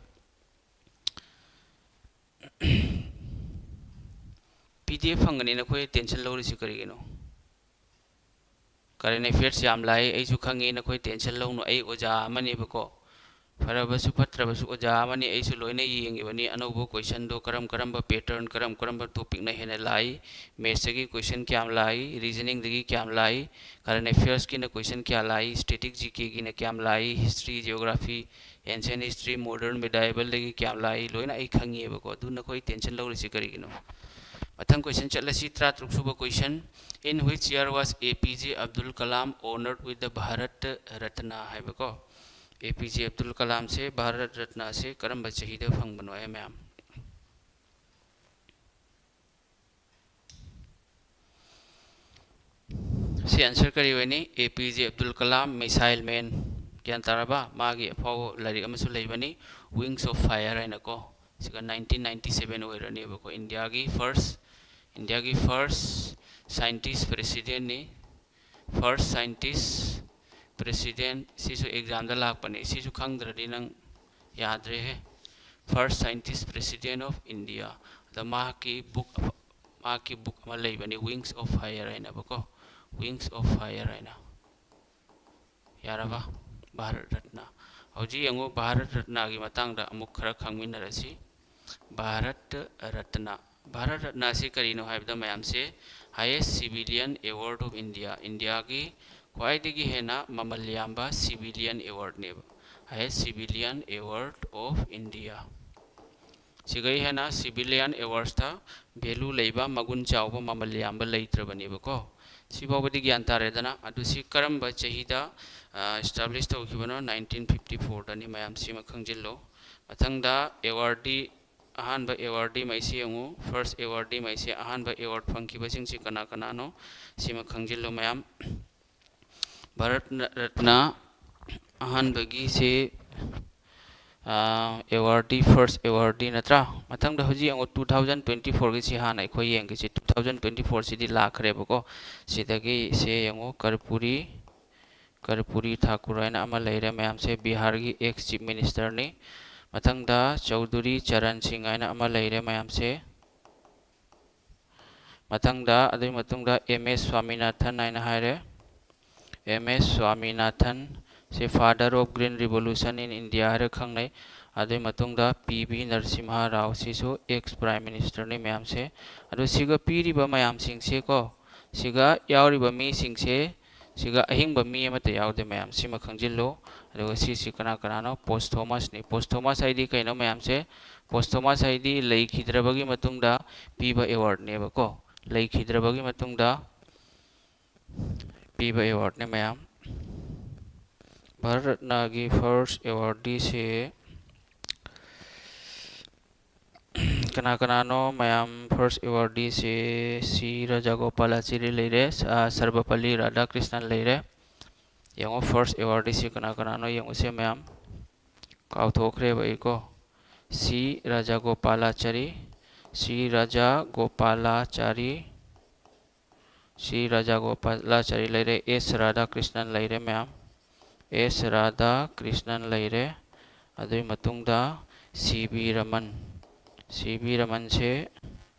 ꯄꯤ ꯗꯤ ꯑꯦꯐ ꯐꯪꯒꯅꯤ ꯅꯈꯣꯏ ꯇꯦꯟꯁꯟ ꯂꯧꯔꯤꯁꯤ ꯀꯔꯤꯒꯤꯅꯣ? ꯀꯔꯦꯟ ꯑꯦꯐꯤꯌꯔꯁ ꯌꯥꯝ ꯂꯥꯛꯏ, ꯑꯩꯁꯨ ꯈꯪꯉꯤ, ꯅꯈꯣꯏ ꯇꯦꯟꯁꯟ ꯂꯧꯅꯨ, ꯑꯩ ꯑꯣꯖꯥ ꯑꯃꯅꯦꯕꯀꯣ꯫ ꯐꯔꯕꯁꯨ ꯐꯠꯇ꯭ꯔꯕꯁꯨ ꯑꯣꯖꯥ ꯑꯃꯅꯤ, ꯑꯩꯁꯨ ꯂꯣꯏꯅ ꯌꯦꯡꯉꯤꯕꯅꯤ꯫ ꯑꯅꯧꯕ question ꯗꯣ ꯀꯔꯝ ꯀꯔꯝꯕ pattern, ꯀꯔꯝ ꯀꯔꯝꯕ topic ꯅ ꯍꯦꯟꯅ ꯂꯥꯛꯏ, maths ꯇꯒꯤ question ꯀꯌꯥꯝ ꯂꯥꯛꯏ, reasoning ꯗꯒꯤ ꯀꯌꯥꯝ ꯂꯥꯛꯏ, current affairs ꯀꯤꯅ question ꯀꯌꯥ ꯂꯥꯛꯏ, static G K ꯒꯤꯅ ꯀꯌꯥꯝ ꯂꯥꯛꯏ, history, geography, ancient history, modern medieval ꯗꯒꯤ ꯀꯌꯥꯝ ꯂꯥꯛꯏ, ꯂꯣꯏꯅ ꯑꯩ ꯈꯪꯉꯤꯕꯀꯣ꯫ ꯑꯗꯨ ꯅꯈꯣꯏ tension ꯂꯧꯔꯤꯁꯤ ꯀꯔꯤꯒꯤꯅꯣ? ꯃꯊꯪ question ꯆꯠꯂꯁꯤ, ꯇꯔꯥꯇꯔꯨꯛ ꯁꯨꯕ question꯫ In which year was A P J Abdul Kalam honored with the Bharat Ratna ꯍꯥꯏꯕꯀꯣ? A P J Abdul Kalam ꯁꯦ ꯚꯥꯔꯠ ꯔꯠꯅꯥꯁꯦ ꯀꯔꯝꯕ ꯆꯍꯤꯗ ꯐꯪꯕꯅꯣ ꯍꯥꯏ ꯃꯌꯥꯝ? ꯁꯤ answer ꯀꯔꯤ ꯑꯣꯏꯅꯤ? A P J Abdul Kalam, Missile Man꯫ ꯒ꯭ꯌꯥꯟ ꯇꯥꯔꯕ? ꯃꯥꯒꯤ ꯑꯐꯥꯎꯕ ꯂꯥꯏꯔꯤꯛ ꯑꯃꯁꯨ ꯂꯩꯕꯅꯤ, Wings of Fire ꯍꯥꯏꯅꯀꯣ꯫ ꯁꯤꯒ nineteen ninety seven ꯑꯣꯏꯔꯅꯦꯕꯀꯣ꯫ ꯏꯟꯗꯤꯌꯥꯒꯤ first, ꯏꯟꯗꯤꯌꯥꯒꯤ first scientist president ꯅꯤ꯫ First scientist president, ꯁꯤꯁꯨ exam ꯗ ꯂꯥꯛꯄꯅꯦ꯫ ꯁꯤꯁꯨ ꯈꯪꯗ꯭ꯔꯗꯤ ꯅꯪ ꯌꯥꯗ꯭ꯔꯦꯍꯦ꯫ First scientist president of India꯫ ꯑꯗ ꯃꯍꯥꯛꯀꯤ book, ꯃꯍꯥꯛꯀꯤ book ꯑꯃ ꯂꯩꯕꯅꯤ, Wings of Fire ꯍꯥꯏꯅꯕꯀꯣ꯫ Wings of Fire ꯍꯥꯏꯅ꯫ ꯌꯥꯔꯕ? ꯚꯥꯔꯠ ꯔꯠꯅ꯫ ꯍꯧꯖꯤꯛ ꯌꯦꯡꯉꯨ, ꯚꯥꯔꯠ ꯔꯠꯅꯒꯤ ꯃꯇꯥꯡꯗ ꯑꯃꯨꯛ ꯈꯔ ꯈꯪꯃꯤꯟꯅꯔꯁꯤ꯫ ꯚꯥꯔꯠ ꯔꯠꯅ꯫ ꯚꯥꯔꯠ ꯔꯠꯅ ꯑꯁꯤ ꯀꯔꯤꯅꯣ ꯍꯥꯏꯕꯗ, ꯃꯌꯥꯝꯁꯦ highest civilian award of India, ꯏꯟꯗꯤꯌꯥꯒꯤ ꯈ꯭ꯋꯥꯏꯗꯒꯤ ꯍꯦꯟꯅ ꯃꯃꯜ ꯌꯥꯝꯕ civilian award ꯅꯦꯕ꯫ Highest civilian award of India꯫ ꯁꯤꯒꯩ ꯍꯦꯟꯅ civilian awards ꯇ value ꯂꯩꯕ, ꯃꯒꯨꯟ ꯆꯥꯎꯕ, ꯃꯃꯜ ꯌꯥꯝꯕ ꯂꯩꯇ꯭ꯔꯕꯅꯦꯕꯀꯣ꯫ ꯁꯤꯐꯥꯎꯕꯗꯤ ꯒ꯭ꯌꯥꯟ ꯇꯥꯔꯦꯗꯅ꯫ ꯑꯗꯨ ꯁꯤ ꯀꯔꯝꯕ ꯆꯍꯤꯗ, ꯑ, establish ꯇꯧꯈꯤꯕꯅꯣ? Nineteen fifty four ꯗꯅꯤ꯫ ꯃꯌꯥꯝ ꯁꯤꯃ ꯈꯪꯖꯤꯜꯂꯣ꯫ ꯃꯊꯪꯗ awardee, ꯑꯍꯥꯟꯕ awardee ꯃꯩꯁꯤ ꯌꯦꯡꯉꯨ꯫ First awardee ꯃꯩꯁꯦ, ꯑꯍꯥꯟꯕ award ꯐꯪꯈꯤꯕꯁꯤꯡꯁꯤ ꯀꯅꯥ ꯀꯅꯥꯅꯣ? ꯁꯤꯃ ꯈꯪꯖꯤꯜꯂꯨ ꯃꯌꯥꯝ꯫ ꯚꯥꯔꯠ ꯔꯠꯅ ꯑꯍꯥꯟꯕꯒꯤꯁꯤ, ꯑ, awardee, first awardee ꯅꯠꯇ꯭ꯔꯥ? ꯃꯊꯪꯗ ꯍꯧꯖꯤꯛ ꯌꯦꯡꯉꯨ, two thousand twenty four ꯒꯤꯁꯤ ꯍꯥꯟꯅ ꯑꯩꯈꯣꯏ ꯌꯦꯡꯒꯦꯁꯤ꯫ Two thousand twenty four ꯁꯤꯗꯤ ꯂꯥꯛꯈ꯭ꯔꯦꯕꯀꯣ꯫ ꯁꯤꯗꯒꯤ ꯁꯦ ꯌꯦꯡꯉꯨ, ꯀꯔꯄꯨꯔꯤ, ꯀꯔꯄꯨꯔꯤ ꯊꯥꯀꯨꯔ ꯍꯥꯏꯅ ꯑꯃ ꯂꯩꯔꯦ ꯃꯌꯥꯝꯁꯦ, ꯕꯤꯍꯥꯔꯒꯤ ex chief minister ꯅꯤ꯫ ꯃꯊꯪꯗ ꯆꯧꯙꯨꯔꯤ ꯆꯔꯟ ꯁꯤꯡ ꯍꯥꯏꯅ ꯑꯃ ꯂꯩꯔꯦ ꯃꯌꯥꯝꯁꯦ꯫ ꯃꯊꯪꯗ, ꯑꯗꯨꯒꯤ ꯃꯇꯨꯡꯗ M S Swaminathan ꯍꯥꯏꯅ ꯍꯥꯏꯔꯦ꯫ M S Swaminathan, ꯁꯤ Father of Green Revolution in India ꯍꯥꯏꯔ ꯈꯪꯅꯩ꯫ ꯑꯗꯨꯒꯤ ꯃꯇꯨꯡꯗ ꯄꯤ ꯚꯤ ꯅꯔꯁꯤꯝꯍ ꯔꯥꯎ, ꯁꯤꯁꯨ ex Prime Ministerꯅꯤ ꯃꯌꯥꯝꯁꯦ꯫ ꯑꯗꯨ ꯁꯤꯒ ꯄꯤꯔꯤꯕ ꯃꯌꯥꯝꯁꯤꯡꯁꯦ ꯀꯣ, ꯁꯤꯒ ꯌꯥꯎꯔꯤꯕ ꯃꯤꯁꯤꯡꯁꯦ, ꯁꯤꯒ ꯑꯍꯤꯡꯕ ꯃꯤ ꯑꯃꯠꯇ ꯌꯥꯎꯗꯦ ꯃꯌꯥꯝ, ꯁꯤꯃ ꯈꯪꯖꯤꯜꯂꯨ꯫ ꯑꯗꯨꯒ ꯁꯤꯁꯤ ꯀꯅꯥ ꯀꯅꯥꯅꯣ? Posthumousꯅꯤ꯫ Posthumous ꯍꯥꯏꯗꯤ ꯀꯩꯅꯣ ꯃꯌꯥꯝꯁꯦ? Posthumous ꯍꯥꯏꯗꯤ ꯂꯩꯈꯤꯗ꯭ꯔꯕꯒꯤ ꯃꯇꯨꯡꯗ ꯄꯤꯕ awardꯅꯦꯕꯀꯣ꯫ ꯂꯩꯈꯤꯗ꯭ꯔꯕꯒꯤ ꯃꯇꯨꯡꯗ ꯄꯤꯕ awardꯅꯦ ꯃꯌꯥꯝ꯫ ꯚꯥꯔꯠ ꯔꯠꯅꯒꯤ first awardee ꯁꯦ ꯀꯅꯥ ꯀꯅꯥꯅꯣ ꯃꯌꯥꯝ? First awardee ꯁꯦ ꯁꯤ ꯔꯥꯖꯥꯒꯣꯄꯥꯂꯥꯆꯥꯔꯤ ꯂꯩꯔꯦ, ꯁ-, ꯑ, ꯁꯔꯕꯄꯜꯂꯤ ꯔꯥꯙꯥꯀ꯭ꯔꯤꯁꯅꯟ ꯂꯩꯔꯦ꯫ ꯌꯦꯡꯉꯣ, first awardee ꯁꯦ ꯀꯅꯥ ꯀꯅꯥꯅꯣ ꯌꯦꯡꯉꯨꯁꯦ ꯃꯌꯥꯝ꯫ ꯀꯥꯎꯊꯣꯛꯈ꯭ꯔꯦꯕ ꯑꯩꯀꯣ꯫ ꯁꯤ ꯔꯥꯖꯥꯒꯣꯄꯥꯂꯥꯆꯥꯔꯤ, ꯁꯤ ꯔꯥꯖꯥꯒꯣꯄꯥꯂꯥꯆꯥꯔꯤ, ꯁꯤ ꯔꯥꯖꯥꯒꯣꯄꯥꯂꯥꯆꯥꯔꯤ ꯂꯩꯔꯦ, ꯑꯦꯁ ꯔꯥꯙꯥꯀ꯭ꯔꯤꯁꯅꯟ ꯂꯩꯔꯦ ꯃꯌꯥꯝ, ꯑꯦꯁ ꯔꯥꯙꯥꯀ꯭ꯔꯤꯁꯅꯟ ꯂꯩꯔꯦ꯫ ꯑꯗꯨꯒꯤ ꯃꯇꯨꯡꯗ C V Raman, C V ꯔꯃꯟꯁꯦ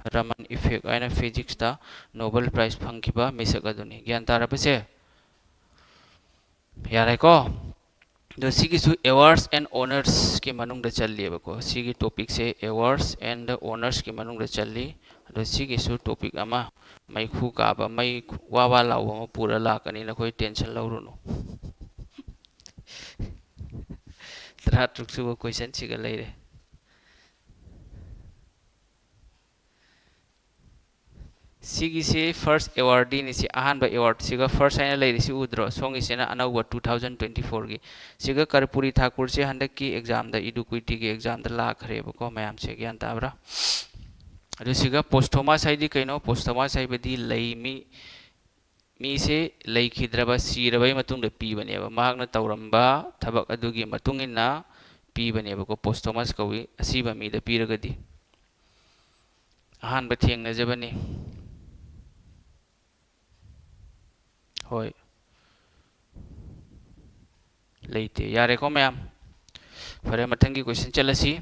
Raman effect ꯍꯥꯏꯅ physicsꯇ Nobel Prize ꯐꯪꯈꯤꯕ ꯃꯤꯁꯛ ꯑꯗꯨꯅꯤ꯫ ꯒ꯭ꯌꯥꯟ ꯇꯥꯔꯕꯁꯦ? ꯌꯥꯔꯦꯀꯣ? ꯑꯗꯣ ꯁꯤꯒꯤꯁꯨ awards and honoursꯀꯤ ꯃꯅꯨꯡꯗ ꯆꯜꯂꯤꯕꯀꯣ꯫ ꯁꯤꯒꯤ topicꯁꯦ awards and honoursꯀꯤ ꯃꯅꯨꯡꯗ ꯆꯜꯂꯤ꯫ ꯑꯗꯣ ꯁꯤꯒꯤꯁꯨ topic ꯑꯃ ꯃꯩꯈꯨ ꯀꯥꯕ, ꯃꯩ ꯋꯥ ꯋꯥ ꯂꯥꯎꯕ ꯑꯃ ꯄꯨꯔ ꯂꯥꯛꯀꯅꯤ, ꯅꯈꯣꯏ tension ꯂꯧꯔꯨꯅꯨ꯫ ꯇꯔꯥꯇꯔꯨꯛ ꯁꯨꯕ questionꯁꯤꯒ ꯂꯩꯔꯦ꯫ ꯁꯤꯒꯤꯁꯤ first awardee ꯅꯤ꯫ ꯁꯤ ꯑꯍꯥꯟꯕ awardꯁꯤꯒ first ꯍꯥꯏꯅ ꯂꯩꯔꯤꯁꯤ ꯎꯗ꯭ꯔꯣ? ꯁꯣꯝꯒꯤꯁꯤꯅ ꯑꯅꯧꯕ two thousand twenty fourꯒꯤ꯫ ꯁꯤꯒ ꯀꯔꯄꯨꯔꯤ ꯊꯥꯀꯨꯔꯁꯦ ꯍꯟꯗꯛꯀꯤ examꯗ, EDUCATꯒꯤ examꯗ ꯂꯥꯛꯈ꯭ꯔꯦꯕꯀꯣ ꯃꯌꯥꯝꯁꯦ, ꯒ꯭ꯌꯥꯟ ꯇꯥꯕ꯭ꯔꯥ? ꯑꯗꯨ ꯁꯤꯒ posthumous ꯍꯥꯏꯗꯤ ꯀꯩꯅꯣ? Posthumous ꯍꯥꯏꯕꯗꯤ ꯂꯩ ꯃꯤ, ꯃꯤꯁꯦ ꯂꯩꯈꯤꯗ꯭ꯔꯕ, ꯁꯤꯔꯕꯒꯤ ꯃꯇꯨꯡꯗ ꯄꯤꯕꯅꯦꯕ꯫ ꯃꯍꯥꯛꯅ ꯇꯧꯔꯝꯕ ꯊꯕꯛ ꯑꯗꯨꯒꯤ ꯃꯇꯨꯡ ꯏꯟꯅ ꯄꯤꯕꯅꯦꯕꯀꯣ, posthumous ꯀꯧꯏ, ꯑꯁꯤꯕ ꯃꯤꯗ ꯄꯤꯔꯒꯗꯤ꯫ ꯑꯍꯥꯟꯕ ꯊꯦꯡꯅꯖꯕꯅꯤ꯫ ꯍꯣꯏ꯫ ꯂꯩꯇꯦ꯫ ꯌꯥꯔꯦꯀꯣ ꯃꯌꯥꯝ? ꯐꯔꯦ, ꯃꯊꯪꯒꯤ question ꯆꯠꯂꯁꯤ꯫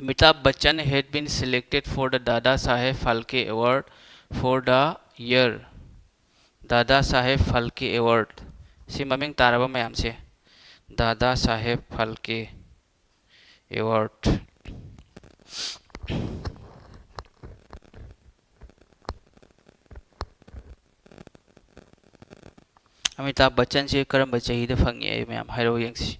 Amitabh Bachchan had been selected for the Dada Saheb Phalke Award for the year. Dada Saheb Phalke Award꯫ ꯁꯤ ꯃꯃꯤꯡ ꯇꯥꯔꯕ ꯃꯌꯥꯝꯁꯦ? ꯗꯥꯗꯥ ꯁꯥꯍꯦꯕ ꯐꯥꯜꯀꯦ ꯑꯦꯋꯥꯔꯗ꯫ ꯑꯃꯤꯇꯥꯕ ꯕꯆꯟꯁꯦ ꯀꯔꯝꯕ ꯆꯍꯤꯗ ꯐꯪꯉꯤ? ꯑꯩ ꯃꯌꯥꯝ ꯍꯥꯏꯔꯛꯑꯣ ꯌꯦꯡꯁꯤ꯫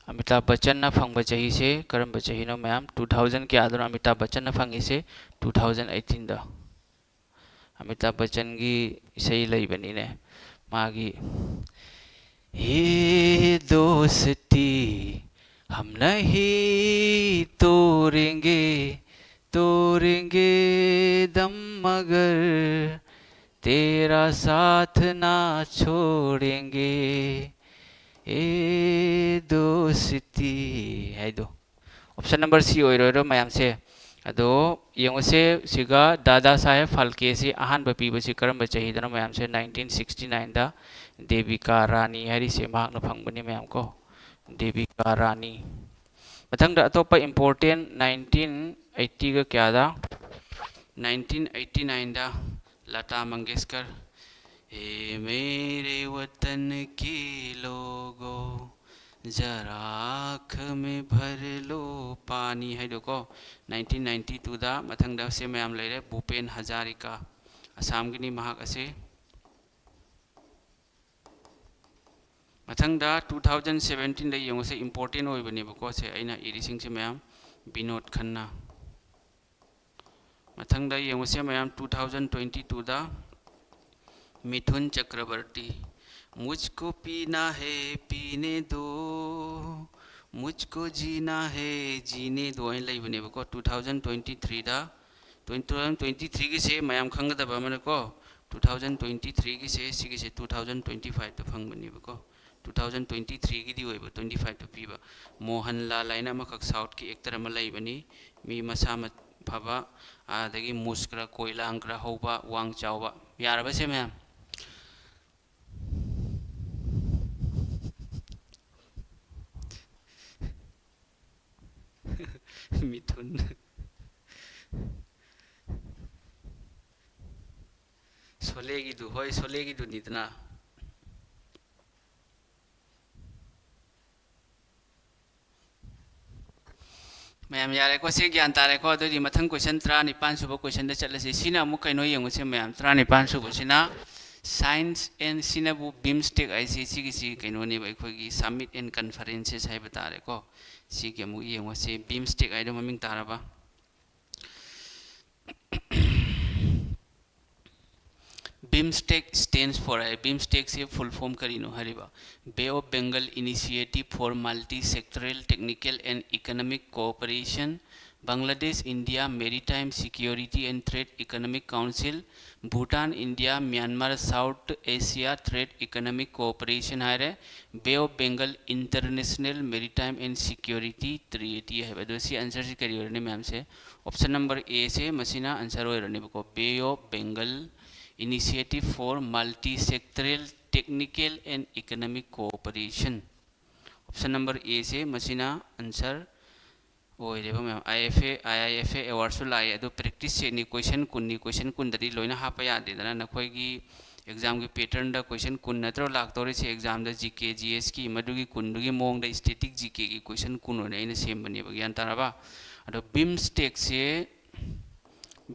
ꯑꯃꯤꯇꯥꯕ ꯕꯆꯟꯅ ꯐꯪꯕ ꯆꯍꯤꯁꯦ ꯀꯔꯝꯕ ꯆꯍꯤꯅꯣ ꯃꯌꯥꯝ? Two thousand ꯀꯌꯥꯗꯅꯣ ꯑꯃꯤꯇꯥꯕ ꯕꯆꯟꯅ ꯐꯪꯉꯤꯁꯦ? Two thousand eighteenꯗ꯫ ꯑꯃꯤꯇꯥꯕ ꯕꯆꯟꯒꯤ ꯏꯁꯩ ꯂꯩꯕꯅꯤꯅꯦ, ꯃꯥꯒꯤ, "ये दोस्ती हम नहीं तोड़ेंगे, तोड़ेंगे दम मगर तेरा साथ ना छोड़ेंगे, ये दोस्ती" ꯍꯥꯏꯗꯣ꯫ Option number C ꯑꯣꯏꯔꯣꯏꯗ꯭ꯔꯣ ꯃꯌꯥꯝꯁꯦ? ꯑꯗꯣ ꯌꯦꯡꯉꯨꯁꯦ, ꯁꯤꯒ ꯗꯥꯗꯥ ꯁꯥꯍꯦꯕ ꯐꯥꯜꯀꯦꯁꯤ ꯑꯍꯥꯟꯕ ꯄꯤꯕꯁꯤ ꯀꯔꯝꯕ ꯆꯍꯤꯗꯅꯣ ꯃꯌꯥꯝꯁꯦ? Nineteen sixty nineꯗ ꯗꯦꯕꯤꯀꯥ ꯔꯥꯅꯤ ꯍꯥꯏꯔꯤꯁꯦ ꯃꯍꯥꯛꯅ ꯐꯪꯕꯅꯤ ꯃꯌꯥꯝ ꯀꯣ, ꯗꯦꯕꯤꯀꯥ ꯔꯥꯅꯤ꯫ ꯃꯊꯪꯗ ꯑꯇꯣꯞꯄ important, nineteen eightyꯒ ꯀꯌꯥꯗ? Nineteen eighty nineꯗ ꯂꯇꯥ ꯃꯪꯒꯦꯁꯀꯔ, "हे मेरे वतन के लोगों, जरा आँख में भर लो पानी" ꯍꯥꯏꯗꯣꯀꯣ, nineteen ninety twoꯗ꯫ ꯃꯊꯪꯗ ꯁꯦ ꯃꯌꯥꯝ ꯂꯩꯔꯦ, ꯚꯨꯄꯦꯟ ꯍꯖꯥꯔꯤꯀꯥ, ꯑꯁꯥꯝꯒꯤꯅꯤ ꯃꯍꯥꯛ ꯑꯁꯦ꯫ ꯃꯊꯪꯗ two thousand seventeenꯗ ꯌꯦꯡꯉꯨꯁꯦ, important ꯑꯣꯏꯕꯅꯦꯕꯀꯣ ꯁꯦ ꯑꯩꯅ ꯏꯔꯤꯁꯤꯡꯁꯦ ꯃꯌꯥꯝ, ꯕꯤꯅꯣꯗ ꯈꯟꯅꯥ꯫ ꯃꯊꯪꯗ ꯌꯦꯡꯉꯨꯁꯦ ꯃꯌꯥꯝ, two thousand twenty twoꯗ ꯃꯤꯊꯨꯟ ꯆꯀ꯭ꯔꯕꯔꯇꯤ, "मुझको पीना है पीने दो, मुझको जीना है जीने दो" ꯍꯥꯏꯅ ꯂꯩꯕꯅꯦꯕꯀꯣ꯫ Two thousand twenty threeꯗ, twenty, two thousand twenty threeꯒꯤꯁꯦ ꯃꯌꯥꯝ ꯈꯪꯒꯗꯕ ꯑꯃꯅꯀꯣ, two thousand twenty threeꯒꯤꯁꯦ, ꯁꯤꯒꯤꯁꯦ two thousand twenty fiveꯇ ꯐꯪꯕꯅꯦꯕꯀꯣ꯫ Two thousand twenty threeꯒꯤꯗꯤ ꯑꯣꯏꯕ, twenty fiveꯇ ꯄꯤꯕ꯫ ꯃꯣꯍꯟ ꯂꯥꯜ ꯍꯥꯏꯅ ꯑꯃꯈꯛ Southꯀꯤ actor ꯑꯃ ꯂꯩꯕꯅꯤ, ꯃꯤ ꯃꯁꯥ ꯃ-, ꯐꯕ, ꯑꯗꯒꯤ ꯃꯨꯁ ꯈꯔ ꯀꯣꯏ, ꯂꯥꯡ ꯈꯔ ꯍꯧꯕ, ꯋꯥꯡ ꯆꯥꯎꯕ꯫ ꯌꯥꯔꯕꯁꯦ ꯃꯌꯥꯝ? ꯃꯤꯊꯨꯟ꯫ ꯁꯣꯂꯦꯒꯤꯗꯨ, ꯍꯣꯏ, ꯁꯣꯂꯦꯒꯤꯗꯨꯅꯤꯗꯅ꯫ ꯃꯌꯥꯝ ꯌꯥꯔꯦꯀꯣ? ꯁꯤ ꯒ꯭ꯌꯥꯟ ꯇꯥꯔꯦꯀꯣ? ꯑꯗꯨꯗꯤ ꯃꯊꯪ ꯀꯣꯏꯁꯟ ꯇꯔꯥꯅꯤꯄꯥꯟ ꯁꯨꯕ ꯀꯣꯏꯁꯟꯗ ꯆꯠꯂꯁꯤ꯫ ꯁꯤꯅ ꯑꯃꯨꯛ ꯀꯩꯅꯣ ꯌꯦꯡꯉꯨꯁꯦ ꯃꯌꯥꯝ, ꯇꯔꯥꯅꯤꯄꯥꯟ ꯁꯨꯕꯁꯤꯅ ꯁꯥꯏꯟꯁ ꯑꯦꯟ ꯁꯤꯅꯕꯨ ꯕꯤꯝꯁꯇꯦꯛ ꯍꯥꯏꯁꯤ ꯁꯤꯒꯤꯁꯤ ꯀꯩꯅꯣꯅꯦꯕ, ꯑꯩꯈꯣꯏꯒꯤ ꯁꯃꯤꯠ ꯑꯦꯟ ꯀꯟꯐꯔꯦꯟꯁꯦꯁ ꯍꯥꯏꯕ ꯇꯥꯔꯦꯀꯣ꯫ ꯁꯤꯒꯤ ꯑꯃꯨꯛ ꯌꯦꯡꯉꯨꯁꯦ, ꯕꯤꯝꯁꯇꯦꯛ ꯍꯥꯏꯗꯣ ꯃꯃꯤꯡ ꯇꯥꯔꯕ? ꯕꯤꯝꯁꯇꯦꯛ ꯁ꯭ꯇꯦꯟꯁ ꯐꯣꯔ ꯍꯥꯏ꯫ ꯕꯤꯝꯁꯇꯦꯛꯁꯦ ꯐꯨꯜ ꯐꯣꯝ ꯀꯔꯤꯅꯣ ꯍꯥꯏꯔꯤꯕ? Bay of Bengal Initiative for Multi-Sectoral Technical and Economic Cooperation, Bangladesh India Maritime Security and Trade Economic Council, Bhutan India Myanmar South Asia Trade Economic Cooperation ꯍꯥꯏꯔꯦ, Bay of Bengal International Maritime and Security Treaty ꯍꯥꯏꯕ꯫ ꯑꯗꯣ ꯁꯤ ꯑꯟꯁꯔꯁꯤ ꯀꯔꯤ ꯑꯣꯏꯔꯅꯤ ꯃꯌꯥꯝꯁꯦ? Option number ꯑꯦꯁꯦ ꯃꯁꯤꯅ answer ꯑꯣꯏꯔꯅꯦꯕꯀꯣ, Bay of Bengal Initiative for Multi-Sectoral Technical and Economic Cooperation꯫ Option number ꯑꯦꯁꯦ ꯃꯁꯤꯅ ꯑꯟꯁꯔ ꯑꯣꯏꯔꯦꯕ ꯃꯌꯥꯝ꯫ ꯑꯥꯏ F A, I I F A ꯑꯦꯋꯥꯔꯗꯁꯨ ꯂꯥꯛꯑꯦ, ꯑꯗꯣ ꯄ꯭ꯔꯦꯛꯇꯤꯁ ꯁꯦꯠꯅꯤ, ꯀꯣꯏꯁꯟ ꯀꯨꯟꯅꯤ, ꯀꯣꯏꯁꯟ ꯀꯨꯟꯗꯗꯤ ꯂꯣꯏꯅ ꯍꯥꯞꯄ ꯌꯥꯗꯦꯗꯅ꯫ ꯅꯈꯣꯏꯒꯤ ꯑꯦꯛꯖꯥꯝꯒꯤ ꯄꯦꯇꯔꯟꯗ ꯀꯣꯏꯁꯟ ꯀꯨꯟ ꯅꯠꯇ꯭ꯔꯣ ꯂꯥꯛꯇꯧꯔꯤꯁꯦ ꯑꯦꯛꯖꯥꯝꯗ, ꯖꯤ ꯀꯦ, ꯖꯤ ꯑꯦꯁꯀꯤ? ꯃꯗꯨꯒꯤ ꯀꯨꯟꯗꯨꯒꯤ ꯃꯑꯣꯡꯗ ꯁ꯭ꯇꯦꯇꯤꯛ ꯖꯤ ꯀꯦꯒꯤ ꯀꯣꯏꯁꯟ ꯀꯨꯟ ꯑꯣꯏꯅ ꯑꯩꯅ ꯁꯦꯝꯕꯅꯦꯕ, ꯒ꯭ꯌꯥꯟ ꯇꯥꯔꯕ? ꯑꯗꯣ ꯕꯤꯝꯁꯇꯦꯛꯁꯦ,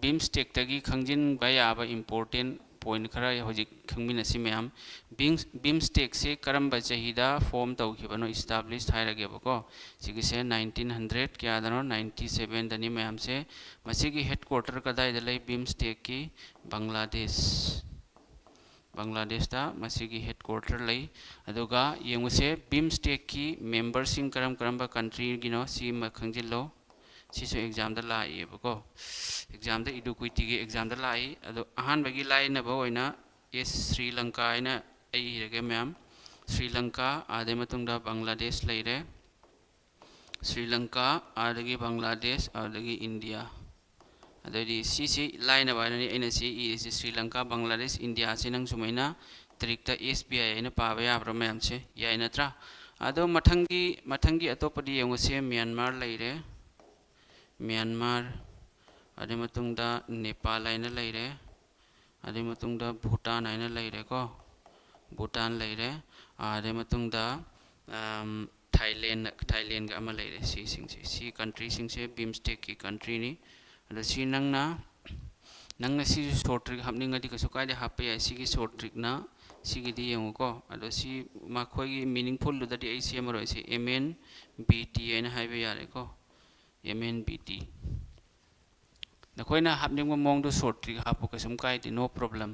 ꯕꯤꯝꯁꯇꯦꯛꯇꯒꯤ ꯈꯪꯖꯤꯟꯕ ꯌꯥꯕ ꯏꯝꯄꯣꯔꯇꯦꯟ ꯄꯣꯏꯟ ꯈꯔ ꯍꯧꯖꯤꯛ ꯈꯪꯃꯤꯟꯅꯁꯤ ꯃꯌꯥꯝ꯫ ꯕꯤꯝꯁ-, ꯕꯤꯝꯁꯇꯦꯛꯁꯦ ꯀꯔꯝꯕ ꯆꯍꯤꯗ ꯐꯣꯝ ꯇꯧꯈꯤꯕꯅꯣ, ꯏꯁꯇꯥꯕ꯭ꯂꯤꯁ ꯍꯥꯏꯔꯒꯦꯕꯀꯣ? ꯁꯤꯒꯤꯁꯦ ꯅꯥꯏꯟꯇꯤꯟ ꯍꯟꯗ꯭ꯔꯦꯠ ꯀꯌꯥꯗꯅꯣ, ꯅꯥꯏꯟꯇꯤ ꯁꯕꯦꯟꯗꯅꯤ ꯃꯌꯥꯝꯁꯦ꯫ ꯃꯁꯤꯒꯤ ꯍꯦꯗ ꯀ꯭ꯋꯥꯇꯔ ꯀꯗꯥꯏꯗ ꯂꯩ? ꯕꯤꯝꯁꯇꯦꯛꯀꯤ ꯕꯪꯒ꯭ꯂꯥꯗꯦꯁ, ꯕꯪꯒ꯭ꯂꯥꯗꯦꯁꯇ ꯃꯁꯤꯒꯤ ꯍꯦꯗ ꯀ꯭ꯋꯥꯇꯔ ꯂꯩ꯫ ꯑꯗꯨꯒ ꯌꯦꯡꯉꯨꯁꯦ, ꯕꯤꯝꯁꯇꯦꯛꯀꯤ ꯃꯦꯝꯕꯔꯁꯤꯡ ꯀꯔꯝ ꯀꯔꯝꯕ ꯀꯟꯇ꯭ꯔꯤꯒꯤꯅꯣ, ꯁꯤꯃ ꯈꯪꯖꯤꯜꯂꯣ꯫ ꯁꯤꯁꯨ ꯑꯦꯛꯖꯥꯝꯗ ꯂꯥꯛꯏꯕꯀꯣ, ꯑꯦꯛꯖꯥꯝꯗ, ꯏꯗꯨꯀ꯭ꯋꯤꯇꯤꯒꯤ ꯑꯦꯛꯖꯥꯝꯗ ꯂꯥꯛꯏ꯫ ꯑꯗꯣ ꯑꯍꯥꯟꯕꯒꯤ ꯂꯥꯏꯅꯕ ꯑꯣꯏꯅ ꯑꯦꯁ ꯁ꯭ꯔꯤ ꯂꯪꯀꯥ ꯍꯥꯏꯅ ꯑꯩ ꯏꯔꯒꯦ ꯃꯌꯥꯝ꯫ ꯁ꯭ꯔꯤ ꯂꯪꯀꯥ, ꯑꯗꯩ ꯃꯇꯨꯡꯗ ꯕꯪꯒ꯭ꯂꯥꯗꯦꯁ ꯂꯩꯔꯦ꯫ ꯁ꯭ꯔꯤ ꯂꯪꯀꯥ, ꯑꯗꯒꯤ ꯕꯪꯒ꯭ꯂꯥꯗꯦꯁ, ꯑꯗꯒꯤ ꯏꯟꯗꯤꯌꯥ꯫ ꯑꯗꯩꯗꯤ ꯁꯤꯁꯤ ꯂꯥꯏꯅꯕ ꯍꯥꯏꯅꯅꯤ ꯑꯩꯅ ꯁꯤ ꯏꯔꯤꯁꯤ, ꯁ꯭ꯔꯤ ꯂꯪꯀꯥ, ꯕꯪꯒ꯭ꯂꯥꯗꯦꯁ, ꯏꯟꯗꯤꯌꯥꯁꯤ ꯅꯪ ꯁꯨꯃꯥꯏꯅ ꯇ꯭ꯔꯤꯛꯇ ꯑꯦꯁ ꯕꯤ ꯑꯥꯏ ꯍꯥꯏꯅ ꯄꯥꯕ ꯌꯥꯕ꯭ꯔꯥ ꯃꯌꯥꯝꯁꯦ? ꯌꯥꯏ ꯅꯠꯇ꯭ꯔꯥ? ꯑꯗꯣ ꯃꯊꯪꯒꯤ, ꯃꯊꯪꯒꯤ ꯑꯇꯣꯞꯄꯗꯤ ꯌꯦꯡꯉꯨꯁꯦ, ꯃ꯭ꯌꯥꯟꯃꯥꯔ ꯂꯩꯔꯦ, ꯃ꯭ꯌꯥꯟꯃꯥꯔ, ꯑꯗꯨꯒꯤ ꯃꯇꯨꯡꯗ ꯅꯦꯄꯥꯜ ꯍꯥꯏꯅ ꯂꯩꯔꯦ, ꯑꯗꯨꯒꯤ ꯃꯇꯨꯡꯗ ꯚꯨꯇꯥꯟ ꯍꯥꯏꯅ ꯂꯩꯔꯦꯀꯣ, ꯚꯨꯇꯥꯟ ꯂꯩꯔꯦ, ꯑꯗꯨꯒꯤ ꯃꯇꯨꯡꯗ, ꯑꯝ, ꯊꯥꯏꯂꯦꯟ, ꯊꯥꯏꯂꯦꯟꯒ ꯑꯃ ꯂꯩꯔꯦ꯫ ꯁꯤꯁꯤꯡꯁꯦ, ꯁꯤ ꯀꯟꯇ꯭ꯔꯤꯁꯤꯡꯁꯦ ꯕꯤꯝꯁꯇꯦꯛꯀꯤ ꯀꯟꯇ꯭ꯔꯤꯅꯤ꯫ ꯑꯗꯣ ꯁꯤ ꯅꯪꯅ, ꯅꯪꯅ ꯁꯤꯁꯨ ꯁꯣꯔꯠ ꯇ꯭ꯔꯤꯛ ꯍꯥꯞꯅꯤꯡꯉꯗꯤ ꯀꯩꯁꯨ ꯀꯥꯏꯗꯦ, ꯍꯥꯞꯄ ꯌꯥꯏ꯫ ꯁꯤꯒꯤ ꯁꯣꯔꯠ ꯇ꯭ꯔꯤꯛꯅ ꯁꯤꯒꯤꯗꯤ ꯌꯦꯡꯉꯨꯀꯣ꯫ ꯑꯗꯣ ꯁꯤ ꯃꯈꯣꯏꯒꯤ ꯃꯤꯅꯤꯡꯐꯨꯜꯗꯨꯗꯗꯤ ꯑꯩ ꯁꯦꯝꯃꯔꯣꯏ꯫ ꯁꯤ ꯑꯦꯝ ꯑꯦꯟ ꯕꯤ ꯇꯤ ꯍꯥꯏꯅ ꯍꯥꯏꯕ ꯌꯥꯔꯦꯀꯣ, ꯑꯦꯝ ꯑꯦꯟ ꯕꯤ ꯇꯤ꯫ ꯅꯈꯣꯏꯅ ꯍꯥꯞꯅꯤꯡꯕ ꯃꯑꯣꯡꯗ ꯁꯣꯔꯠ ꯇ꯭ꯔꯤꯛ ꯍꯥꯞꯄꯨ, ꯀꯩꯁꯨꯝ ꯀꯥꯏꯗꯦ, no problem꯫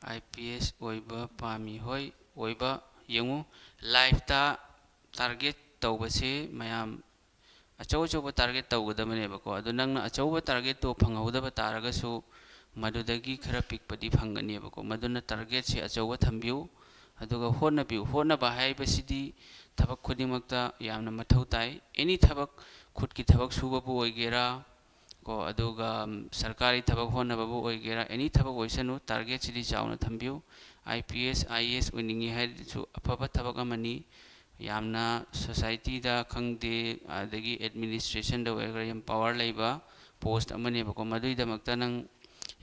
I P S ꯑꯣꯏꯕ ꯄꯥꯝꯃꯤ꯫ ꯍꯣꯏ, ꯑꯣꯏꯕ꯫ ꯌꯦꯡꯉꯨ, ꯂꯥꯏꯐꯇ ꯇꯥꯔꯒꯦꯠ ꯇꯧꯕꯁꯦ ꯃꯌꯥꯝ ꯑꯆꯧ ꯑꯆꯧꯕ ꯇꯥꯔꯒꯦꯠ ꯇꯧꯒꯗꯕꯅꯦꯕꯀꯣ꯫ ꯑꯗꯣ ꯅꯪꯅ ꯑꯆꯧꯕ ꯇꯥꯔꯒꯦꯠꯇꯣ ꯐꯪꯍꯧꯗꯕ ꯇꯥꯔꯒꯁꯨ, ꯃꯗꯨꯗꯒꯤ ꯈꯔ ꯄꯤꯛꯄꯗꯤ ꯐꯪꯒꯅꯦꯕꯀꯣ꯫ ꯃꯗꯨꯅ ꯇꯥꯔꯒꯦꯠꯁꯦ ꯑꯆꯧꯕ ꯊꯝꯕꯤꯌꯨ, ꯑꯗꯨꯒ ꯍꯣꯠꯅꯕꯤꯌꯨ꯫ ꯍꯣꯠꯅꯕ ꯍꯥꯏꯕꯁꯤꯗꯤ ꯊꯕꯛ ꯈꯨꯗꯤꯡꯃꯛꯇ ꯌꯥꯝꯅ ꯃꯊꯧ ꯇꯥꯏ꯫ ꯑꯦꯅꯤ ꯊꯕꯛ, ꯈꯨꯠꯀꯤ ꯊꯕꯛ ꯁꯨꯕꯕꯨ ꯑꯣꯏꯒꯦꯔꯥ, ꯀꯣ, ꯑꯗꯨꯒ, ꯎꯝ, ꯁꯔꯀꯥꯔꯤ ꯊꯕꯛ ꯍꯣꯠꯅꯕꯕꯨ ꯑꯣꯏꯒꯦꯔꯥ, ꯑꯦꯅꯤ ꯊꯕꯛ ꯑꯣꯏꯁꯅꯨ, ꯇꯥꯔꯒꯦꯠꯁꯤꯗꯤ ꯆꯥꯎꯅ ꯊꯝꯕꯤꯌꯨ꯫ I P S, I A S ꯑꯣꯏꯅꯤꯡꯉꯤ ꯍꯥꯏꯔꯁꯨ ꯑꯐꯕ ꯊꯕꯛ ꯑꯃꯅꯤ꯫ ꯌꯥꯝꯅ ꯁꯣꯁꯥꯏꯇꯤꯗ ꯈꯪꯗꯦ, ꯑꯗꯒꯤ ꯑꯦꯗꯃꯤꯅꯤꯁꯇ꯭ꯔꯦꯁꯟꯗ ꯑꯣꯏꯒꯦꯔꯥ, ꯌꯥꯝ ꯄꯋꯥꯔ ꯂꯩꯕ ꯄꯣꯁ ꯑꯃꯅꯦꯕꯀꯣ꯫ ꯃꯗꯨꯒꯤꯗꯃꯛꯇ ꯅꯪ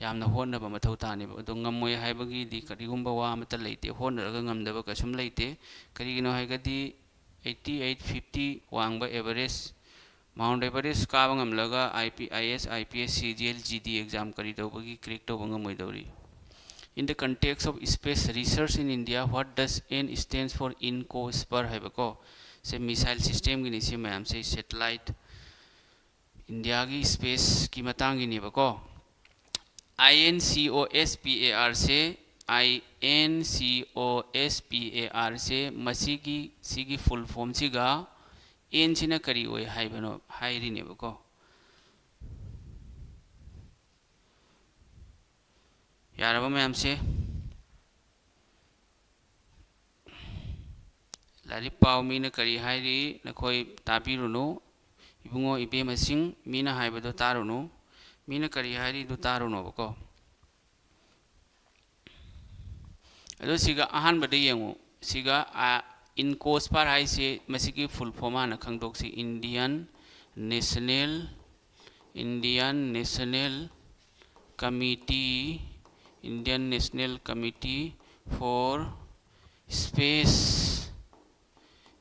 ꯌꯥꯝꯅ ꯍꯣꯠꯅꯕ ꯃꯊꯧ ꯇꯥꯅꯦꯕ꯫ ꯑꯗꯣ ꯉꯝꯃꯣꯏ ꯍꯥꯏꯕꯒꯤꯗꯤ ꯀꯔꯤꯒꯨꯝꯕ ꯋꯥ ꯑꯃꯠꯇ ꯂꯩꯇꯦ, ꯍꯣꯠꯅꯔꯒ ꯉꯝꯗꯕ ꯀꯩꯁꯨꯝ ꯂꯩꯇꯦ꯫ ꯀꯔꯤꯒꯤꯅꯣ ꯍꯥꯏꯔꯒꯗꯤ eighty eight fifty ꯋꯥꯡꯕ ꯑꯦꯚꯔꯦꯖ, ꯃꯥꯎꯟꯠ ꯑꯦꯚꯔꯦꯁ ꯀꯥꯕ ꯉꯝꯂꯒ I P, I A S, I P S, ꯁꯤ ꯖꯤ ꯑꯦꯜ, ꯖꯤ ꯗꯤ ꯑꯦꯛꯖꯥꯝ ꯀꯔꯤ ꯇꯧꯕꯒꯤ ꯀ꯭ꯔꯦꯛ ꯇꯧꯕ ꯉꯝꯃꯣꯏꯗꯧꯔꯤ? In the context of space research in India, what does N stands for? INCOSPAR ꯍꯥꯏꯕꯀꯣ, ꯁꯦ missile ꯁꯤꯁꯇꯦꯝꯒꯤꯅꯤ꯫ ꯁꯤ ꯃꯌꯥꯝꯁꯦ satellite, ꯏꯟꯗꯤꯌꯥꯒꯤ ꯁ꯭ꯄꯦꯁꯀꯤ ꯃꯇꯥꯡꯒꯤꯅꯦꯕꯀꯣ꯫ ꯑꯥꯏ N C ꯑꯣ ꯑꯦꯁ ꯄꯤ ꯑꯦ ꯑꯥꯔꯁꯦ, ꯑꯥꯏ N C ꯑꯣ ꯑꯦꯁ ꯄꯤ ꯑꯦ ꯑꯥꯔꯁꯦ, ꯃꯁꯤꯒꯤ, ꯁꯤꯒꯤ ꯐꯨꯜ ꯐꯣꯝꯁꯤꯒ ꯑꯦꯟꯁꯤꯅ ꯀꯔꯤ ꯑꯣꯏ ꯍꯥꯏꯕꯅꯣ ꯍꯥꯏꯔꯤꯅꯦꯕꯀꯣ꯫ ꯌꯥꯔꯕ ꯃꯌꯥꯝꯁꯦ? ꯂꯥꯏꯔꯤꯛ ꯄꯥꯎ, ꯃꯤꯅ ꯀꯔꯤ ꯍꯥꯏꯔꯤ ꯅꯈꯣꯏ ꯇꯥꯕꯤꯔꯨꯅꯨ꯫ ꯏꯕꯨꯡꯉꯣ ꯏꯕꯦꯝꯃꯁꯤꯡ, ꯃꯤꯅ ꯍꯥꯏꯕꯗꯣ ꯇꯥꯔꯨꯅꯨ꯫ ꯃꯤꯅ ꯀꯔꯤ ꯍꯥꯏꯔꯤꯗꯨ ꯇꯥꯔꯨꯅꯣꯕꯀꯣ꯫ ꯑꯗꯨ ꯁꯤꯒ ꯑꯍꯥꯟꯕꯗ ꯌꯦꯡꯉꯨ꯫ ꯁꯤꯒ, ꯑ, INCOSPAR ꯍꯥꯏꯁꯦ ꯃꯁꯤꯒꯤ full form ꯍꯥꯟꯅ ꯈꯪꯗꯣꯛꯁꯤ꯫ Indian National, Indian National Committee, Indian National Committee for Space,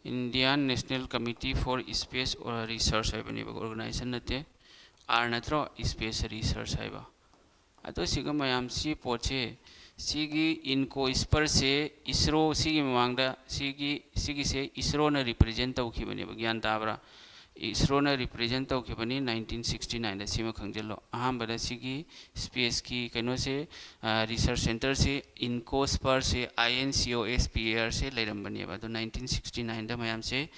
Indian National Committee for Space Research ꯍꯥꯏꯕꯅꯦꯕ, organization ꯅꯠꯇꯦ꯫ R ꯅꯠꯇ꯭ꯔꯣ space research ꯍꯥꯏꯕ? ꯑꯗꯣ ꯁꯤꯒ ꯃꯌꯥꯝ, ꯁꯤ ꯄꯣꯠꯁꯦ, ꯁꯤꯒꯤ INCOSPAR ꯁꯦ ISRO, ꯁꯤꯒꯤ ꯃꯃꯥꯡꯗ ꯁꯤꯒꯤ, ꯁꯤꯒꯤꯁꯦ ISRO ꯅ represent ꯇꯧꯈꯤꯕꯅꯦꯕ, ꯒ꯭ꯌꯥꯟ ꯇꯥꯕ꯭ꯔꯥ? ISRO ꯅ represent ꯇꯧꯈꯤꯕꯅꯤ nineteen sixty nine ꯗ, ꯁꯤꯃ ꯈꯪꯖꯤꯜꯂꯣ꯫ ꯑꯍꯥꯟꯕꯗ ꯁꯤꯒꯤ space ꯀꯤ ꯀꯩꯅꯣꯁꯦ, ꯑ, research centre say INCOSPAR say, I N C O S P A R ꯁꯦ ꯂꯩꯔꯝꯕꯅꯦꯕ꯫ ꯑꯗꯣ nineteen sixty nine ꯗ ꯃꯌꯥꯝꯁꯦ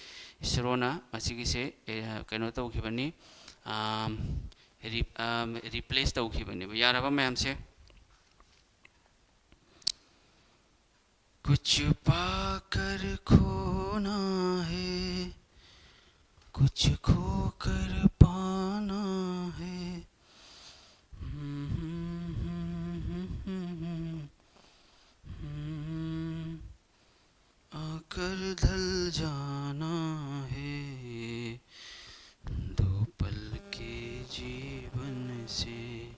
ISRO ꯅ ꯃꯁꯤꯒꯤꯁꯦ, ꯑ, ꯀꯩꯅꯣ ꯇꯧꯈꯤꯕꯅꯤ, ꯑ, ꯔꯤ-, ꯑ, replace ꯇꯧꯈꯤꯕꯅꯦꯕ꯫ ꯌꯥꯔꯕ ꯃꯌꯥꯝꯁꯦ? कुछ पाकर खोना है, कुछ खोकर पाना है। आकर ढल जाना है, दो पल के जीवन से।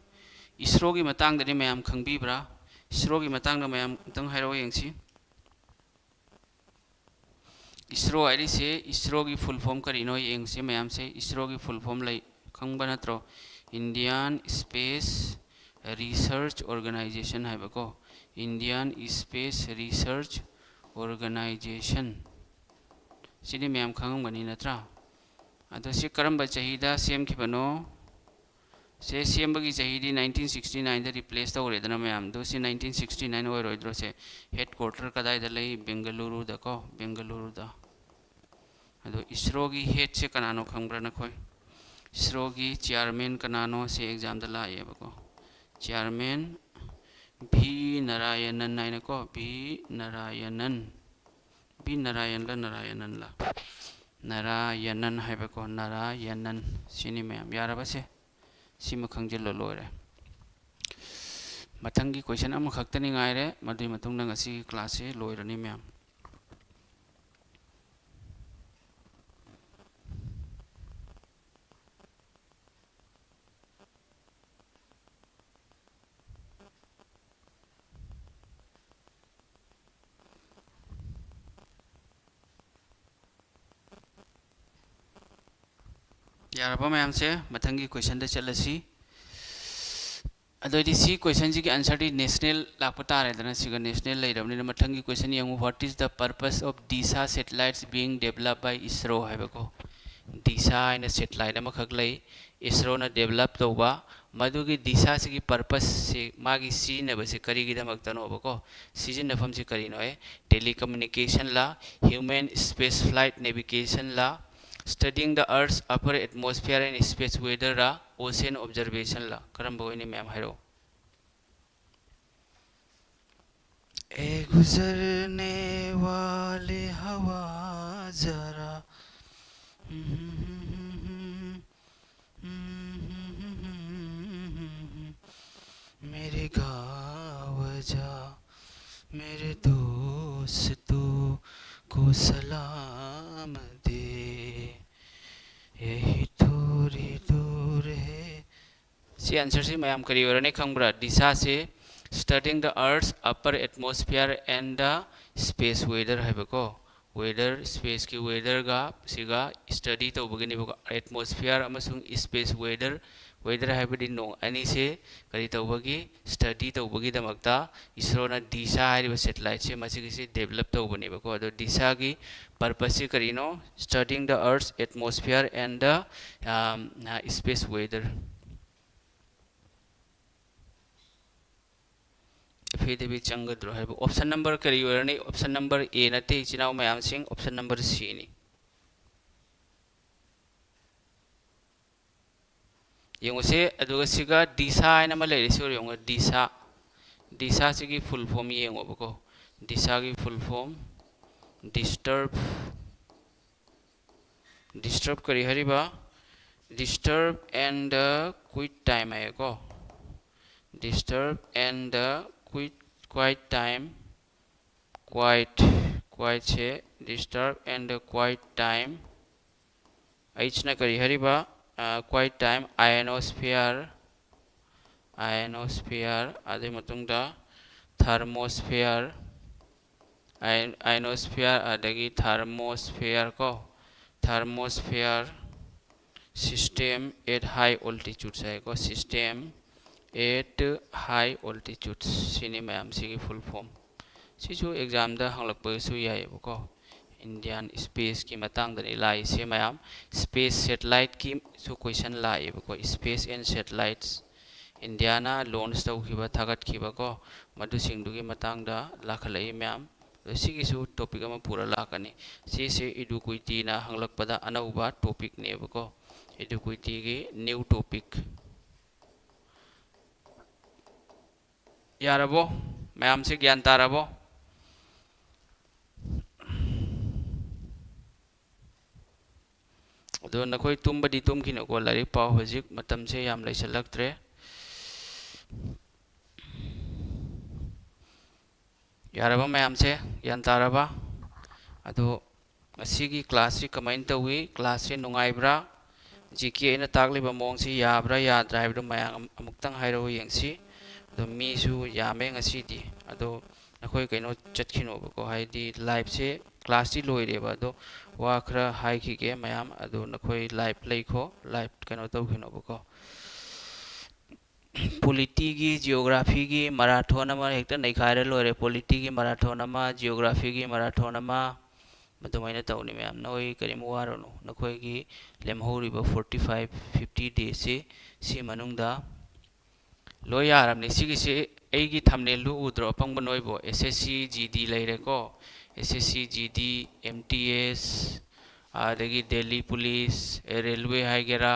ISRO ꯒꯤ ꯃꯇꯥꯡꯗꯗꯤ ꯃꯌꯥꯝ ꯈꯪꯕꯤꯕ꯭ꯔꯥ? ISRO ꯒꯤ ꯃꯇꯥꯡꯗ ꯃꯌꯥꯝ ꯑꯝꯇꯪ ꯍꯥꯏꯔꯛꯑꯣ ꯌꯦꯡꯁꯤ꯫ ISRO ꯍꯥꯏꯔꯤꯁꯦ, ISRO ꯒꯤ full form ꯀꯔꯤꯅꯣ ꯌꯦꯡꯁꯤ ꯃꯌꯥꯝꯁꯦ꯫ ISRO ꯒꯤ full form ꯂꯩ, ꯈꯪꯕ ꯅꯠꯇ꯭ꯔꯣ? Indian Space Research Organization ꯍꯥꯏꯕꯀꯣ, Indian Space Research Organization꯫ ꯁꯤꯗꯤ ꯃꯌꯥꯝ ꯈꯪꯉꯝꯒꯅꯤ ꯅꯠꯇ꯭ꯔꯥ? ꯑꯗꯣ ꯁꯤ ꯀꯔꯝꯕ ꯆꯍꯤꯗ ꯁꯦꯝꯈꯤꯕꯅꯣ? ꯁꯦ ꯁꯦꯝꯕꯒꯤ ꯆꯍꯤꯗꯤ nineteen sixty nine ꯗ replace ꯇꯧꯔꯦꯗꯅ ꯃꯌꯥꯝ꯫ ꯑꯗꯣ ꯁꯤ nineteen sixty nine ꯑꯣꯏꯔꯣꯏꯗ꯭ꯔꯣ? ꯁꯦ headquarter ꯀꯗꯥꯏꯗ ꯂꯩ? ꯕꯦꯡꯒꯂꯨꯔꯨꯗꯀꯣ, ꯕꯦꯡꯒꯂꯨꯔꯨꯗ꯫ ꯑꯗꯣ ISRO ꯒꯤ head ꯁꯦ ꯀꯅꯥꯅꯣ ꯈꯪꯕ꯭ꯔꯥ ꯅꯈꯣꯏ? ISRO ꯒꯤ chairman ꯀꯅꯥꯅꯣ? ꯁꯦ exam ꯗ ꯂꯥꯛꯑꯦꯕꯀꯣ꯫ Chairman V ꯅꯥꯔꯥꯌꯅꯟ ꯍꯥꯏꯅꯀꯣ, V ꯅꯥꯔꯥꯌꯅꯟ꯫ V ꯅꯥꯔꯥꯌꯟꯂ ꯅꯥꯔꯥꯌꯅꯟꯂ? ꯅꯥꯔꯥꯌꯅꯟ ꯍꯥꯏꯕꯀꯣ, ꯅꯥꯔꯥꯌꯅꯟ꯫ ꯁꯤꯅꯤ ꯃꯌꯥꯝ, ꯌꯥꯔꯕꯁꯦ? ꯁꯤꯃ ꯈꯪꯖꯤꯜꯂꯣ, ꯂꯣꯏꯔꯦ꯫ ꯃꯊꯪꯒꯤ question ꯑꯃꯈꯛꯇꯅꯤ ꯉꯥꯏꯔꯦ, ꯃꯗꯨꯒꯤ ꯃꯇꯨꯡꯗ ꯉꯁꯤꯒꯤ class ꯁꯦ ꯂꯣꯏꯔꯅꯤ ꯃꯌꯥꯝ꯫ ꯌꯥꯔꯕ ꯃꯌꯥꯝꯁꯦ? ꯃꯊꯪꯒꯤ questionꯗ ꯆꯠꯂꯁꯤ꯫ ꯑꯗꯨꯑꯣꯏꯗꯤ ꯁꯤ questionꯁꯤꯒꯤ answerꯗꯤ national ꯂꯥꯛꯄ ꯇꯥꯔꯦꯗꯅ, ꯁꯤꯒ national ꯂꯩꯔꯕꯅꯤꯅ꯫ ꯃꯊꯪꯒꯤ question ꯌꯦꯡꯉꯨ, "What is the purpose of DISA satellites being developed by ISRO?" ꯍꯥꯏꯕꯀꯣ꯫ DISA ꯍꯥꯏꯅ satellite ꯑꯃꯈꯛ ꯂꯩ, ISROꯅ develop ꯇꯧꯕ꯫ ꯃꯗꯨꯒꯤ DISAꯁꯤꯒꯤ purposeꯁꯤ, ꯃꯥꯒꯤ ꯁꯤꯖꯤꯟꯅꯕꯁꯤ ꯀꯔꯤꯒꯤꯗꯃꯛꯇꯅꯣꯕꯀꯣ? ꯁꯤꯖꯤꯟꯅꯐꯝꯁꯤ ꯀꯔꯤꯅꯣ? ꯑꯦ, telecommunicationꯂ, human space flight navigationꯂ, studying the Earth's upper atmosphere and space weatherꯔ, ocean observationꯂ? ꯀꯔꯝꯕ ꯑꯣꯏꯅꯤ ꯃꯌꯥꯝ ꯍꯥꯏꯔꯛꯑꯣ꯫ ए गुजरने वाले हवा जरा, मेरे गाँव जा, मेरे दोस्तों को सलाम दे, यही थोड़ी दूर है। ꯁꯤ answerꯁꯤ ꯃꯌꯥꯝ ꯀꯔꯤ ꯑꯣꯏꯔꯅꯤ ꯈꯪꯕ꯭ꯔꯥ? DISAꯁꯦ studying the Earth's upper atmosphere and the space weather ꯍꯥꯏꯕꯀꯣ꯫ Weather, spaceꯀꯤ weatherꯒ ꯁꯤꯒ study ꯇꯧꯕꯒꯤꯅꯦꯕꯀꯣ꯫ Atmosphere ꯑꯃꯁꯨꯡ space weather, weather ꯍꯥꯏꯕꯗꯤ ꯅꯣꯡ, ꯑꯅꯤꯁꯦ ꯀꯔꯤ ꯇꯧꯕꯒꯤ? Study ꯇꯧꯕꯒꯤꯗꯃꯛꯇ ISROꯅ DISA ꯍꯥꯏꯔꯤꯕ satelliteꯁꯦ ꯃꯁꯤꯒꯤꯁꯦ develop ꯇꯧꯕꯅꯦꯕꯀꯣ꯫ ꯑꯗꯣ DISAꯒꯤ purposeꯁꯦ ꯀꯔꯤꯅꯣ? Studying the Earth's atmosphere and the, um, uh, space weather꯫ Affidavit ꯆꯪꯒꯗ꯭ꯔꯣ ꯍꯥꯏꯕ option number ꯀꯔꯤ ꯑꯣꯏꯔꯅꯤ? Option number A ꯅꯠꯇꯦ, ꯏꯆꯤꯟ ꯏꯅꯥꯎ ꯃꯌꯥꯝꯁꯤꯡ, option number Cꯅꯤ꯫ ꯌꯦꯡꯉꯨꯁꯦ, ꯑꯗꯨꯒ ꯁꯤꯒ DISA ꯍꯥꯏꯅ ꯑꯃ ꯂꯩꯔꯦ, ꯁꯤ ꯌꯦꯡꯉꯨ, DISA꯫ DISAꯁꯤꯒꯤ full form ꯌꯦꯡꯉꯣꯕꯀꯣ꯫ DISAꯒꯤ full form, disturb, disturb ꯀꯔꯤ ꯍꯥꯏꯔꯤꯕ? Disturb and the quiet time ꯍꯥꯏꯌꯦꯀꯣ꯫ Disturb and the quiet, quiet time, quiet, quietꯁꯦ, disturb and the quiet time꯫ Hꯅ ꯀꯔꯤ ꯍꯥꯏꯔꯤꯕ? ꯑ, quiet time, ionosphere, ionosphere, ꯑꯗꯨꯒꯤ ꯃꯇꯨꯡꯗ thermosphere, ion-, ionosphere, ꯑꯗꯒꯤ thermosphere ꯀꯣ, thermosphere, System at high altitudes ꯍꯥꯏꯀꯣ, system at high altitudes ꯁꯤꯅꯤ ꯃꯌꯥꯝ ꯁꯤꯒꯤ full form꯫ ꯁꯤꯁꯨ examꯗ ꯍꯪꯂꯛꯄꯁꯨ ꯌꯥꯏꯑꯕꯀꯣ꯫ Indian spaceꯀꯤ ꯃꯇꯥꯡꯗꯅꯤ ꯂꯥꯛꯏꯁꯦ ꯃꯌꯥꯝ꯫ Space satelliteꯀꯤꯁꯨ question ꯂꯥꯛꯑꯦꯕꯀꯣ, space and satellites꯫ Indiaꯅ launch ꯇꯧꯈꯤꯕ, ꯊꯥꯒꯠꯈꯤꯕꯀꯣ, ꯃꯗꯨꯁꯤꯡꯗꯨꯒꯤ ꯃꯇꯥꯡꯗ ꯂꯥꯛꯈꯠꯂꯛꯏ ꯃꯌꯥꯝ꯫ ꯑꯗꯣ ꯁꯤꯒꯤꯁꯨ topic ꯑꯃ ꯄꯨꯔ ꯂꯥꯛꯀꯅꯤ꯫ ꯁꯤꯁꯦ Eduquityꯅ ꯍꯪꯂꯛꯄꯗ ꯑꯅꯧꯕ topicꯅꯦꯕꯀꯣ꯫ Eduquityꯒꯤ new topic꯫ ꯌꯥꯔꯕꯣ? ꯃꯌꯥꯝꯁꯦ ꯒ꯭ꯌꯥꯟ ꯇꯥꯔꯕꯣ? ꯑꯗꯣ ꯅꯈꯣꯏ ꯇꯨꯝꯕꯗꯤ ꯇꯨꯝꯈꯤꯅꯨꯀꯣ, ꯂꯥꯏꯔꯤꯛ ꯄꯥꯎ꯫ ꯍꯧꯖꯤꯛ ꯃꯇꯝꯁꯦ ꯌꯥꯝ ꯂꯩꯁꯜꯂꯛꯇ꯭ꯔꯦ꯫ ꯌꯥꯔꯕ ꯃꯌꯥꯝꯁꯦ? ꯒ꯭ꯌꯥꯟ ꯇꯥꯔꯕ? ꯑꯗꯣ ꯉꯁꯤꯒꯤ classꯁꯤ ꯀꯃꯥꯏꯅ ꯇꯧꯏ? Classꯁꯦ ꯅꯨꯡꯉꯥꯏꯕ꯭ꯔꯥ? GK ꯑꯩꯅ ꯇꯥꯛꯂꯤꯕ ꯃꯑꯣꯡꯁꯤ ꯌꯥꯕ꯭ꯔꯥ ꯌꯥꯗ꯭ꯔꯥ ꯍꯥꯏꯕꯗꯨ ꯃꯌꯥꯝ ꯑꯃꯨꯛꯇꯪ ꯍꯥꯏꯔꯛꯎ ꯌꯦꯡꯁꯤ꯫ ꯑꯗꯣ ꯃꯤꯁꯨ ꯌꯥꯝꯃꯦ ꯉꯁꯤꯗꯤ꯫ ꯑꯗꯣ ꯅꯈꯣꯏ ꯀꯩꯅꯣ ꯆꯠꯈꯤꯅꯣꯕꯀꯣ, ꯍꯥꯏꯗꯤ liveꯁꯦ, classꯇꯤ ꯂꯣꯏꯔꯦꯕ꯫ ꯑꯗꯣ ꯋꯥ ꯈꯔ ꯍꯥꯏꯈꯤꯒꯦ ꯃꯌꯥꯝ꯫ ꯑꯗꯣ ꯅꯈꯣꯏ live ꯂꯩꯈꯣ, live ꯀꯩꯅꯣ ꯇꯧꯈꯤꯅꯣꯕꯀꯣ꯫ Polityꯒꯤ, geographyꯒꯤ marathon ꯑꯃ ꯍꯦꯛꯇ ꯅꯩꯈꯥꯏꯔ ꯂꯣꯏꯔꯦ꯫ Polityꯒꯤ marathon ꯑꯃ, geographyꯒꯤ marathon ꯑꯃ, ꯑꯗꯨꯃꯥꯏꯅ ꯇꯧꯅꯤ ꯃꯌꯥꯝ꯫ ꯅꯈꯣꯏ ꯀꯔꯤꯝ ꯋꯥꯔꯨꯅꯨ, ꯅꯈꯣꯏꯒꯤ ꯂꯦꯝꯍꯧꯔꯤꯕ forty five, fifty daysꯁꯤ, ꯁꯤ ꯃꯅꯨꯡꯗ ꯂꯣꯏ ꯌꯥꯔꯕꯅꯤ꯫ ꯁꯤꯒꯤꯁꯤ ꯑꯩꯒꯤ thumbnailꯗꯨ ꯎꯗ꯭ꯔꯣ, ꯑꯄꯪꯕ ꯅꯣꯏꯕꯣ? SSC GD ꯂꯩꯔꯦꯀꯣ, SSC GD, MTS, ꯑꯗꯒꯤ Delhi Police, ꯑꯦ, railway ꯍꯥꯏꯒꯦꯔꯥ,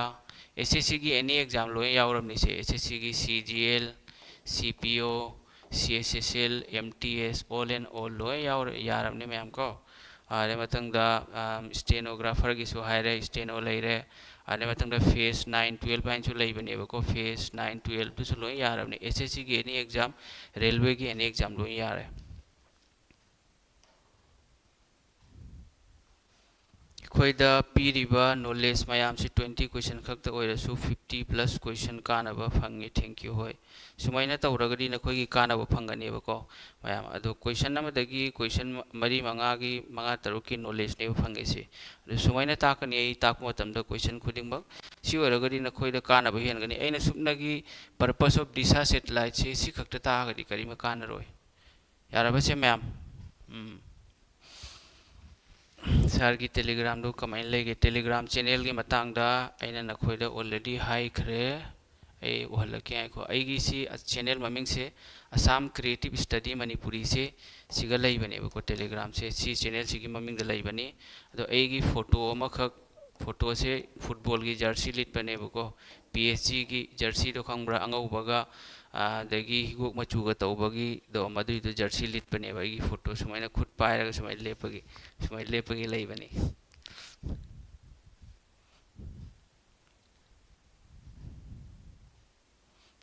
SSCꯒꯤ any exam ꯂꯣꯏ ꯌꯥꯎꯔꯕꯅꯤ꯫ ꯁꯦ SSCꯒꯤ CGL, CPO, CHSL, MTS, all and all ꯂꯣꯏ ꯌꯥꯎꯔ-, ꯌꯥꯔꯕꯅꯤ ꯃꯌꯥꯝ ꯀꯣ꯫ ꯑꯗꯩ ꯃꯊꯪꯗ, ꯑꯝ, stenographerꯒꯤꯁꯨ ꯍꯥꯏꯔꯦ, steno ꯂꯩꯔꯦ꯫ ꯑꯗꯩ ꯃꯊꯪꯗ phase nine twelve ꯍꯥꯏꯅꯁꯨ ꯂꯩꯕꯅꯦꯕꯀꯣ, phase nine twelveꯇꯨꯁꯨ ꯂꯣꯏ ꯌꯥꯔꯕꯅꯤ꯫ SSCꯒꯤ any exam, railwayꯒꯤ any exam ꯂꯣꯏ ꯌꯥꯔꯦ꯫ ꯑꯩꯈꯣꯏꯗ ꯄꯤꯔꯤꯕ knowledge ꯃꯌꯥꯝꯁꯤ twenty question ꯈꯛꯇ ꯑꯣꯏꯔꯁꯨ fifty plus question ꯀꯥꯟꯅꯕ ꯐꯪꯉꯤ꯫ Thank you꯫ ꯍꯣꯏ, ꯁꯨꯃꯥꯏꯅ ꯇꯧꯔꯒꯗꯤ ꯅꯈꯣꯏꯒꯤ ꯀꯥꯟꯅꯕ ꯐꯪꯒꯅꯦꯕꯀꯣ ꯃꯌꯥꯝ꯫ ꯑꯗꯣ question ꯑꯃꯗꯒꯤ question ꯃꯔꯤ ꯃꯉꯥꯒꯤ, ꯃꯉꯥ ꯇꯔꯨꯛꯀꯤ knowledgeꯅꯦꯕ ꯐꯪꯉꯤꯁꯦ꯫ ꯑꯗꯨ ꯁꯨꯃꯥꯏꯅ ꯇꯥꯛꯀꯅꯤ ꯑꯩ ꯇꯥꯛꯄ ꯃꯇꯝꯗ question ꯈꯨꯗꯤꯡꯃꯛ꯫ ꯁꯤ ꯑꯣꯏꯔꯒꯗꯤ ꯅꯈꯣꯏꯗ ꯀꯥꯟꯅꯕ ꯍꯦꯟꯒꯅꯤ꯫ ꯑꯩꯅ ꯁꯨꯞꯅꯒꯤ purpose of DISHA satelliteꯁꯦ ꯁꯤ ꯈꯛꯇ ꯇꯥꯛꯑꯒꯗꯤ ꯀꯔꯤꯝ ꯀꯥꯟꯅꯔꯣꯏ꯫ ꯌꯥꯔꯕꯁꯦ ꯃꯌꯥꯝ? ꯎꯝ꯫ Sirꯒꯤ Telegramꯗꯨ ꯀꯃꯥꯏꯅ ꯂꯩꯒꯦ? Telegram channelꯒꯤ ꯃꯇꯥꯡꯗ ꯑꯩꯅ ꯅꯈꯣꯏꯗ already ꯍꯥꯏꯈ꯭ꯔꯦ꯫ ꯑꯩ ꯎꯍꯜꯂꯛꯀꯦ, ꯉꯥꯏꯈꯣ꯫ ꯑꯩꯒꯤ ꯁꯤ channel ꯃꯃꯤꯡꯁꯦ Assam Creative Study Manipuriꯁꯦ ꯁꯤꯒ ꯂꯩꯕꯅꯦꯕꯀꯣ, Telegramꯁꯦ꯫ ꯁꯤ channelꯁꯤꯒꯤ ꯃꯃꯤꯡꯗ ꯂꯩꯕꯅꯤ꯫ ꯑꯗꯣ ꯑꯩꯒꯤ photo ꯑꯃꯈꯛ, photoꯁꯦ footballꯒꯤ jersey ꯂꯤꯠꯄꯅꯦꯕꯀꯣ, PSGꯒꯤ jerseyꯗꯣ ꯈꯪꯕ꯭ꯔꯥ? ꯑꯉꯧꯕꯒ, ꯑꯗꯒꯤ ꯍꯤꯒꯣꯛ ꯃꯆꯨꯒ ꯇꯧꯕꯒꯤꯗꯣ, ꯃꯗꯨꯏꯗꯣ jersey ꯂꯤꯠꯄꯅꯦꯕ꯫ ꯑꯩꯒꯤ photo ꯁꯨꯃꯥꯏꯅ ꯈꯨꯠ ꯄꯥꯏꯔꯒ ꯁꯨꯃꯥꯏꯅ ꯂꯦꯞꯄꯒꯤ, ꯁꯨꯃꯥꯏꯅ ꯂꯦꯞꯄꯒꯤ ꯂꯩꯕꯅꯤ꯫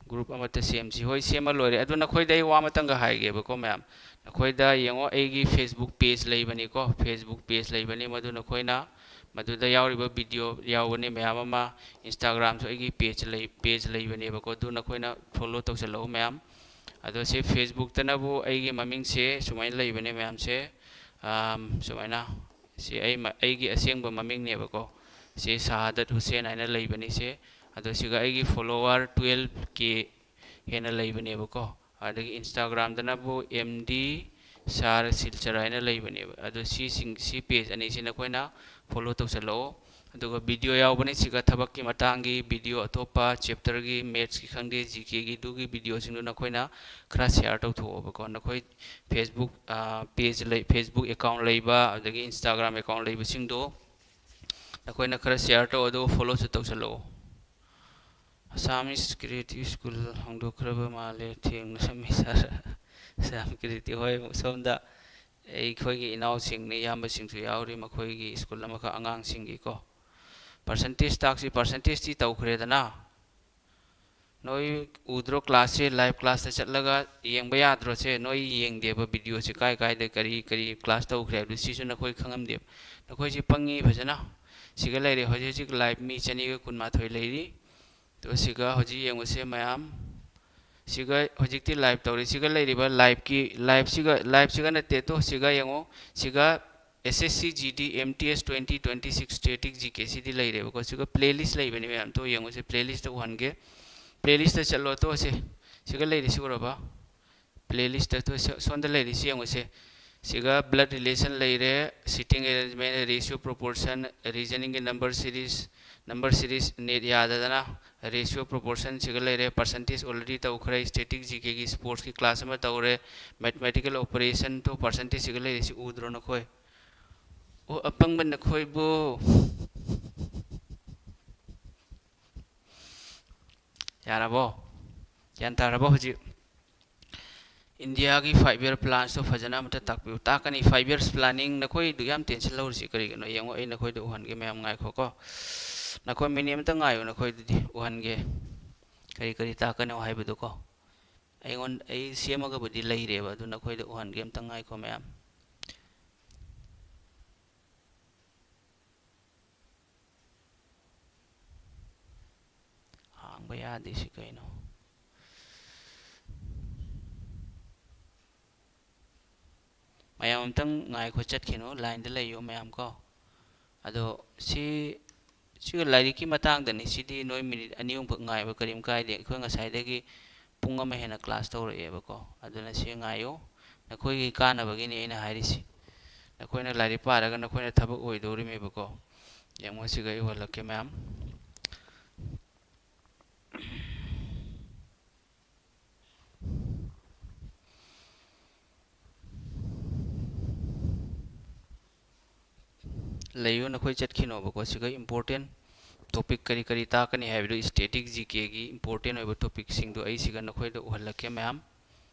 Group ꯑꯃꯠꯇ ꯁꯦꯝꯁꯤ꯫ ꯍꯣꯏ, ꯁꯦꯝꯃ ꯂꯣꯏꯔꯦ꯫ ꯑꯗꯨ ꯅꯈꯣꯏꯗ ꯑꯩ ꯋꯥ ꯑꯃꯇꯪꯒ ꯍꯥꯏꯒꯦꯕꯀꯣ ꯃꯌꯥꯝ꯫ ꯅꯈꯣꯏꯗ ꯌꯦꯡꯉꯣ, ꯑꯩꯒꯤ Facebook page ꯂꯩꯕꯅꯤꯀꯣ, Facebook page ꯂꯩꯕꯅꯤ꯫ ꯃꯗꯨ ꯅꯈꯣꯏꯅ, ꯃꯗꯨꯗ ꯌꯥꯎꯔꯤꯕ video ꯌꯥꯎꯕꯅꯤ ꯃꯌꯥꯝ ꯑꯃ꯫ Instagramꯁꯨ ꯑꯩꯒꯤ page ꯂꯩ, page ꯂꯩꯕꯅꯦꯕꯀꯣ꯫ ꯑꯗꯨ ꯅꯈꯣꯏꯅ follow ꯇꯧꯁꯜꯂꯛꯎ ꯃꯌꯥꯝ꯫ ꯑꯗꯣ ꯁꯤ Facebookꯇꯅꯕꯨ ꯑꯩꯒꯤ ꯃꯃꯤꯡꯁꯦ ꯁꯨꯃꯥꯏꯅ ꯂꯩꯕꯅꯦ ꯃꯌꯥꯝꯁꯦ꯫ ꯑꯝ, ꯁꯨꯃꯥꯏꯅ꯫ ꯁꯤ ꯑꯩ ꯃ-, ꯑꯩꯒꯤ ꯑꯁꯦꯡꯕ ꯃꯃꯤꯡꯅꯦꯕꯀꯣ꯫ ꯁꯤ ꯁꯍꯥꯗꯠ ꯍꯨꯁꯦꯟ ꯍꯥꯏꯅ ꯂꯩꯕꯅꯤ ꯁꯦ꯫ ꯑꯗꯣ ꯁꯤꯒ ꯑꯩꯒꯤ follower twelve K ꯍꯦꯟꯅ ꯂꯩꯕꯅꯦꯕꯀꯣ꯫ ꯑꯗꯒꯤ Instagramꯗꯅꯕꯨ M D Sir Silchar ꯍꯥꯏꯅ ꯂꯩꯕꯅꯦꯕ꯫ ꯑꯗꯣ ꯁꯤꯁꯤꯡ-, ꯁꯤ page ꯑꯅꯤꯁꯤ ꯅꯈꯣꯏꯅ follow ꯇꯧꯁꯜꯂꯛꯑꯣ꯫ ꯑꯗꯨꯒ video ꯌꯥꯎꯕꯅꯤ ꯁꯤꯒ, ꯊꯕꯛꯀꯤ ꯃꯇꯥꯡꯒꯤ video, ꯑꯇꯣꯞꯄ chapterꯒꯤ, mathsꯀꯤ ꯈꯪꯗꯦ, GKꯒꯤ, ꯑꯗꯨꯒꯤ videoꯁꯤꯡꯗꯨ ꯅꯈꯣꯏꯅ ꯈꯔ share ꯇꯧꯊꯣꯛꯑꯣꯕꯀꯣ꯫ ꯅꯈꯣꯏ Facebook, ꯑ, page ꯂꯩ, Facebook account ꯂꯩꯕ, ꯑꯗꯒꯤ Instagram account ꯂꯩꯕꯁꯤꯡꯗꯣ ꯅꯈꯣꯏꯅ ꯈꯔ share ꯇꯧ, ꯑꯗꯨꯒ followꯁꯨ ꯇꯧꯁꯜꯂꯛꯑꯣ꯫ Assamese Creative School ꯍꯥꯡꯗꯣꯛꯈ꯭ꯔꯕ ꯃꯥꯜꯂꯦ, ꯊꯦꯡꯅꯔꯝꯃꯤ sir꯫ Assam Creative, ꯍꯣꯏ, ꯁꯣꯝꯗ ꯑꯩꯈꯣꯏꯒꯤ ꯏꯅꯥꯎꯁꯤꯡꯅꯤ, ꯏꯌꯥꯝꯕꯁꯤꯡꯁꯨ ꯌꯥꯎꯔꯤ, ꯃꯈꯣꯏꯒꯤ school ꯑꯃꯈꯛ ꯑꯉꯥꯡꯁꯤꯡꯒꯤꯀꯣ꯫ Percentage taxi, percentageꯇꯤ ꯇꯧꯈ꯭ꯔꯦꯗꯅ꯫ ꯅꯣꯏ ꯎꯗ꯭ꯔꯣ classꯁꯦ? Live classꯇ ꯆꯠꯂꯒ ꯌꯦꯡꯕ ꯌꯥꯗ꯭ꯔꯣ? ꯁꯦ ꯅꯣꯏ ꯌꯦꯡꯗꯦꯕ videoꯁꯦ, ꯀꯥꯏ ꯀꯥꯏꯗ ꯀꯔꯤ ꯀꯔꯤ class ꯇꯧꯈ꯭ꯔꯦ ꯍꯥꯏꯕꯗꯨ ꯁꯤꯁꯨ ꯅꯈꯣꯏ ꯈꯪꯉꯝꯗꯦꯕ꯫ ꯅꯈꯣꯏꯁꯦ ꯄꯪꯉꯤ ꯐꯖꯅ꯫ ꯁꯤꯒ ꯂꯩꯔꯦ ꯍꯧꯖꯤꯛ ꯍꯧꯖꯤꯛ live ꯃꯤ ꯆꯅꯤꯒ ꯀꯨꯟꯃꯥꯊꯣꯏ ꯂꯩꯔꯤ꯫ ꯑꯗꯣ ꯁꯤꯒ ꯍꯧꯖꯤꯛ ꯌꯦꯡꯉꯨꯁꯦ ꯃꯌꯥꯝ꯫ ꯁꯤꯒ ꯍꯧꯖꯤꯛꯇꯤ live ꯇꯧꯔꯤ꯫ ꯁꯤꯒ ꯂꯩꯔꯤꯕ liveꯀꯤ, liveꯁꯤꯒ, liveꯁꯤꯒ ꯅꯠꯇꯦ ꯇꯣ, ꯁꯤꯒ ꯌꯦꯡꯉꯣ꯫ ꯁꯤꯒ S S C G D M T S twenty twenty-six static G K ꯁꯤꯗꯤ ꯂꯩꯔꯦꯕꯀꯣ꯫ ꯁꯤꯒ playlist ꯂꯩꯕꯅꯤ ꯃꯌꯥꯝ꯫ ꯇꯣ ꯌꯦꯡꯉꯨꯁꯦ, playlistꯇ ꯎꯍꯟꯒꯦ꯫ Playlistꯇ ꯆꯠꯂꯣ ꯇꯣ꯫ ꯁꯦ ꯁꯤꯒ ꯂꯩꯔꯤꯁꯤ ꯎꯔꯕ? Playlistꯇ ꯁꯣ-, ꯁꯣꯝꯗ ꯂꯩꯔꯤꯁꯤ ꯌꯦꯡꯉꯨꯁꯦ꯫ ꯁꯤꯒ blood relation ꯂꯩꯔꯦ, seating arrangement, ratio, proportion, reasoningꯒꯤ number series, number series net ꯌꯥꯗꯗꯅ ratio, proportion ꯁꯤꯒ ꯂꯩꯔꯦ, percentage already ꯇꯧꯈ꯭ꯔꯦ, static G Kꯒꯤ sportsꯀꯤ class ꯑꯃ ꯇꯧꯔꯦ, mathematical operation to percentage ꯁꯤꯒ ꯂꯩꯔꯤꯁꯤ ꯎꯗ꯭ꯔꯣ ꯅꯈꯣꯏ? ꯑꯣ, ꯑꯄꯪꯕ ꯅꯈꯣꯏꯕꯨ꯫ ꯌꯥꯔꯕꯣ? ꯒ꯭ꯌꯥꯟ ꯇꯥꯔꯕꯣ ꯍꯧꯖꯤꯛ? ꯏꯟꯗꯤꯌꯥꯒꯤ five year plans ꯇꯣ ꯐꯖꯅ ꯑꯃꯇ ꯇꯥꯛꯄꯤꯌꯨ꯫ ꯇꯥꯛꯀꯅꯤ, five years planning꯫ ꯅꯈꯣꯏ ꯑꯗꯨꯛ ꯌꯥꯝ tension ꯂꯧꯔꯤꯁꯤ ꯀꯔꯤꯒꯤꯅꯣ? ꯌꯦꯡꯉꯣ, ꯑꯩ ꯅꯈꯣꯏꯗ ꯎꯍꯟꯒꯦ ꯃꯌꯥꯝ, ꯉꯥꯏꯈꯣꯀꯣ꯫ ꯅꯈꯣꯏ minute ꯑꯃꯇ ꯉꯥꯏꯌꯨ, ꯅꯈꯣꯏꯗꯨꯗꯤ ꯎꯍꯟꯒꯦ꯫ ꯀꯔꯤ ꯀꯔꯤ ꯇꯥꯛꯀꯅꯣ ꯍꯥꯏꯕꯗꯨꯀꯣ꯫ ꯑꯩꯉꯣꯟ-, ꯑꯩ ꯁꯦꯝꯃꯒꯕꯨꯗꯤ ꯂꯩꯔꯦꯕ, ꯑꯗꯨ ꯅꯈꯣꯏꯗ ꯎꯍꯟꯒꯦ, ꯑꯝꯇ ꯉꯥꯏꯈꯣ ꯃꯌꯥꯝ꯫ ꯍꯥꯡꯕ ꯌꯥꯗ꯭ꯔꯤꯁꯤ ꯀꯩꯅꯣ? ꯃꯌꯥꯝ ꯑꯝꯇꯪ ꯉꯥꯏꯈꯣ, ꯆꯠꯈꯤꯅꯨ, lineꯗ ꯂꯩꯌꯨ ꯃꯌꯥꯝ ꯀꯣ꯫ ꯑꯗꯣ ꯁꯤ, ꯁꯤꯒ ꯂꯥꯏꯔꯤꯛꯀꯤ ꯃꯇꯥꯡꯗꯅꯤ꯫ ꯁꯤꯗꯤ ꯅꯣꯏ minute ꯑꯅꯤ ꯑꯍꯨꯝꯈꯛ ꯉꯥꯏꯕ ꯀꯔꯤꯝ ꯀꯥꯏꯗꯦ꯫ ꯑꯩꯈꯣꯏ ꯉꯁꯥꯏꯗꯒꯤ ꯄꯨꯡ ꯑꯃ ꯍꯦꯟꯅ class ꯇꯧꯔꯛꯑꯦꯕꯀꯣ꯫ ꯑꯗꯨꯅ ꯁꯤ ꯉꯥꯏꯌꯨ꯫ ꯅꯈꯣꯏꯒꯤ ꯀꯥꯟꯅꯕꯒꯤꯅꯤ ꯑꯩꯅ ꯍꯥꯏꯔꯤꯁꯤ꯫ ꯅꯈꯣꯏꯅ ꯂꯥꯏꯔꯤꯛ ꯄꯥꯔꯒ ꯅꯈꯣꯏꯅ ꯊꯕꯛ ꯑꯣꯏꯗꯧꯔꯤꯃꯦꯕꯀꯣ꯫ ꯌꯦꯡꯉꯣ, ꯁꯤꯒ ꯑꯩ ꯎꯍꯜꯂꯛꯀꯦ ꯃꯌꯥꯝ꯫ ꯂꯩꯌꯨ, ꯅꯈꯣꯏ ꯆꯠꯈꯤꯅꯣꯕꯀꯣ꯫ ꯁꯤꯒ important topic ꯀꯔꯤ ꯀꯔꯤ ꯇꯥꯛꯀꯅꯤ ꯍꯥꯏꯕꯗꯨ, static G Kꯒꯤ important ꯑꯣꯏꯕ topicꯁꯤꯡꯗꯨ ꯑꯩ ꯁꯤꯒ ꯅꯈꯣꯏꯗ ꯎꯍꯜꯂꯛꯀꯦ ꯃꯌꯥꯝ꯫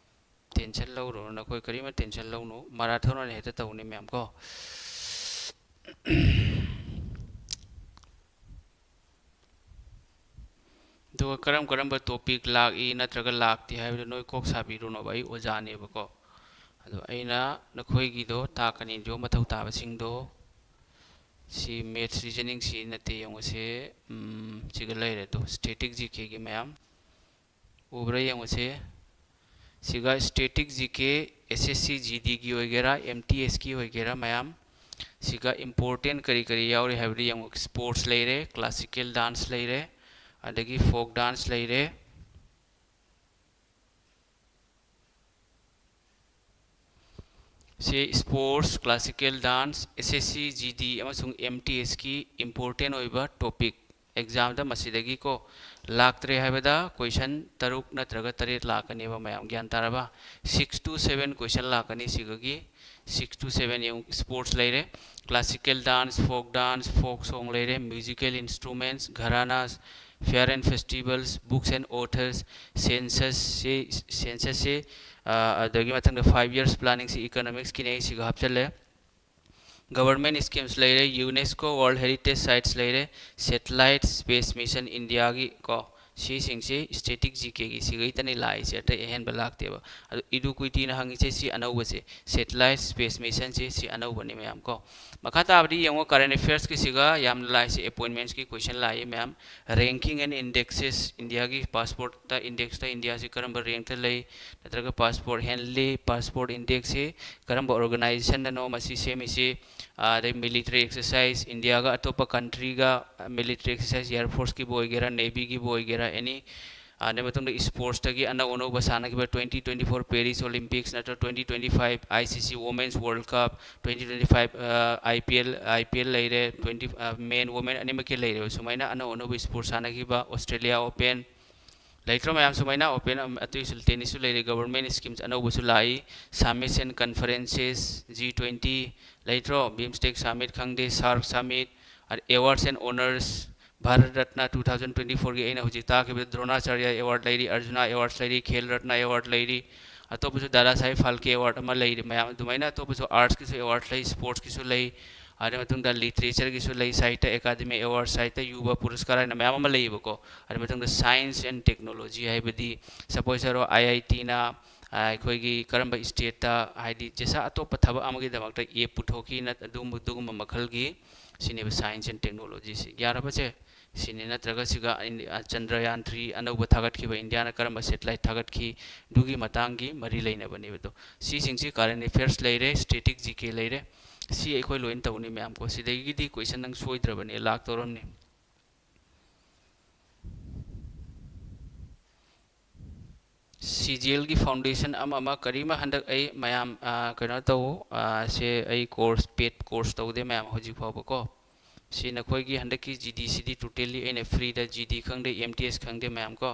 Tension ꯂꯧꯔꯨꯅꯨ, ꯅꯈꯣꯏ ꯀꯔꯤꯃ tension ꯂꯧꯅꯨ, marathon ꯑꯣꯏꯅ ꯍꯦꯛꯇ ꯇꯧꯅꯤ ꯃꯌꯥꯝ ꯀꯣ꯫ ꯑꯗꯨꯒ ꯀꯔꯝ ꯀꯔꯝꯕ topic ꯂꯥꯛꯏ ꯅꯠꯇ꯭ꯔꯒ ꯂꯥꯛꯇꯦ ꯍꯥꯏꯕꯗꯨ ꯅꯣꯏ ꯀꯣꯛ ꯁꯥꯕꯤꯔꯨꯅꯣꯕ, ꯑꯩ ꯑꯣꯖꯥꯅꯦꯕꯀꯣ꯫ ꯑꯗꯣ ꯑꯩꯅ ꯅꯈꯣꯏꯒꯤꯗꯣ ꯇꯥꯛꯀꯅꯤꯗꯣ, ꯃꯊꯧ ꯇꯥꯕꯁꯤꯡꯗꯣ ꯁꯤ maths reasoning ꯁꯤ ꯅꯠꯇꯦ, ꯌꯦꯡꯉꯨꯁꯦ꯫ ꯎꯝ, ꯁꯤꯒ ꯂꯩꯔꯦ ꯑꯗꯣ, static G K ꯒꯤ ꯃꯌꯥꯝ ꯎꯕ꯭ꯔꯥ ꯌꯦꯡꯉꯨꯁꯦ꯫ ꯁꯤꯒ static G K, S S C G D ꯒꯤ ꯑꯣꯏꯒꯦꯔꯥ, M T S ꯀꯤ ꯑꯣꯏꯒꯦꯔꯥ ꯃꯌꯥꯝ, ꯁꯤꯒ important ꯀꯔꯤ ꯀꯔꯤ ꯌꯥꯎꯔꯤ ꯍꯥꯏꯕꯗꯤ ꯌꯦꯡꯉꯨ, sports ꯂꯩꯔꯦ, classical dance ꯂꯩꯔꯦ, ꯑꯗꯒꯤ folk dance ꯂꯩꯔꯦ꯫ ꯁꯤ sports, classical dance, S S C G D ꯑꯃꯁꯨꯡ M T S ꯀꯤ important ꯑꯣꯏꯕ topic꯫ Examꯗ ꯃꯁꯤꯗꯒꯤꯀꯣ ꯂꯥꯛꯇ꯭ꯔꯦ ꯍꯥꯏꯕꯗ question ꯇꯔꯨꯛ ꯅꯠꯇ꯭ꯔꯒ ꯇꯔꯦꯠ ꯂꯥꯛꯀꯅꯦꯕ ꯃꯌꯥꯝ, ꯒ꯭ꯌꯥꯟ ꯇꯥꯔꯕ? Six to seven question ꯂꯥꯛꯀꯅꯤ ꯁꯤꯒꯒꯤ꯫ Six to seven ꯌꯦꯡꯉꯨ, sports ꯂꯩꯔꯦ, classical dance, folk dance, folk song ꯂꯩꯔꯦ, musical instruments, gharanas, fair and festivals, books and authors, census ꯁꯤ, census ꯁꯤ, ꯑ, ꯑꯗꯒꯤ ꯃꯊꯪꯗ five years planning ꯁꯤ economics ꯀꯤꯅꯦ, ꯑꯩ ꯁꯤꯒ ꯍꯥꯞꯆꯜꯂꯦ꯫ Government schemes ꯂꯩꯔꯦ, UNESCO World Heritage Sites ꯂꯩꯔꯦ, satellite space mission India ꯒꯤ ꯀꯣ, ꯁꯤꯁꯤꯡꯁꯤ static G K ꯒꯤ ꯁꯤꯒꯩꯇꯅꯤ ꯂꯥꯛꯏꯁꯦ, ꯑꯇꯩ ꯑꯍꯦꯟꯕ ꯂꯥꯛꯇꯦꯕ꯫ ꯑꯗꯨ Eduquity ꯅ ꯍꯪꯉꯤꯁꯦ ꯁꯤ ꯑꯅꯧꯕꯁꯦ, satellite space mission ꯁꯤ, ꯁꯤ ꯑꯅꯧꯕꯅꯤ ꯃꯌꯥꯝ ꯀꯣ꯫ ꯃꯈꯥ ꯇꯥꯕꯗꯤ ꯌꯦꯡꯉꯣ, current affairs ꯀꯤꯁꯤꯒ ꯌꯥꯝꯅ ꯂꯥꯛꯏꯁꯦ, appointments ꯀꯤ question ꯂꯥꯛꯏ ꯃꯌꯥꯝ꯫ Ranking and indexes, India ꯒꯤ passport ꯇ index ꯇ India ꯁꯤ ꯀꯔꯝꯕ rank ꯇ ꯂꯩ, ꯅꯠꯇ꯭ꯔꯒ passport, Henley Passport Index ꯁꯤ ꯀꯔꯝꯕ organization ꯅꯅꯣ ꯃꯁꯤ ꯁꯦꯝꯃꯤꯁꯤ, ꯑꯗꯩ military exercise, India ꯒ ꯑꯇꯣꯞꯄ country ꯒ military exercise, air force ꯀꯤꯕꯨ ꯑꯣꯏꯒꯦꯔꯥ, navy ꯒꯤꯕꯨ ꯑꯣꯏꯒꯦꯔꯥ, any, ꯑꯗꯩ ꯃꯇꯨꯡꯗ sports ꯇꯒꯤ ꯑꯅꯧ ꯑꯅꯧꯕ ꯁꯥꯟꯅꯈꯤꯕ twenty twenty-four Paris Olympics ꯅꯠꯇ꯭ꯔꯒ twenty twenty-five I C C Women's World Cup, twenty twenty-five, ꯑ, I P L, I P L ꯂꯩꯔꯦ, twenty, ꯑ, men, women ꯑꯅꯤꯃꯛꯀꯤ ꯂꯩꯔꯦꯕ꯫ ꯁꯨꯃꯥꯏꯅ ꯑꯅꯧ ꯑꯅꯧꯕ sports ꯁꯥꯟꯅꯈꯤꯕ Australia Open, ꯂꯩꯇ꯭ꯔꯣ ꯃꯌꯥꯝ? ꯁꯨꯃꯥꯏꯅ open, ꯑꯝ, ꯑꯇꯩꯁꯨ tennis ꯁꯨ ꯂꯩꯔꯦ, government schemes ꯑꯅꯧꯕꯁꯨ ꯂꯥꯛꯏ, summits and conferences, G twenty, ꯂꯩꯇ꯭ꯔꯣ? BIMSTEC summit ꯈꯪꯗꯦ, SAARC summit, ꯑꯗ awards and honours, Bharat Ratna two thousand twenty-four ꯒꯤ ꯑꯩꯅ ꯍꯧꯖꯤꯛ ꯇꯥꯛꯈꯤꯕ Dronacharya Award ꯂꯩꯔꯤ, Arjuna Awards ꯂꯩꯔꯤ, Khel Ratna Award ꯂꯩꯔꯤ, ꯑꯇꯣꯞꯄꯁꯨ Dada Saheb Phalke Award ꯑꯃ ꯂꯩꯔꯤ ꯃꯌꯥꯝ, ꯑꯗꯨꯃꯥꯏꯅ ꯑꯇꯣꯞꯄꯁꯨ arts ꯀꯤꯁꯨ award ꯂꯩ, sports ꯀꯤꯁꯨ ꯂꯩ, ꯑꯗꯨꯒꯤ ꯃꯇꯨꯡꯗ ꯂꯤꯇꯔꯦꯆꯔꯒꯤꯁꯨ ꯂꯩ, ꯁꯥꯍꯤꯇ꯭ꯌ ꯑꯦꯀꯥꯗꯃꯤ ꯑꯦꯋꯥꯔꯗ, ꯁꯥꯍꯤꯇ꯭ꯌ ꯌꯨꯕ ꯄꯨꯔꯁꯀꯥꯔ ꯍꯥꯏꯅ ꯃꯌꯥꯝ ꯑꯃ ꯂꯩꯌꯦꯕꯀꯣ꯫ ꯑꯗꯨꯒꯤ ꯃꯇꯨꯡꯗ ꯁꯥꯏꯟꯁ ꯑꯦꯟ ꯇꯦꯛꯅꯣꯂꯣꯖꯤ ꯍꯥꯏꯕꯗꯤ, ꯁꯄꯣꯖ ꯍꯥꯏꯔꯣ, ꯑꯥꯏ ꯑꯥꯏ ꯇꯤꯅ ꯑꯩꯈꯣꯏꯒꯤ ꯀꯔꯝꯕ ꯏꯁꯇꯦꯠꯇ, ꯍꯥꯏꯗꯤ ꯖꯦꯁꯥ ꯑꯇꯣꯞꯄ ꯊꯕꯛ ꯑꯃꯒꯤꯗꯃꯛꯇ ꯑꯦꯞ ꯄꯨꯊꯣꯛꯈꯤ, ꯅꯠ-, ꯑꯗꯨꯒꯨꯝꯕ, ꯑꯗꯨꯒꯨꯝꯕ ꯃꯈꯜꯒꯤ ꯁꯤꯅꯦꯕ ꯁꯥꯏꯟꯁ ꯑꯦꯟ ꯇꯦꯛꯅꯣꯂꯣꯖꯤꯁꯤ꯫ ꯌꯥꯔꯕꯁꯦ? ꯁꯤꯅꯤ꯫ ꯅꯠꯇ꯭ꯔꯒ ꯁꯤꯒ ꯏꯟꯗꯤ-, ꯑ, ꯆꯟꯗ꯭ꯔꯌꯥꯟ ꯊ꯭ꯔꯤ ꯑꯅꯧꯕ ꯊꯥꯒꯠꯈꯤꯕ, ꯏꯟꯗꯤꯌꯥꯅ ꯀꯔꯝꯕ ꯁꯦꯇꯤꯂꯥꯏꯠ ꯊꯥꯒꯠꯈꯤ, ꯑꯗꯨꯒꯤ ꯃꯇꯥꯡꯒꯤ ꯃꯔꯤ ꯂꯩꯅꯕꯅꯦꯕ ꯑꯗꯣ꯫ ꯁꯤꯁꯤꯡꯁꯤ ꯀꯔꯦꯟ ꯑꯦꯐꯤꯌꯔꯁ ꯂꯩꯔꯦ, ꯁ꯭ꯇꯦꯇꯤꯛ ꯖꯤ ꯀꯦ ꯂꯩꯔꯦ꯫ ꯁꯤ ꯑꯩꯈꯣꯏ ꯂꯣꯏꯅ ꯇꯧꯅꯤ ꯃꯌꯥꯝ ꯀꯣ꯫ ꯁꯤꯗꯒꯤꯗꯤ ꯀꯣꯏꯁꯟ ꯅꯪ ꯁꯣꯏꯗ꯭ꯔꯕꯅꯦ, ꯂꯥꯛꯇꯧꯔꯝꯅꯤ꯫ ꯁꯤ ꯖꯤ ꯑꯦꯜꯒꯤ ꯐꯥꯎꯟꯗꯦꯁꯟ ꯑꯃ ꯑꯃ ꯀꯔꯤꯃ ꯍꯟꯗꯛ ꯑꯩ ꯃꯌꯥꯝ, ꯑ, ꯀꯩꯅꯣ ꯇꯧ, ꯑ, ꯁꯦ ꯑꯩ ꯀꯣꯔꯁ, ꯄꯦꯗ ꯀꯣꯔꯁ ꯇꯧꯗꯦ ꯃꯌꯥꯝ ꯍꯧꯖꯤꯛ ꯐꯥꯎꯕ ꯀꯣ꯫ ꯁꯤ ꯅꯈꯣꯏꯒꯤ ꯍꯟꯗꯛꯀꯤ ꯖꯤ ꯗꯤ ꯁꯤꯗꯤ ꯇꯣꯇꯦꯜꯂꯤ ꯑꯩꯅ ꯐ꯭ꯔꯤꯗ, ꯖꯤ ꯗꯤ ꯈꯪꯗꯦ, ꯑꯦꯝ ꯇꯤ ꯑꯦꯁ ꯈꯪꯗꯦ ꯃꯌꯥꯝ ꯀꯣ,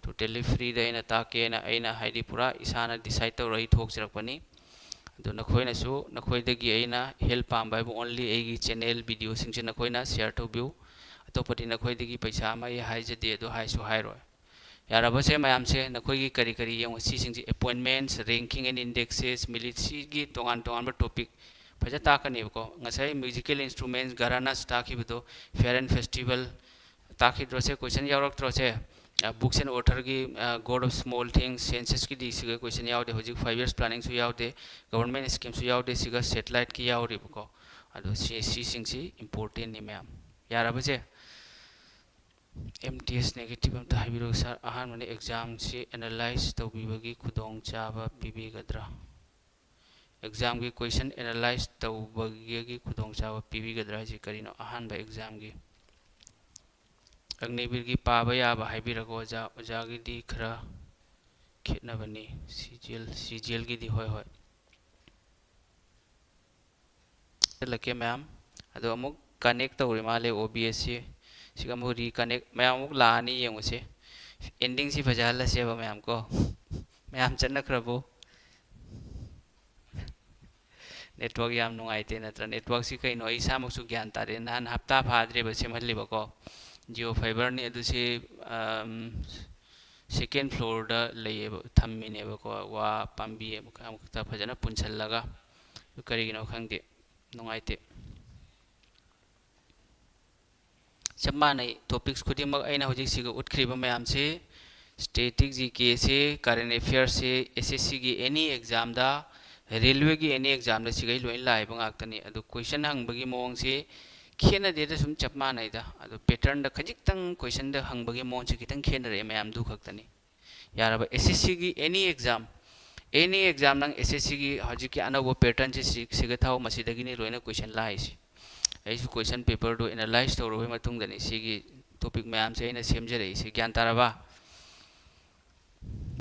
ꯇꯣꯇꯦꯜꯂꯤ ꯐ꯭ꯔꯤꯗ ꯑꯩꯅ ꯇꯥꯛꯀꯦꯅ ꯑꯩꯅ ꯍꯥꯏꯗꯤ ꯄꯨꯔꯥ ꯏꯁꯥꯅ ꯗꯤꯁꯥꯏꯠ ꯇꯧꯔ ꯑꯩ ꯊꯣꯛꯆꯔꯛꯄꯅꯤ꯫ ꯑꯗꯣ ꯅꯈꯣꯏꯅꯁꯨ ꯅꯈꯣꯏꯗꯒꯤ ꯑꯩꯅ ꯍꯦꯜꯞ ꯄꯥꯝꯕ ꯍꯥꯏꯕꯨ ꯑꯣꯟꯂꯤ ꯑꯩꯒꯤ ꯆꯦꯅꯦꯜ ꯚꯤꯗꯤꯑꯣꯁꯤꯡꯁꯦ ꯅꯈꯣꯏꯅ ꯁꯤꯌꯔ ꯇꯧꯕꯤꯌꯨ꯫ ꯑꯇꯣꯞꯄꯗꯤ ꯅꯈꯣꯏꯗꯒꯤ ꯄꯩꯁꯥ ꯑꯃ ꯑꯩ ꯍꯥꯏꯖꯗꯦ, ꯑꯗꯨ ꯍꯥꯏꯁꯨ ꯍꯥꯏꯔꯣꯏ꯫ ꯌꯥꯔꯕꯁꯦ ꯃꯌꯥꯝꯁꯦ? ꯅꯈꯣꯏꯒꯤ ꯀꯔꯤ ꯀꯔꯤ ꯌꯦꯡꯉꯨ, ꯁꯤꯁꯤꯡꯁꯦ ꯑꯦꯄꯣꯏꯟꯃꯦꯟꯁ, ꯔꯦꯡꯀꯤꯡ ꯑꯦꯟ ꯏꯟꯗꯦꯛꯁꯦꯁ, ꯃꯤꯂꯤꯠꯁꯤꯒꯤ ꯇꯣꯉꯥꯟ ꯇꯣꯉꯥꯟꯕ ꯇꯣꯄꯤꯛ ꯐꯖ ꯇꯥꯛꯀꯅꯦꯕꯀꯣ꯫ ꯉꯁꯥꯏ ꯃ꯭ꯌꯨꯖꯤꯀꯦꯜ ꯏꯟꯁꯇ꯭ꯔꯨꯃꯦꯟꯁ, ꯘꯔꯥꯅꯥꯁ ꯇꯥꯛꯈꯤꯕꯗꯣ, ꯐꯦꯌꯔ ꯑꯦꯟ ꯐꯦꯁꯇꯤꯚꯦꯜ ꯇꯥꯛꯈꯤꯗ꯭ꯔꯣꯁꯦ? ꯀꯣꯏꯁꯟ ꯌꯥꯎꯔꯛꯇ꯭ꯔꯣꯁꯦ? ꯕꯨꯛꯁ ꯑꯦꯟ ꯑꯣꯊꯔꯒꯤ God of Small Things, ꯁꯦꯟꯁꯁꯀꯤꯗꯤ ꯁꯤꯒ ꯀꯣꯏꯁꯟ ꯌꯥꯎꯗꯦ, ꯍꯧꯖꯤꯛ ꯐꯥꯏꯚ ꯌꯔꯁ ꯄ꯭ꯂꯥꯅꯤꯡꯁꯨ ꯌꯥꯎꯗꯦ, ꯒꯚꯔꯟꯃꯦꯟꯠ ꯁ꯭ꯀꯤꯝꯁꯨ ꯌꯥꯎꯗꯦ, ꯁꯤꯒ ꯁꯦꯇꯤꯂꯥꯏꯠꯀꯤ ꯌꯥꯎꯔꯤꯕꯀꯣ꯫ ꯑꯗꯣ ꯁꯤ, ꯁꯤꯁꯤꯡꯁꯤ ꯏꯝꯄꯣꯔꯇꯦꯟꯅꯤ ꯃꯌꯥꯝ꯫ ꯌꯥꯔꯕꯁꯦ? ꯑꯦꯝ ꯇꯤ ꯑꯦꯁ ꯅꯦꯒꯦꯇꯤꯚ ꯑꯝꯇ ꯍꯥꯏꯕꯤꯔꯛꯎ ꯁꯥꯔ꯫ ꯑꯍꯥꯟꯕꯅ ꯑꯦꯛꯖꯥꯝꯁꯤ ꯑꯦꯅꯥꯂꯥꯏꯁ ꯇꯧꯕꯤꯕꯒꯤ ꯈꯨꯗꯣꯡꯆꯥꯕ ꯄꯤꯕꯤꯒꯗ꯭ꯔꯥ? ꯑꯦꯛꯖꯥꯝꯒꯤ ꯀꯣꯏꯁꯟ ꯑꯦꯅꯥꯂꯥꯏꯁ ꯇꯧꯕꯒꯤ ꯈꯨꯗꯣꯡꯆꯥꯕ ꯄꯤꯕꯤꯒꯗ꯭ꯔꯥ ꯍꯥꯏꯁꯤ ꯀꯔꯤꯅꯣ? ꯑꯍꯥꯟꯕ ꯑꯦꯛꯖꯥꯝꯒꯤ ꯑꯒꯅꯤꯕꯤꯔꯒꯤ ꯄꯥꯕ ꯌꯥꯕ ꯍꯥꯏꯕꯤꯔꯒ ꯑꯣꯖꯥ, ꯑꯣꯖꯥꯒꯤꯗꯤ ꯈꯔ ꯈꯦꯠꯅꯕꯅꯤ꯫ C G L, C G ꯑꯦꯜꯒꯤꯗꯤ, ꯍꯣꯏ, ꯍꯣꯏ꯫ ꯆꯠꯂꯛꯀꯦ ꯃꯌꯥꯝ꯫ ꯑꯗꯣ ꯑꯃꯨꯛ ꯀꯅꯦꯛ ꯇꯧꯔꯤ ꯃꯥꯜꯂꯦ ꯑꯣ ꯕꯤ ꯑꯦꯁꯁꯤ꯫ ꯁꯤꯒ ꯑꯃꯨꯛ ꯔꯤꯀꯅꯦꯛ, ꯃꯌꯥꯝ ꯑꯃꯨꯛ ꯂꯥꯛꯑꯅꯤ ꯌꯦꯡꯉꯨꯁꯦ꯫ ꯑꯦꯟꯗꯤꯡꯁꯤ ꯐꯖꯍꯜꯂꯁꯦꯕ ꯃꯌꯥꯝ ꯀꯣ꯫ ꯃꯌꯥꯝ ꯆꯠꯅꯈ꯭ꯔꯕꯣ? ꯅꯦꯠꯋꯥꯛ ꯌꯥꯝ ꯅꯨꯡꯉꯥꯏꯇꯦ ꯅꯠꯇ꯭ꯔꯥ? ꯅꯦꯠꯋꯥꯛꯁꯤ ꯀꯩꯅꯣ ꯑꯩ ꯏꯁꯥꯃꯛꯁꯨ ꯒ꯭ꯌꯥꯟ ꯇꯥꯗꯦ꯫ ꯅꯍꯥꯟ ꯍꯞꯇꯥ ꯐꯥꯗ꯭ꯔꯦꯕ ꯁꯦꯝꯍꯜꯂꯤꯕꯀꯣ꯫ ꯖꯤꯑꯣ ꯐꯥꯏꯕꯔꯅꯤ ꯑꯗꯨ ꯁꯤ, ꯑꯝ, ꯁꯦꯀꯦꯟ ꯐ꯭ꯂꯣꯔꯗ ꯂꯩꯌꯦꯕ, ꯊꯝꯃꯤꯅꯦꯕꯀꯣ꯫ ꯋꯥ ꯄꯥꯝꯕꯤ ꯑꯃꯈꯛ ꯑꯃꯈꯛꯇ ꯐꯖꯅ ꯄꯨꯟꯁꯜꯂꯒ꯫ ꯑꯗꯨ ꯀꯔꯤꯒꯤꯅꯣ ꯈꯪꯗꯦ, ꯅꯨꯡꯉꯥꯏꯇꯦ꯫ ꯆꯞ ꯃꯥꯟꯅꯩ꯫ Topics ꯈꯨꯗꯤꯡꯃꯛ ꯑꯩꯅ ꯍꯧꯖꯤꯛ ꯁꯤꯒ ꯎꯠꯈ꯭ꯔꯤꯕ ꯃꯌꯥꯝꯁꯤ, static GK ꯁꯤ, current affairs ꯁꯤ, SSC ꯒꯤ any exam ꯗ, railway ꯒꯤ any exam ꯗ ꯁꯤꯈꯩ ꯂꯣꯏꯅ ꯂꯥꯛꯏꯕ ꯉꯥꯛꯇꯅꯤ꯫ ꯑꯗꯨ question ꯍꯪꯕꯒꯤ ꯃꯑꯣꯡꯁꯤ ꯈꯦꯠꯅꯗꯦꯗ, ꯁꯨꯝ ꯆꯞ ꯃꯥꯟꯅꯩꯗ꯫ ꯑꯗꯨ pattern ꯗ ꯈꯖꯤꯛꯇꯪ question ꯗ ꯍꯪꯕꯒꯤ ꯃꯑꯣꯡꯁꯤ ꯈꯤꯇꯪ ꯈꯦꯠꯅꯔꯛꯑꯦ ꯃꯌꯥꯝꯗꯨ ꯈꯛꯇꯅꯤ꯫ ꯌꯥꯔꯕ? SSC ꯒꯤ any exam, any exam ꯅꯪ SSC ꯒꯤ ꯍꯧꯖꯤꯛꯀꯤ ꯑꯅꯧꯕ pattern ꯁꯤ ꯁꯤ-, ꯁꯤꯒ ꯊꯥꯎ, ꯃꯁꯤꯗꯒꯤꯅꯤ ꯂꯣꯏꯅ question ꯂꯥꯛꯏꯁꯤ꯫ ꯑꯩꯁꯨ question paper ꯗꯨ analyze ꯇꯧꯔꯕ ꯃꯇꯨꯡꯗꯅꯤ ꯁꯤꯒꯤ topic ꯃꯌꯥꯝꯁꯦ ꯑꯩꯅ ꯁꯦꯝꯖꯔꯛꯏꯁꯤ꯫ ꯒ꯭ꯌꯥꯟ ꯇꯥꯔꯕ?